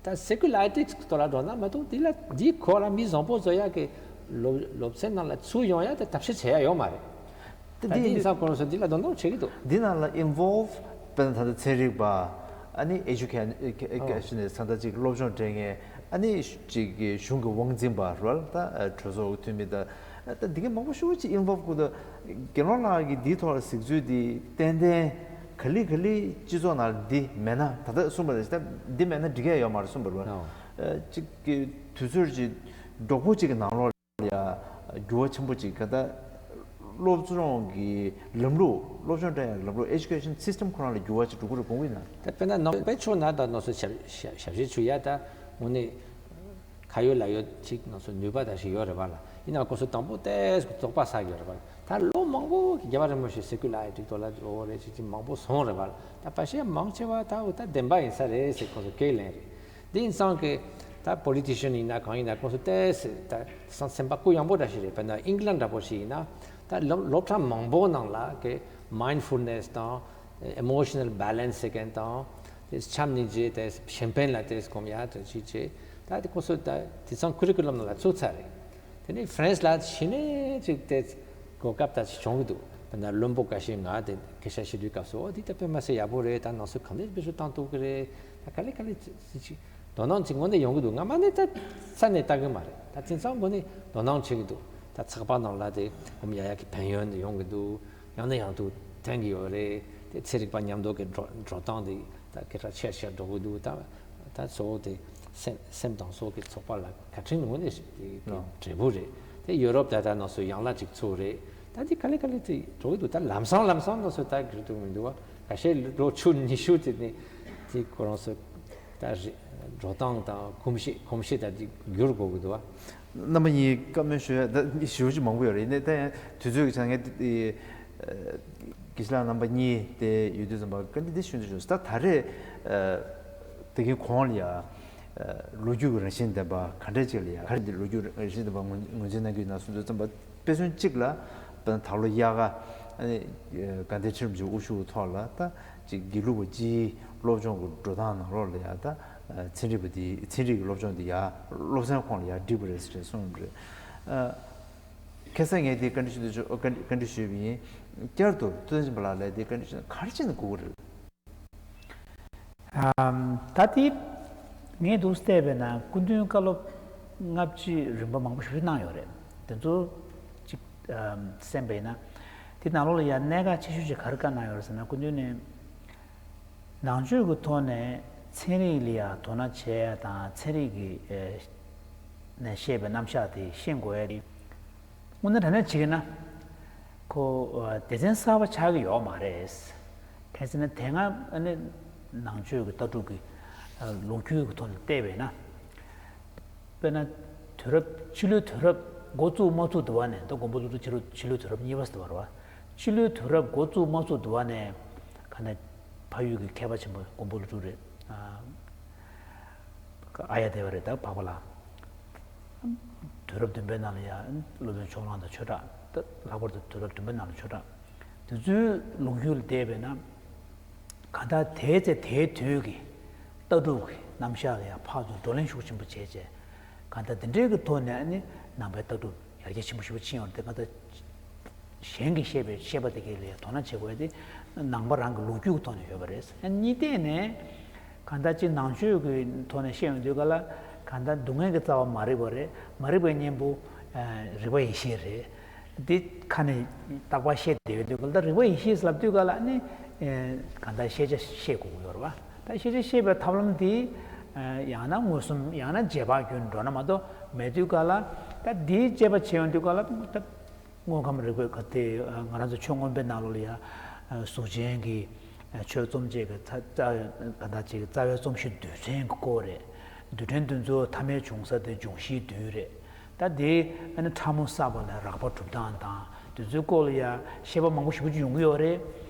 ད་སེ་ཀུ་ལ་རི་ཊི་སྐོར་ལ་འགྲོ་ན་མ་གཏོགས་འདི་ལ་འདི་སྐོར་ལ་མི་བཟང་པོ་བཟོ་ཡ་གི་སློབ་སློབ་ཚན་ནང་ལ་ཚུར་ཡོང་ཡ་ད་ཐབས་ཤེས་བྱེད་ཡ་ཡོད་མ་རེད། ད་དེ་དེང་སང་ཁོ་རང་ཚོ་འདི་ལ་དོ་སྣང་བྱེད་ཀྱི་འདུག་འདི་ནང་ལ་ཨིན་ཝོལ་ཝི་དཔེར་ན་ད་ལྟ་ཚན་རིག་པ། ཨ་ནི་ཨེ་ཇུ་ཁེ་ཨེ་ཇུ་ཁེ་ཤན་ནས་ས་མཐའ་གཅིག་སློབ་སྦྱོང་སྤྲད་མཁན། ཨ་ནི་གཅིག་གི་གཞུང་གི་དབང་འཛིན་པ་རེད་པ། ད་གྲོས་ཚོགས་འཐུས་མི་དང་། ད་འདི་ག་མང་པོ་ཞེ་པོ་ཅིག་ཨིན་ཝོལ་ཝི་དགོས་འདུག་དགེ་སློང་ལགས་ཀྱིས་འདིའི་ཐོག་ལ་གཟིགས་ཚུལ་འདི་ཏན་ཏན་ག་ལེ་ག་ལེ་སྤྱི་ཚོགས་ནང་འདི་མེད་ན། ད་ལྟ་གསུངས་པ་རེད། ད་འདི་མེད་ན་འགྲིག་གི་ཡོད་མ་རེད་གསུངས་པ་རེད་པ། ཨ། གཅིག་གི་དུས་ཚོད་ཅིག་འབྲོག་པོ་གཅིག་གི་ནང་ལོགས་ཡ་འགྱུར་བ་ཆེན་པོ་ཅིག་ག་ད་སློབ་སྦྱོང་གི་ལམ་ལུགས། སློབ་སྦྱོང་སྤྲད་ཡག་གི་ལམ་ལུགས། ཨེ་ཇུ་ཁེ་ཤན་སི་སི་ཊམ་ཁོ་རང་ལ་འགྱུར་བ་ཅིག་འགྲོ་གི་རེད་དགོངས་ཀྱི་ཡིན་ན། ད་དཔེར་ན་ནང་པའི་ཕྱོགས་ན་ད་ནང་སོ་ཞབས་ཞབས་ཞུ་ཞུ་ཡ་ད་དངོས་གནས་ཁ་ཡོད་ལག་ཡོད་ཅིག་ནང་སོ་ནུས་པ་ད་ཞིག་ཡོད་རེད་པ་ལ། ཡིན་ན་ཁོ་ཚོ་དང་པོ་ཏོག་ཙམ་དོགས་པ་ཟ་གི་ཡོད་རེད་པ་ལ། ད་ལོ་མང་པོ་གི་རྒྱལ་བ་རིན་པོ་ཆེ་སེ་ཀུ་ལ་རི་ཊི་ཐོག་ལ་འོ་རེད་ཅིག་ཅིག་མང་པོ་སོང་རེད་པ་ལ། ད་བ་ཤེད་མང་ཆེ་བ་ད་འོ་ད་བདེན་པ་ཡིན་ས་རེད་ཟེར་ཁོ་ཚོ་སྐད་ལེན་རེད། འདི་ཡིན་ཙང་གི་ད་པོ་ལི་ཊི་ཤན་ཡིན་ན་གང་ཡིན་ན་ཁོང་ཚོ་ཏོག་ཙམ་ད་སེམས་པ་གུ་ཡངས་པོ་འདྲ་ཞིག་རེད། དཔེར་ན་ཨིང་ལན་འདྲ་པོ་ཞིག་ཡིན་ན་ད་སློབ་སློབ་གྲྭ་མང་པོ་ནང་ལ་གི་མའིན་ཌི་ཕུལ་ནེ་སི་དང་ཨི་མོ་ཤི་ནལ་བེ་ལན་སི་ཟེར་མཁན་དང་། དེ་འཆམ་ནི་རྗེས་དེ་གཞན་ཕན་ལ་དེ་སྒོམ་ཡ་དེ་ཅིག་བྱས། ད་དེ་ཁོ་ཚོ་ད་དེང་སང་ཁུ་རི་ཀུ་ལམ་ནང་ལ་བཙུགས་ཚར་རེད། དེ་ནས་ཧྥ་རན་སི་ལ་གཞི་ནས་ཅིག་དེ་གོ་སྐབས་ད་ཅིག་བྱུང་གི་འདུག་དཔེར་ན་བློན་པོ་འགའ་ཤས་ང་དེ་སྐད་ཆ་བཤད་དུས་སྐབས་སུ་འོ་འདི་ད་དཔེ་མ་སྲིད་ཡག་པོ་རེད། ད་ནང་སོ་གང་འདྲས་དཔེ་ཤོད་བཏང་ཐུབ་ཀྱི་རེད། ད་ག་ལེ་ག་ལེ་ཅིག་ཅིག་དོ་སྣང་ཅིག་དངོས་གནས་ཡོང་གི་འདུག་ང་མ་ནས་ད་ས་ནས་ལྟ་གི་མ་རེད། ད་དེང་སང་དངོས་གནས་དོ་སྣང་བྱེད་ཀྱི་འདུག་ད་ཚགས་པར་ནང་ལ་དེ་སྒོམ་ཡ་ཡ་གི་ཕན་ཡོན་དེ་ཡོང་གི་འདུག་ཡང་ནས་ཡང་དུ་ཐོན་གྱི་ཡོད་རེད། དེ་ཚན་རིག་པ་མཉམ་དུ་གི་འགྲོ་འགྲོ་སྟངས་དེ་ད་སྐད་གྲགས་ཆེར་ཆེར་འགྲོ་གི་འདུག་ད་ད་གཙོ་བོ་དེ་སེམས་སེམས་དང་སྲོག་གི་ཚོགས་པ་ལ་བཀའ་དྲིན་དངོས་གནས་ཤིག་དེ་དེ་ཨོ། འབྲས་བུ་རེད། དེ་ཡོ་རོབ་ད་ལྟ་ནང་སོ་ཡང་ལ་ཅིག་ཚུགས་རེད། ད་དེ་ག་ལེ་ག་ལེ་དེ་འགྲོ་གི་འདུག་ད་ལམ་སང་ལམ་སང་ནང་སོ་ད་འགྲོ་ཐུབ་མི་འདུག་བ། ཁ་ཤས་ལོ་བཅུ་ཉི་ཤུ་དེ་ནས་དེ་ཁོ་རང་སོ་ད་རེ་འགྲོ་སྟངས་དང་གོམས་གཤིས་གོམས་གཤིས་ད་དེ་འགྱུར་དགོས་གི་འདུག་བ། རྣམ་པ་གཉིས་བཀའ་མོལ་ཞུ་ཡ་ད་ཞུ་རྒྱུ་མང་པོ་ཡོད་རེད། ཡིན་ནའི་ད་ཡང་དུས་ཚོད་ཀྱི་ཆ་ནས་དེ་དགེ་བཤེས་ལགས་རྣམ་པ་གཉིས་དེ་ཡོད་དུས་ཙམ་པ་བཀའ་འདྲི་འདི་ཞུ་འདོད་བྱུང་། ད་ད་རེས་དེ་གའི་གོང་ལ་ཡ་ལོ་རྒྱུས་ཀྱི་རང་བཞིན་ལྡན་པ་ག་འདྲས་ཅིག་ལ་ཡ་ག་རེ་འདི་ལོ་རྒྱུས་རང་བཞིན་ལྡན་པ་ངོས་ངོས་འཛིན་གནང་གི་ཡོད་ན་གསུངས་དུས་ཙམ་པ། དཔེ་མཚོན་གཅིག་ལ་དཔེར་ན་ད་ལོ་དབྱར་ཁ་ཨ་ནི་དགའ་ལྡན་ཁྲི་རིན་པོ་ཆེ་དབུ་བཞུགས་ཐོག་ལ་ད་ཅིག་དགེ་ལུགས་པ་སྤྱིའི་སློབ་སྦྱོང་གི་འགྲོ་སྟངས་ནང་ལོགས་ལ་ཡ་ད་ཚན་རིག་པ་འདི་ཚན་རིག་གི་སློབ་སྦྱོང་འདི་ཡ་སློབ་ཚན་ཁོངས་ལ་ཡ་འགྲིག་པ་རེད་ཟེར་གསུངས་རེད། ཁ་སང་ངས་འདི་བཀའ་འདྲི་ཞུ་འདོད་བྱུང་། བཀའ་འདྲི་བཀའ་འདྲི་ཞུས་པ་ཡིན། བསྐྱར་དུ་ཐུབ་བསྟན་ཆོས་འཕེལ་ལགས་ལ་འདི་བཀའ་འདྲི་ཞུ་ན་ག་རེ་བྱས་ན་དགོས་ཀྱི་རེད། ཨམ། ད་དེ་ངས་འདུག་བལྟས་པས་ན་སྐུ་མདུན་བཀའ་སློབ་ལྔ་བཅུའི་རིམ་པ་མང་པོ་ཞིག་གནང་ཡོད་རེད། དེ་ཚོ་ཅིག་ཨམ། གསན་པ་ཡིན་ན། དེ་ནང་ལོགས་ལ་ཡང་གནད་འགག་ཆེ་ཤོས་ཅིག་ག་རེ་བཀའ་གནང་ཡོད་རེད་ཟེར་ན། སྐུ་མདུན་ནས་ནང་ཆོས་ཀྱི་ཐོག་ནས་ཚན་རིག་ལ་ཡང་དོ་སྣང་བྱེད་ཡ་དང་། ཚན་རིག་གི་ཨེ་ནས་བཤད་པའི་རྣམ་གཞག་དེ་ཤེས་དགོས་ཡ་དེ། དངོས་གནས་དྲང་གནས་བྱེད་ཀྱི་ན། ཁོ་ཨ་སྡེ་ཚན་གསར་པ་ཆགས་ཀྱི་ཡོད་མ་རེད། གལ་སྲིད་ན་དེ་སྔ་ཨ་ནི་ནང་ཆོས་ཀྱི་ལྟ་གྲུབ་ཀྱི་ཨ་ལོ་རྒྱུས་ཀྱི་ཐོག་ནས་བལྟས་པས་ན། དཔེར་ན་དུས་རབས་སྤྱི་ལོའི་དུས་རབས་འགོ་བཙུགས་མ་བཙུགས་དུས་བ་ནས། ད་མགོན་པོ་ཀླུ་སྒྲུབ་ཕྱི་ལོ་སྤྱི་ལོའི་དུས་རབས་གཉིས་པ་ཟེར་བ་རེད་བ། སྤྱི་ལོའི་དུས་རབས་འགོ་བཙུགས་མ་བཙུགས་དུས་བ་ནས་ག་ནས་ཕ་ཡུལ་གྱི་མཁས་པ་ཆེན་པོ་མགོན་པོ་ཀླུ་སྒྲུབ་རེད། ཨ། ཨཱརྱ་དེ་བ་རེད། ད་འཕགས་པ་ལ། དུས་རབས་བདུན་པའི་ནང་ལ་ཡ་སློབ་དཔོན་ཕྱོགས་གླང་དང་ཆོས་གྲགས། ད་ལྷག་པར་དུ་དུས་རབས་བདུན་པའི་ནང་ལ་ཆོས་གྲགས། དེ་ཚོའི་ལོ་རྒྱུས་ལ་བལྟས་པས་ན། གང་ལྟར་དེའི་ཚེ་དེའི་དུས་ཀྱི་ལྟ་གྲུབ་ཀྱི་རྣམ་གཞག་ལ་ཡང་ཕར་ཚུར་བགྲོ་གླེང་ཤུགས་ཆེན་པོ་བྱས་བྱས། གང་ལྟར་འདི་འདྲའི་གི་ཐོག་ནས་ཨ་ནི་ནང་པའི་ལྟ་གྲུབ་ཡར་རྒྱས་ཆེན་པོ་ཞེ་པོ་ཕྱིན་ཡོད་རེད། དེ་གང་ལྟར་གཞན་གྱིས་བཤད་པའི་བཤད་པ་དེ་གའི་ལ་དོ་སྣང་བྱེད་དགོས་ཡ་དེ་ནང་པ་རང་གི་ལོ་རྒྱུས་ཀྱི་ཐོག་ནས་ཡོད་པ་རེད། ཨ་གཉིས་ཐད་ནས་གང་ལྟར་ཅིག་ནང་ཆོས་ཀྱི་ཐོག་ནས་བཤད་ཡོང་དུས་ག་ལ། གང་ལྟར་སྡུག་བསྔལ་གྱི་རྩ་བ་མ་རིག་པ་རེད། མ་རིག་པའི་གཉེན་པོ་ཨ་རིག་པ་ཡེ་ཤེས་རེད། འདི་ཁ་ནས་རྟག་པར་བཤད་བསྡད་ཡོད་དུས་ག་ལ། ད་རིག་པ་ཡེ་ཤེས་ལབ་དུས་ག་ལ་ནི་ཨེ་གང་ལྟར་ཤེས་བྱ་ཤེས་དགོས་ཀྱི་ཡོད་རེད་བ། ད་ཤེས་བྱ་ཤེས་པའི་ཐབས་ལམ་འདི་ཨ་ཡང་ན་མངོན་སུམ་ཡང་ན་རྗེས་དཔག་བརྒྱུད་འགྲོ་ན་མ་གཏོགས་མེད་དུས་ག་ལ། ད་འདིའི་དཔྱད་པ་བྱེད་ཡོང་དུས་ག་ལ། ད་དངོས་ཁམས་རིག་པའི་ག་དེ་ང་རང་ཚོ་ཆོས་མངོན་པའི་ནང་ལོགས་ལ་ཡ་གཟུགས་ཅན་གྱི་ཆོས་རྩོམ་བྱེད་ཀྱི་རྩ་རྩ་ག་ད་ཅིག་རྩ་བའི་རྩོམ་གཞི་རྡུལ་ཚོན་གྱི་སྐོར་རེད། རྡུལ་ཕྲན་འདི་ཚོ་ཐ་མལ་བྱུང་ས་དེ་འབྱུང་བཞིའི་རྡུལ་རེད། ད་དེ་ཨ་ནི་ཕྲ་མོ་བསགས་པ་ལ་རགས་པ་གྲུབ་སྟངས་དང་། དེ་ཚོའི་སྐོར་ལ་ཡ་བཤད་པ་མང་པོ་ཞེ་པོ་ཅིག་ཡོང་གི་ཡོད་རེད།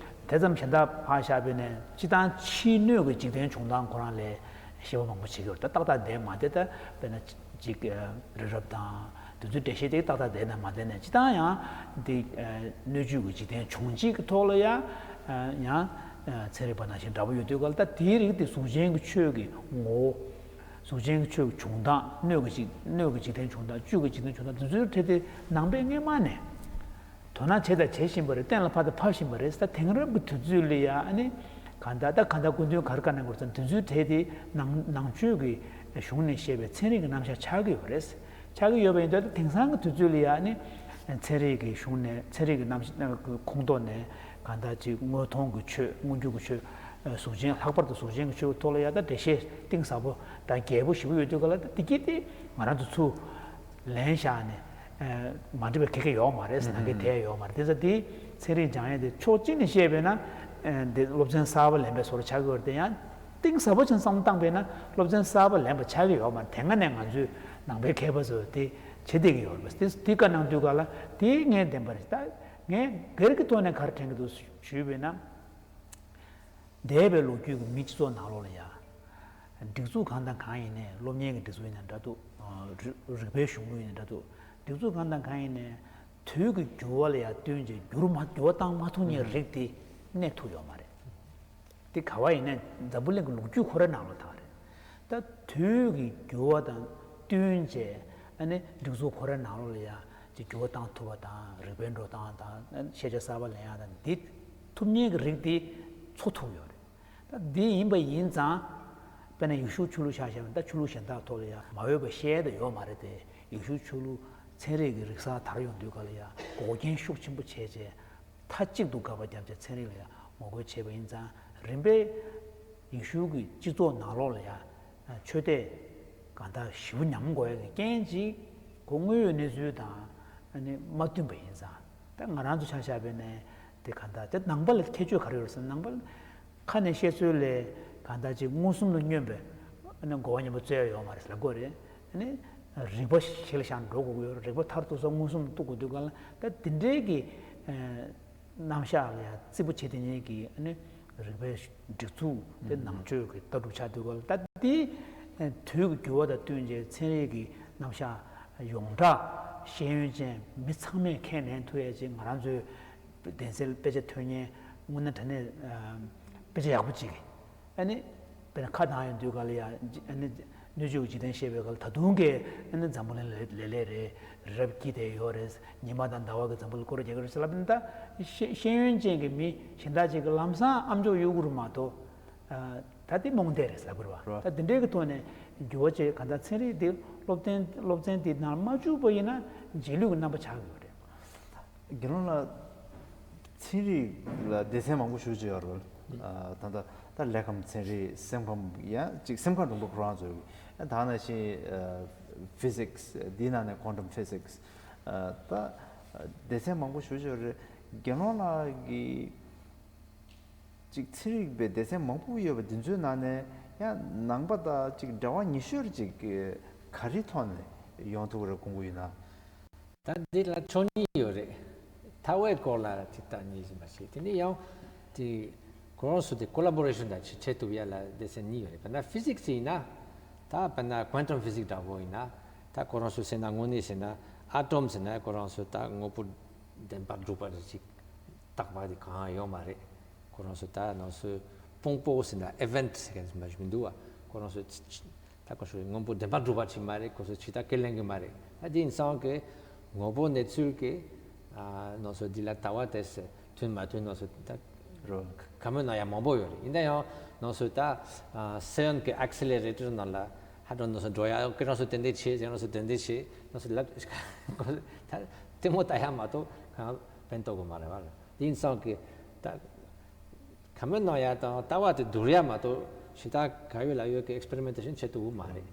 དེ་ཙམ་གཞན་དག་ཕར་བཞག་པས་ན་སྤྱིར་བཏང་ཕྱིའི་སྣོད་ཀྱི་འཇིག་རྟེན་བྱུང་སྟངས་ཁོ་རང་ལ་བཤད་པ་མང་པོ་བྱེད་ཀྱི་ཡོད་རེད། ད་ཏག་ཏག་བསྡད་མ་བསྡད། ད་དཔེར་ན་ཅིག་རི་རབ་དང་ དེ་ཚོའི་འགྲེལ་བཤད་དེ་ཏག་ཏག་བསྡད་ན་མ་བསྡད་ན་སྤྱིར་བཏང་ཡང་འདི་སྣོད་བཅུད་ཀྱི་འཇིག་རྟེན་བྱུང་རྗེས་ཀྱི་ཐོག་ལ་ཡང་ཡང་ཚན་རིག་པ་ནང་བཞིན་འདྲ་པོ་ཡོད་དུས་ག་ལ། ད་དེའི་རིགས་དེ་གཟུགས་ཅན་གྱི་ཆོས་ཀྱི་ངོ་བོ། གཟུགས་ཅན་གྱི་ཆོས་ཀྱི་བྱུང་སྟངས། སྣོད་ཀྱི་འཇིག་སྣོད་ཀྱི་འཇིག་རྟེན་བྱུང་སྟངས། བཅུད་ཀྱི་འཇིག་རྟེན་བྱུང་སྟངས། དེ་ཚོའི་གྲས་དེ་ནང་པས་སྔས་མ་ནས་དོ་སྣང་བྱས་དང་བྱེད་བཞིན་པ་རེད། གཏན་ལ་ཕབ་དང་ཕབ་བཞིན་པ་རེད། ད་དེང་རབས་ཀྱི་དུས་ཚོད་ལ་ཡང་ཨ་ནི་གང་ལྟར་ད་གང་ལྟར་སྐུ་མདུན་ག་རེ་བཀའ་གནང་དགོས་ཟེར་ན། དེ་ཚོའི་གྲས་དེ་ནང་ནང་ཆོས་ཀྱི་གཞུང་ནས་བཤད་པའི་ཚན་རིག་གི་རྣམ་གཞག་ཆགས་ཀྱི་ཡོད་པ་རེད། ཆགས་ཀྱི་ཡོད་པ་ཡིན་དུས། ད་དེང་སང་གི་དུས་ཚོད་ལ་ཡང་ཨ་ནི་ཚན་རིག་གི་གཞུང་ནས། ཚན་རིག་གི་རྣམ་གཞག་ཁོངས་གཏོགས་ནས་གང་ལྟར་ཅིག་དངོས་མཐོང་གི་ཆོས། མངོན་གྱུར་གྱི་ཆོས། གཟུགས་ཅན། ལྷག་པར་དུ་གཟུགས་ཅན་གྱི་ཆོས་ཐོག་ལ་ཡང་ད་འགྲེལ་བཤད་གཏིང་ཟབ་པོ་དང་རྒྱས་པོ་ཞེ་པོ་ཡོད་དུས་ག་ལ། ད་དེ་གྱད་དེ་ང་རང་ཚོ་ཚུར་ལེན་བཞག་ནས་མ་འགྲིག་པའི་ག་གེ་ཡོད་མ་རེད། ནང་གི་དེ་ཡོད་མ་རེད། དེ་ཚོ་དེ་ཚན་རིག་སྦྱང་ཡས་དེ་ཕྱོགས་གཅིག་ནས་བཤད་པས་ན་འདི་སློབ་ཚན་གསར་པ་ལེན་པའི་བཟོ་འདྲ་ཆགས་ཀྱི་ཡོད་རེད། དེ་ཡང་གཏིང་ཟབ་པོ་ཅིག་བསམ་བློ་བཏང་པས་ན་སློབ་ཚན་གསར་པ་ལེན་པ་ཆགས་ཀྱི་ཡོད་མ་རེད། དེ་སྔ་ནས་ང་ཚོས་ནང་པའི་མཁས་པ་ཚོས་དེ་བྱེད་བསྡད་ཀྱི་ཡོད་རེད། དེ་དེ་བཀའ་གནང་དུས་ག་ལ་དེ་ངས་བདེན་པ་རེད། ད་ངས་སྒེར་གྱི་ཐོག་ནས་ག་རེ་དྲན་གྱི་འདུག་ཞུས་པས་ན། འདས་པའི་ལོ་རྒྱུས་ཀྱི་མིའི་སྤྱི་ཚོགས་ནང་ལོགས་ལ་ཡང་སྒྲིག་འཛུགས་གང་དང་གང་ཡིན་ནའི། སློབ་གཉེར་གྱི་སྒྲིག་འཛུགས་ཡིན་ན་འདྲ་འདུག་རིག་པའི་གཞུང་ལུགས་ཡིན་ན་འདྲ་འདུག་སྒྲིག་འཛུགས་གང་དང་གང་ཡིན་ནའི་དུས་ཀྱི་འགྱུར་བ་ལ་ཡང་བསྟུན་བྱས་འགྱུར་མ་འགྱུར་བ་བཏང་མ་ཐུབ་མཁན་རིགས་དེ་གནས་ཐུབ་ཡོད་མ་རེད། དེ་ག་བ་ཡིན་ནའི་འཛམ་བུ་གླིང་གི་ལོ་རྒྱུས་ཁོ་རའི་ནང་ལོགས་ལ་ད་རེད། ད་དུས་ཀྱི་འགྱུར་བ་དང་བསྟུན་བྱས་ཨ་ནི་སྒྲིག་འཛུགས་ཁོ་རའི་ནང་ལོགས་ལ་ཡང་ཅིག་འགྱུར་བ་བཏང་ཐུབ་པ་དང་། རིག་པའི་འགྲོ་སྟངས་དང་ཤེས་བྱ་གསར་པ་ལེན་ཡག་དང་འདི་ཐུབ་མཁན་གྱི་རིགས་དེ་འཚོ་ཐུབ་ཡོད་རེད། ད་འདི་ཡིན་པ་ཡིན་ཙང་། དཔེར་ན་ཡེ་ཤུ་ཆོས་ལུགས་ཆ་བཞག་ན། ད་ཆོས་ལུགས་གཞན་དག་ཐོག་ལ་ཡང་མ་འོས་པ་བཤད་ཡག་ད་ཡོད་མ་རེད་དེ། ཡེ་ཤུ་ཆོས་ལུགས་ཚན་རིག་གི་རིག་གསར་དར་ཡོང་དུས་ག་ལ་ཡང་འགོག་རྐྱེན་ཤུགས་ཆེན་པོ་བྱས་བྱས། མཐའ་གཅིག་ཏུ་དགག་པ་བརྒྱབ་བྱས་ཚན་རིག་ལ་ཡང་ངོ་རྒོལ་བྱས་པ་ཡིན་ཙང་། རིམ་པས་ཡེ་ཤུ་གི་སྤྱི་ཚོགས་ནང་ལོགས་ལ་ཡང་ཆོས་དད་གང་ལྟར་ཞེ་པོ་ཉམས་དགོས་ཡག་གི་རྐྱེན་ཅིག་ཁོ་དངོས་ཡོད་གནས་ཚུལ་དང་ཨ་ནི་མ་བསྟུན་པ་ཡིན་ཙང་། ད་ང་རང་ཚོ་ཆ་བཞག་པ་ཡིན་ནའི་དེ་གང་ལྟར་དེ་ནང་པ་ལ་ཁྱད་ཆོས་ག་རེ་ཡོད་ཟེར་ན། ནང་པ་ལ་ཁ་ནས་བཤད་སྲོལ་ལ་གང་ལྟར་ཅིག་མངོན་སུམ་དུ་བསྙོན་པའི་ཨ་ནི་གོ་བ་ངན་པ་རྩོད་ཡག་ཡོད་མ་རེད་ཟེར་ལབ་དགོས་རེད། ཨ་ནི་རིག་པ་གཞི་ལ་བཞག་འགྲོ་དགོས་ཀྱི་ཡོད་རེད། རིག་པ་མཐར་ཐུག་ས་མངོན་སུམ་དུ་གཏུག་དགོས་དུས་ག་ལ། ད་དེ་འདྲའི་གི་ཨ་རྣམ་གཞག་ལ་ཡང་བརྩི་པོ་བྱེད་བསྡད་མཁན་གྱི་ཨ་ནི་རིག་པའི་སྒྲིག་འཛུགས་དེ་ནང་ཆོས་ཀྱི་ལྟ་གྲུབ་ཆགས་དུས་ག་ལ། ད་དེ་དུས་ཀྱི་འགྱུར་བ་དང་བསྟུན་བྱས་ཚན་རིག་གི་རྣམ་གཞག་ཡོངས་གྲགས་ཤེས་ཡོན་ཅན་མི་ཚང་མས་ཁས་ལེན་ཐུབ་ཡག་ཅིག་ང་རང་ཚོའི་གདན་སའི་དཔེ་ཆ་ཐོན་མཁན་དངོས་གནས་དྲང་གནས་དཔེ་ཆ་ཡག་པོ་ཅིག་གིས་ཨ་ནི་དཔེར་ན་ཁ་བཏང་ཡོང་དུས་ག་ལ་ཡང་ཨ་ནི་སྣོད་བཅུད་ཀྱི་འཇིག་རྟེན་བཤད་པའི་སྐབས་ལ། ད་དུང་གི་ཨ་ནི་འཛམ་བུ་གླིང་ལ་ལས་ལས་རེད། རི་རབ་འཁྱིལ་བསྡད་ཡོད་རེད། ཉི་མ་དང་ཟླ་བ་གིས་འཛམ་བུ་གླིང་སྐོར་ར་རྒྱག་གི་རེད་ཟེར་ལབ་ན། ད་ཤེས་ཤེས་ཡོན་ཅན་གྱི་མི་གཞན་དག་ཅིག་གིས་ལམ་སང་ཨམ་ཅོག་གཡུག་གི་རེད་མ་གཏོགས། ད་དེ་རྨོངས་དད་རེད་ཟེར་དགོས་རེད་བ། རེད། ད་དེ་འདྲའི་གི་ཐོག་ནས་འགྱུར་བ་བྱས། གང་ལྟར་ཚན་རིག་དེ་སློབ་ཚན་སློབ་ཚན་དེའི་ནང་མ་བཅུག་པ་ཡིན་ན་རྗེས་ལུས་ཀྱི་རྣམ་པ་ཆགས་ཀྱི་ཡོད་རེད། དགེ་སློང་ལགས། ཚན་རིག་ལ་སྡེ་ཚན་མང་པོ་ཞེ་པོ་ཅིག་ཡོད་རེད། ཨ། ད་ལྟ་ད་ལྷ་ཁམས་ཚན་རིག་སེམས་ཁམས། ཡང་ཅིག་སེམས་ཁམས་རིག་པ་ཁོ་རང་ཚོ་ཡོད། ད་ནང་བཞིན་ཨ་ཕི་ཟིག་སི། དེའི་ནང་ནས་ཀོན་ཊམ་ཕི་ཟིག་སི། ཨ། ད་སྡེ་ཚན་མང་པོ་ཞེ་པོ་ཅིག་ཡོད་རེད། དགེ་སློང་ལགས་ཀྱིས་ཅིག་ཚན་རིག་པའི་སྡེ་ཚན་མང་པོ་ཡོད་པ་འདི་ཚོའི་ནང་ནས་ཡང་ནང་པ་དང་ཅིག་འབྲེལ་བ་ཉེ་ཤོས་ཅིག་ག་རེའི་ཐོག་ནས་ཡོང་ཐུབ་ཀྱི་རེད་དགོངས་ཀྱི་ཡོད་ན། ད་འདི་ལ་ཕྱོགས་གཉིས་ཡོད་རེད། ཐ་བའི་སྐོར་ལ་ཅིག་ད་ཉེ་བཞིན་པ་ཞིག་དེ་ནས་ཡང་དེ་ཁོ་རང་ཚོ་དེ་ཀོ་ལ་བོ་རེ་ཤན་དང་ཅིག་བྱེད་ཐུབ་ཡག་ལ་སྡེ་ཚན་གཉིས་ཡོད་རེད། དཔེར་ན་ཕི་ཟིག་སི་ཡིན་ན། ད་དཔེར་ན་ཀོན་ཊམ་ཕི་ཟིག་སི་འདྲ་བོ་ཡིན་ན། ད་ཁོ་རང་ཚོ་ཟེར་ན་དངོས་གནས་ཟེར་ན་ཨ་ཊོམ་ཟེར་ན་ཁོ་རང་ཚོ་ད་དངོས་པོ་བདེན་པར་གྲུབ་པ་རེད། ཅིག་རྟག་པ་དེ་གང་ཡང་ཡོད་མ་རེད། ཁོ་རང་ཚོ་ད་ནང་ཚོ་དཔང་པོ་ཟེར་ན་ཨི་ཝེན་ཊི་ཟེར་མཁན་མ་ཞིག་མི་འདུག་བ། ཁོ་རང་ཚོ་ད་ཁོ་ཚོ་དངོས་པོ་བདེན་པར་གྲུབ་པ་ཅིག་མ་རེད། ཁོ་ཚོ་ཇི་ལྟར་ཁས་ལེན་གྱི་མ་རེད། ད་དེ་ཡིན་ཙང་གི་དངོས་པོ་གནས་ཚུལ་གྱི་ཨ་ནང་ཚོ་འདི་ལ་ལྟ་བ་དེ་མཐུན་མ་མཐུན་ནང་ཚོ་ད་རོ་ཁ་སྨོན་གནང་ཡག་མང་པོ་ཡོད་རེད། ཡིན་ན་ཡང་ནང་ཚོ་ད་ཨ་ཤེས་ཡོན་གྱི་ཨེག་སི་ལེ་རེ་ཊར་ནང་ལ་ཧ་ཅང་ནང་ཚོ་འགྲོ་ཡག་ཁྱེད་རང་ཚོ་དེ་འདྲས་བྱེད། ཁྱེད་རང་ཚོ་དེ་འདྲས་བྱེད། ནང་ཚོ་ལབ་ད་ལྟད་མོ་ལྟ་ཡག་མ་གཏོགས་གང་ཕན་ཐོགས་ཀྱི་མ་རེད་བ། དེ་ཡིན་ཙང་གི་ད་ཁ་སྨོན་གནང་ཡག་དང་ལྟ་བ་དེ་བསྡུར་ཡག་མ་གཏོགས་གཞན་དག་ག་ཡོད་ལ་ཡོད་ཀྱི་ཨེག་སི་པེ་རི་མེན་ཊེ་ཤན་བྱེད་ཐུབ་ཀྱི་མ་རེད།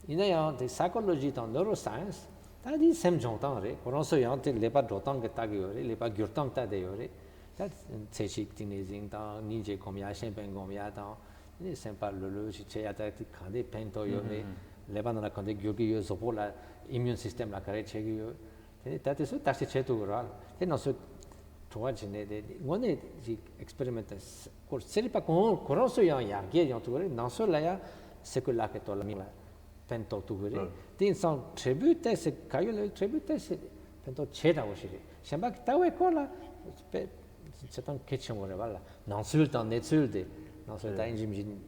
ཡིན་ན་ཡང་དེ་སའི་ཀོ་ལོ་ཇི་དང་ནུ་རོ་སའེན་སི། ད་དེ་སེམས་སྦྱོང་སྟངས་རེད། ཁོ་རང་ཚོ་ཡང་དེ་ཀླད་པ་འགྲོ་སྟངས་ཀྱི་ལྟ་གི་ཡོད་རེད། ཀླད་པ་འགྱུར་སྟངས་ལྟ་བསྡད་ཡོད་རེད། ད་ཚེ་གཅིག་གཏན་ནས་ཟིན་དང་སྙིང་རྗེ་སྒོམ་ཡག་ཤེས་དཔལ་སྒོམ་ཡག་དང་། དེ་ནས་སེམས་པ་ལྷོད་ལྷོད་ཞིག་བྱེད་ཡག་ད་དེ་གང་འདྲས་ཕན་ཐོགས་ཡོད་མེད། ཀླད་པ་ནང་ལ་གང་འདྲས་འགྱུར་གྱི་ཡོད། གཟུགས་པོ་ལ་ཨི་མིའུན་སིས་ཊེམ་ལ་ག་རེ་བྱེད་ཀྱི་ཡོད། དེ་ནས་ད་དེ་ཚོ་བརྟག་དཔྱད་བྱེད་ཐུབ་ཀྱི་རེད། དེ་ནང་ཚོ་དྲི་བ་དྲིས་ནས་དེ་དངོས་གནས་ཅིག་ཨེག་སི་པེ་རི་མེན་ཊི་སྐོར་ཚན་རིག་པ་གང་ཁོ་རང་ཚོ་ཡང་ཡར་རྒྱས་ཡོང་ཐུབ་ཀྱི་རེད། ནང་ཚོ་ལ་ཡང་སེ་ཀུ་ལར་གྱི་ཐོག་ལ་མིང་ལ་ད་ ཕན་ཐོགས་ཐུབ་ཀྱི་རེད། ལགས། དེ་ཡིན་ཙང་འབྲས་བུ་ཏོག་ཙམ་ག་ཡོད་ལ་འབྲས་བུ་ཏོག་ཙམ་ཕན་ཐོགས་ཆེ་དྲགས་པོ་ཞིག་རེད། གཞན་པ་གི་ལྟ་བའི་སྐོར་ལ་དཔེ་བྱེད་སྟངས་གལ་ཆེན་པོ་རེད་བ་ལ། ནང་ཚུལ་དང་གནས་ཚུལ་དེ་ནང་ཚུལ་ད་ཡིན་གཅིག་མིན་གཅིག་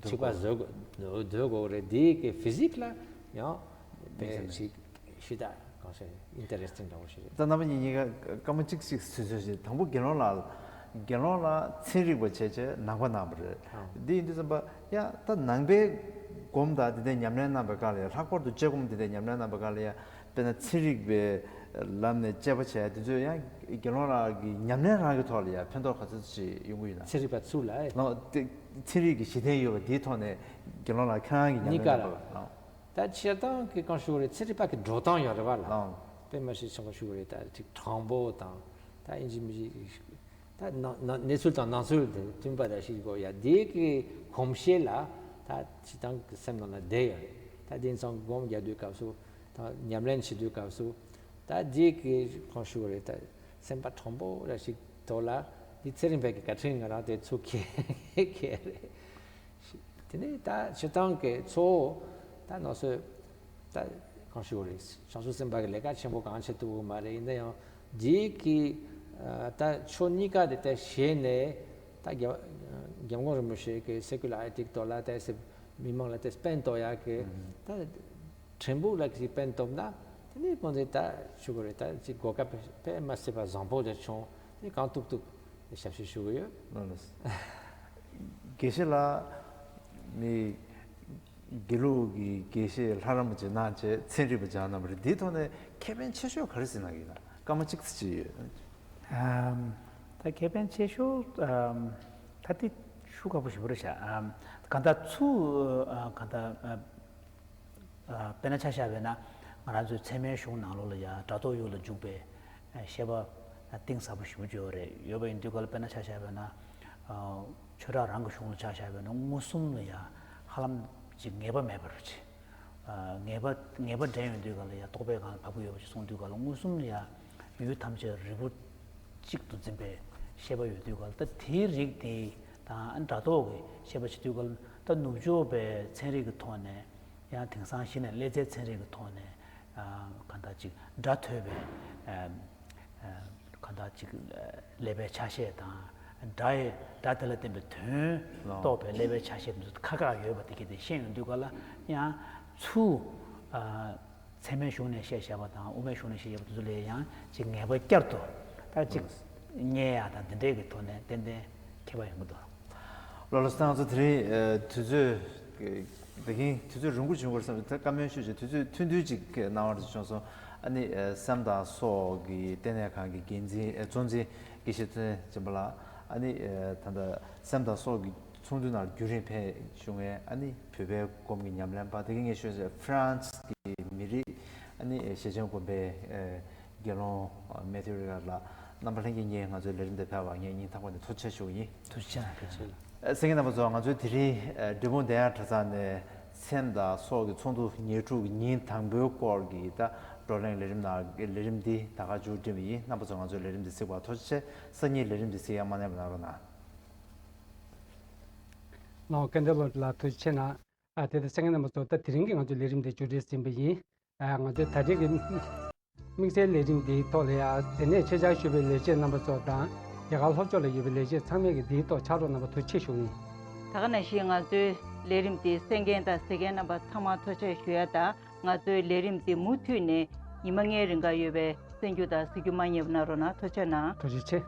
གཅིག་པ་བཟོ་དགོས་བཟོ་དགོས་རེད། དེ་གི་ཕི་ཟིག་ལ་ཡང་དཔེ་ཞིག་ཞུ་ད་གང་ཤེས་ཨིན་ཊེ་རེ་སི་ཊིང་འདྲ་བོ་ཞིག་རེད། ད་རྣམ་པ་གཉིས་ཀ་སྐར་མ་གཅིག་གཅིག་ཟིན་ཟོས་ཤིག་དང་པོ་དགེ་སློང་ལགས། དགེ་སློང་ལགས་ཚན་རིག་པ་བྱས་བྱས་ནང་པ་གནང་བ་རེད། ཨང་། འདི་ཡིན་དུས་ཙམ་པ་ཡ་ད་ནང་པའི་སྒོམ་དང་དེ་འདྲའི་ཉམས་ལེན་གནང་བའི་སྐབས་ལ་ཡ་ལྷག་པར་དུ་དཔྱད་སྒོམ་དེ་འདྲའི་ཉམས་ལེན་གནང་བའི་སྐབས་ལ་ཡ་དཔེར་ན་ཚན་རིག་པའི་ལམ་ནས་དཔྱད་པ་བྱས་དེ་ཚོས་ཡང་དགེ་སློང་ལགས་ཀྱི་ཉམས་ལེན་རང་གི་ཐོག་ལ་ཡ་ཕན་ཐོགས་ག་ཚོད་ཅིག་ཡོང་གི་ཡོད་ན། ཚན་རིག་པ་ཚུར་ལ་ཨེ། ལགས། དེ་ཚན་རིག་གི་གཞི་རྟེན་ཡོད་པ་འདིའི་ཐོག་ནས་དགེ་སློང་ལགས་ཁྱེད་རང་གི་ཉམས་ལེན་གཉིས་ཀ་གནང་བ་ལ། ལགས། ད་སྤྱིར་བཏང་གི་གང་ཞུ་བ་རེད། ཚན་རིག་པ་གི་འགྲོ་སྟངས་ཡོད་རེད་བ་ལ། ལགས། དཔེ་མ་སྲིད་ཆེན་པོ་ཞུ་བ་རེད། ད་ཅིག་དྲང་པོ་དང་ད་ཡིན་གཅིག་མིན་གཅིག་ད་ནང་ནང་གནས་ཚུལ་དང་ནང་ཚུལ་དེ་མཐུན་པ་འདྲ་ཞིག་དགོས་ཡ། དེ་གི་གོམས་གཤིས་ལ་ད་སྤྱིར་བཏང་གི་སེམས་ནང་ལ་བསྡད་ཡོད་རེད། ད་དེང་སང་སྒོམ་རྒྱག་དུས་སྐབས་སུ་ད་ཉམས་ལེན་བྱེད་དུས་སྐབས་སུ་ད་དེ་གི་གང་ཞུ་བ་རེད། ད་སེམས་པ་དྲང་པོ་འདྲ་ཞིག་ཐོག་ལ་དེ་ཚེ་རིང་བར་གྱི་བཀའ་དྲིན་ང་རང་དེ་ཚུགས་ཁེལ་ཁེལ་རེད། དེ་ནས་ད་སྤྱིར་བཏང་གི་གཙོ་བོ་ད་ནང་སོ་ད་གང་ཞུ་རེད། བྱང་ཆུབ་སེམས་དཔའ་གི་ལས་ཀ་ཆེན་པོ་གང་བྱེད་ཐུབ་ཀྱི་མ་རེད། ཡིན་ན་ཡང་རྗེས་ཀྱི་ད་ཕྱོགས་གཉིས་ཀ་དེ་ད་བྱས་ནས་ད་རྒྱལ་རྒྱལ་དབང་རིན་པོ་ཆེ་གི་སེ་ཀུ་ལར་ཨེ་ཐིག་ཐོག་ལ་ད་སེ་མི་མང་ལ་ད་ཕན་ཐོགས་ཡག་གི་ད་ཕྲན་བུ་ལ་གི་ཕན་ཐོགས་ན་དེ་ནས་ཁོང་ཚོས་ད་ཞུ་གི་རེད། ད་ཅིག་གོ་སྐབས་དཔེ་མ་སྲིད་པ་བཟང་པོ་ཅིག་བྱུང་། དེ་གང་ཐུབ་ཐུབ་ཞབས་ཕྱི་ཞུ་གི་ཡོད། ལགས་ལགས། དགེ་བཤེས་ལགས་ནི་དགེ་ལུགས་ཀྱི་དགེ་བཤེས་ལྷ་རམས་པ་ཅིག་གནང་བྱས་ཚན་རིག་པ་ཅིག་གནང་བ་རེད། འདིའི་ཐོག་ནས་ཁེ་ཕན་ཆེ་ཤོས་ག་རེ་ཟིན་གནང་གི་ཡིན་ན། སྐར་མ་གཅིག་ཙམ་ཅིག་ཡོད། ཨམ། ད་ཁེ་ཕན་ཆེ་ཤོས་ཨམ། ད་དེ་ཞུ་ཁག་པོ་ཞེ་པོ་རེད་ཤག་ཨམ། གང་ལྟར་ཚུར་ཨ། གང་ལྟར་ཨ། ཨ། དཔེར་ན་ཆ་བཞག་པ་ཡིན་ན་ང་རང་ཚོའི་ཚད་མའི་གཞུང་ནང་ལོགས་ལ་ཡང་སྒྲ་རྟོག་དབྱིབས་ལ་འཇུག་པའི་ཤེས་པ་གཏིང་ཟབ་པོ་ཞེ་པོ་ཅིག་ཡོད་རེད། ཡོད་པ་ཡིན་དུས་ག་ལ་དཔེར་ན་ཆ་བཞག་པ་ཡིན་ན། ཨ། ཆོས་གྲགས་རང་གི་གཞུང་ལ་ཆ་བཞག་པ་ཡིན་ན་མངོན་སུམ་ལ་ཡང་ཧ་ལམ་ཅིག་ངེས་པ་མེད་པ་རེད། ཨ། ངེས་པ་ངེས་པ་འདྲེན་ཡོང་དུས་ག་ལ་ཡང་རྟོག་པའི་སྒང་ལ་བབས་ཀྱི་ཡོད་པ་ཅིག་གསུངས་དུས་ག་ལ་མངོན་སུམ་ལ་ཡང་ཡུལ་ཐམས་ཅད་རིལ་བུ་གཅིག་ཏུ་འཛིན་པའི་ཤེས་པ་ཡོད་དུས་ག་ལ། ད་དེའི་རིགས་དེ་དང་སྒྲ་རྟོག་གི་ཤེས་པ་བྱེད་དུས་ག་ལ། ད་ནུབ་ཕྱོགས་པའི་ཚན་རིག་གི་ཐོག་ནས་ཡང་དེང་སང་གཞི་ནས་ཀླད་རྩའི་ཚན་རིག་གི་ཐོག་ནས་ཨ། གང་ལྟར་ཅིག་སྒྲ་ཐོས་པའི་ཨ། ཨ། གང་ལྟར་ཅིག་ཀླད་པའི་ཆ་ཤས་དང་སྒྲ་ཡི་སྒྲ་དེ་ལ་བརྟེན་པའི་དོན་ལགས། རྟོགས་པའི་ཀླད་པའི་ཆ་ཤས་དེ་ཚོ་ཁ་ཁ་ཡོད་པ་དེ་གས་དེ་ཤེས་ཡོང་དུས་ག་ལ་ཡང་ཚུར་ཨ། ཚད་མའི་གཞུང་ནས་བཤད་བཞག་པ་དང་དབུ་མའི་གཞུང་ནས་བཤད་བཞག་པ་དེ་ཚོ་ལས་ཡང་ཅིག་ངེས་པ་བསྐྱར་དུ་ད་ཅིག་རྙེད་ཡག་དང་འདི་འདྲའི་གི་ཐོག་ནས་ཏན་ཏན་ཁྱད་པར་ཡོང་གི་འདུག་ལགས་ལགས་སོ། ད་ང་ཚོ་དེ་རིང་ཨ། དུས་ཚོད་ཀྱི་ད་གིན་དུས་ཚོད་རིང་པོ་བྱུང་བར་བསམ་ད་བཀའ་མོལ་ཞུ་ཆེད་དུས་ཚོད་ཐུང་ཐུང་ཅིག་གནང་བར་བྱུང་སོང་། ཨ་ནི་ཨ། སེམས་དང་སྲོག་གི་ལྟེ་གནས་ཁང་གི་འགན་འཛིན་ཨ། གཙོ་འཛིན་དགེ་བཤེས་ཚེ་རིང་སྦྱིན་པ་ལགས། ཨ་ནི་ཨ། ད་ལྟ་སེམས་དང་སྲོག་གི་ཚོགས་འདུ་ནང་རྒྱུན་རིང་ཕེབས་བྱུང་བའི་ཨ་ནི་བོད་པའི་སྒོམ་གྱི་ཉམས་ལེན་པ། དེ་གིན་ངས་ཞུས་ཚེ་ཧྥ་རན་སི་གི་མི་རིགས་ཨ་ནི་ཞེ་ཆེན་དགོན་པའི་ཨ། དགེ་སློང་མེ་ཐི་རི་ཡ་ལགས། རྣམ་པ་ལྷན་རྒྱས་གཉིས་ང་ཚོའི་ལས་རིམ་དེ་ཕེབས་པར་ངས་སྙིང་ཐག་པ་ནས་ཐུགས་རྗེ་ཆེ་ཞུ་གི་ཡིན། ཐུགས་རྗེ་ཆེ། ཐུགས་རྗེ་ཆེ། གསན་མཁན་རྣམ་པ་ཚོ། ང་ཚོའི་དེ་རིང་འབྲས་སྤུངས་བདེ་ཡངས་གྲྭ་ཚང་ནས་སེམས་དང་སྲོག་གི་ཚོགས་འདུ་ཉེར་དྲུག་གི་ཉིན་དང་པོའི་སྐོར་གྱི་ད་བགྲོ་གླེང་ལས་རིམ་ནང་ལས་རིམ་འདི་ད་ག་མཇུག་སྒྲིལ་བ་ཡིན། རྣམ་པ་ཚོ་ང་ཚོའི་ལས་རིམ་འདི་གཟིགས་པར་ཐུགས་རྗེ་ཆེ། སང་ཉིན་ལས་རིམ་འདི་གཟིགས་ཡག་མ་ནེམ་གནང་རོགས་གནང་། ལགས་སོ། སྐལ་ལྡན་སློབ་ཕྲུག་ལགས་ཐུགས་རྗེ་ཆེ་གནང་། ཨ། དེ་ལྟར་གསན་མཁན་རྣམ་པ་ཚོ། ད་དེ་རིང་གི་ང་ཚོའི་ལས་རིམ་དེ་མཇུག་སྒྲིལ་ཟིན་པ་ཡིན། ཨ། ང་ཚོའི་ད་རེས་ཀྱི་དམིགས་བསལ་ལས་རིམ་འདིའི་ཐོག་ལ་ཡང་དེ་ནས་ཆེད་བཅར་ཞུས་པའི་ལས་བྱེད་རྣམ་པ་ཚོ་དང་། རྒྱ་གར་ལྷོ་ཕྱོགས་ལ་ཡོད་པའི་ལས་བྱེད་ཚང་མས་ཀྱི་འདིའི་ཐོག་ཕྱག་རོགས་གནང་བར་ཐུགས་རྗེ་ཆེ་ཞུ་གི་ཡིན། ད་ག་ནང་བཞིན་ང་ཚོའི་ལས་རིམ་འདི་གསན་མཁན་དང་གཟིགས་མཁན་རྣམ་པ་ཚང་མར་ཐུགས་རྗེ་ཆེ་ཞུ་ཡ་དང་། ང་ཚོའི་ལས་རིམ་འདི་མུ་མཐུད་ནས་ཉི་མ་ལྔའི་རིང་ག་ཡོད་པའི་གསན་རྒྱུ་དང་གཟིགས་རྒྱུ་མ་བསྙེལ་བ་གནང་རོགས་གནང་། ཐུགས་རྗེ་གནང་། ཐུགས་རྗེ་ཆེ།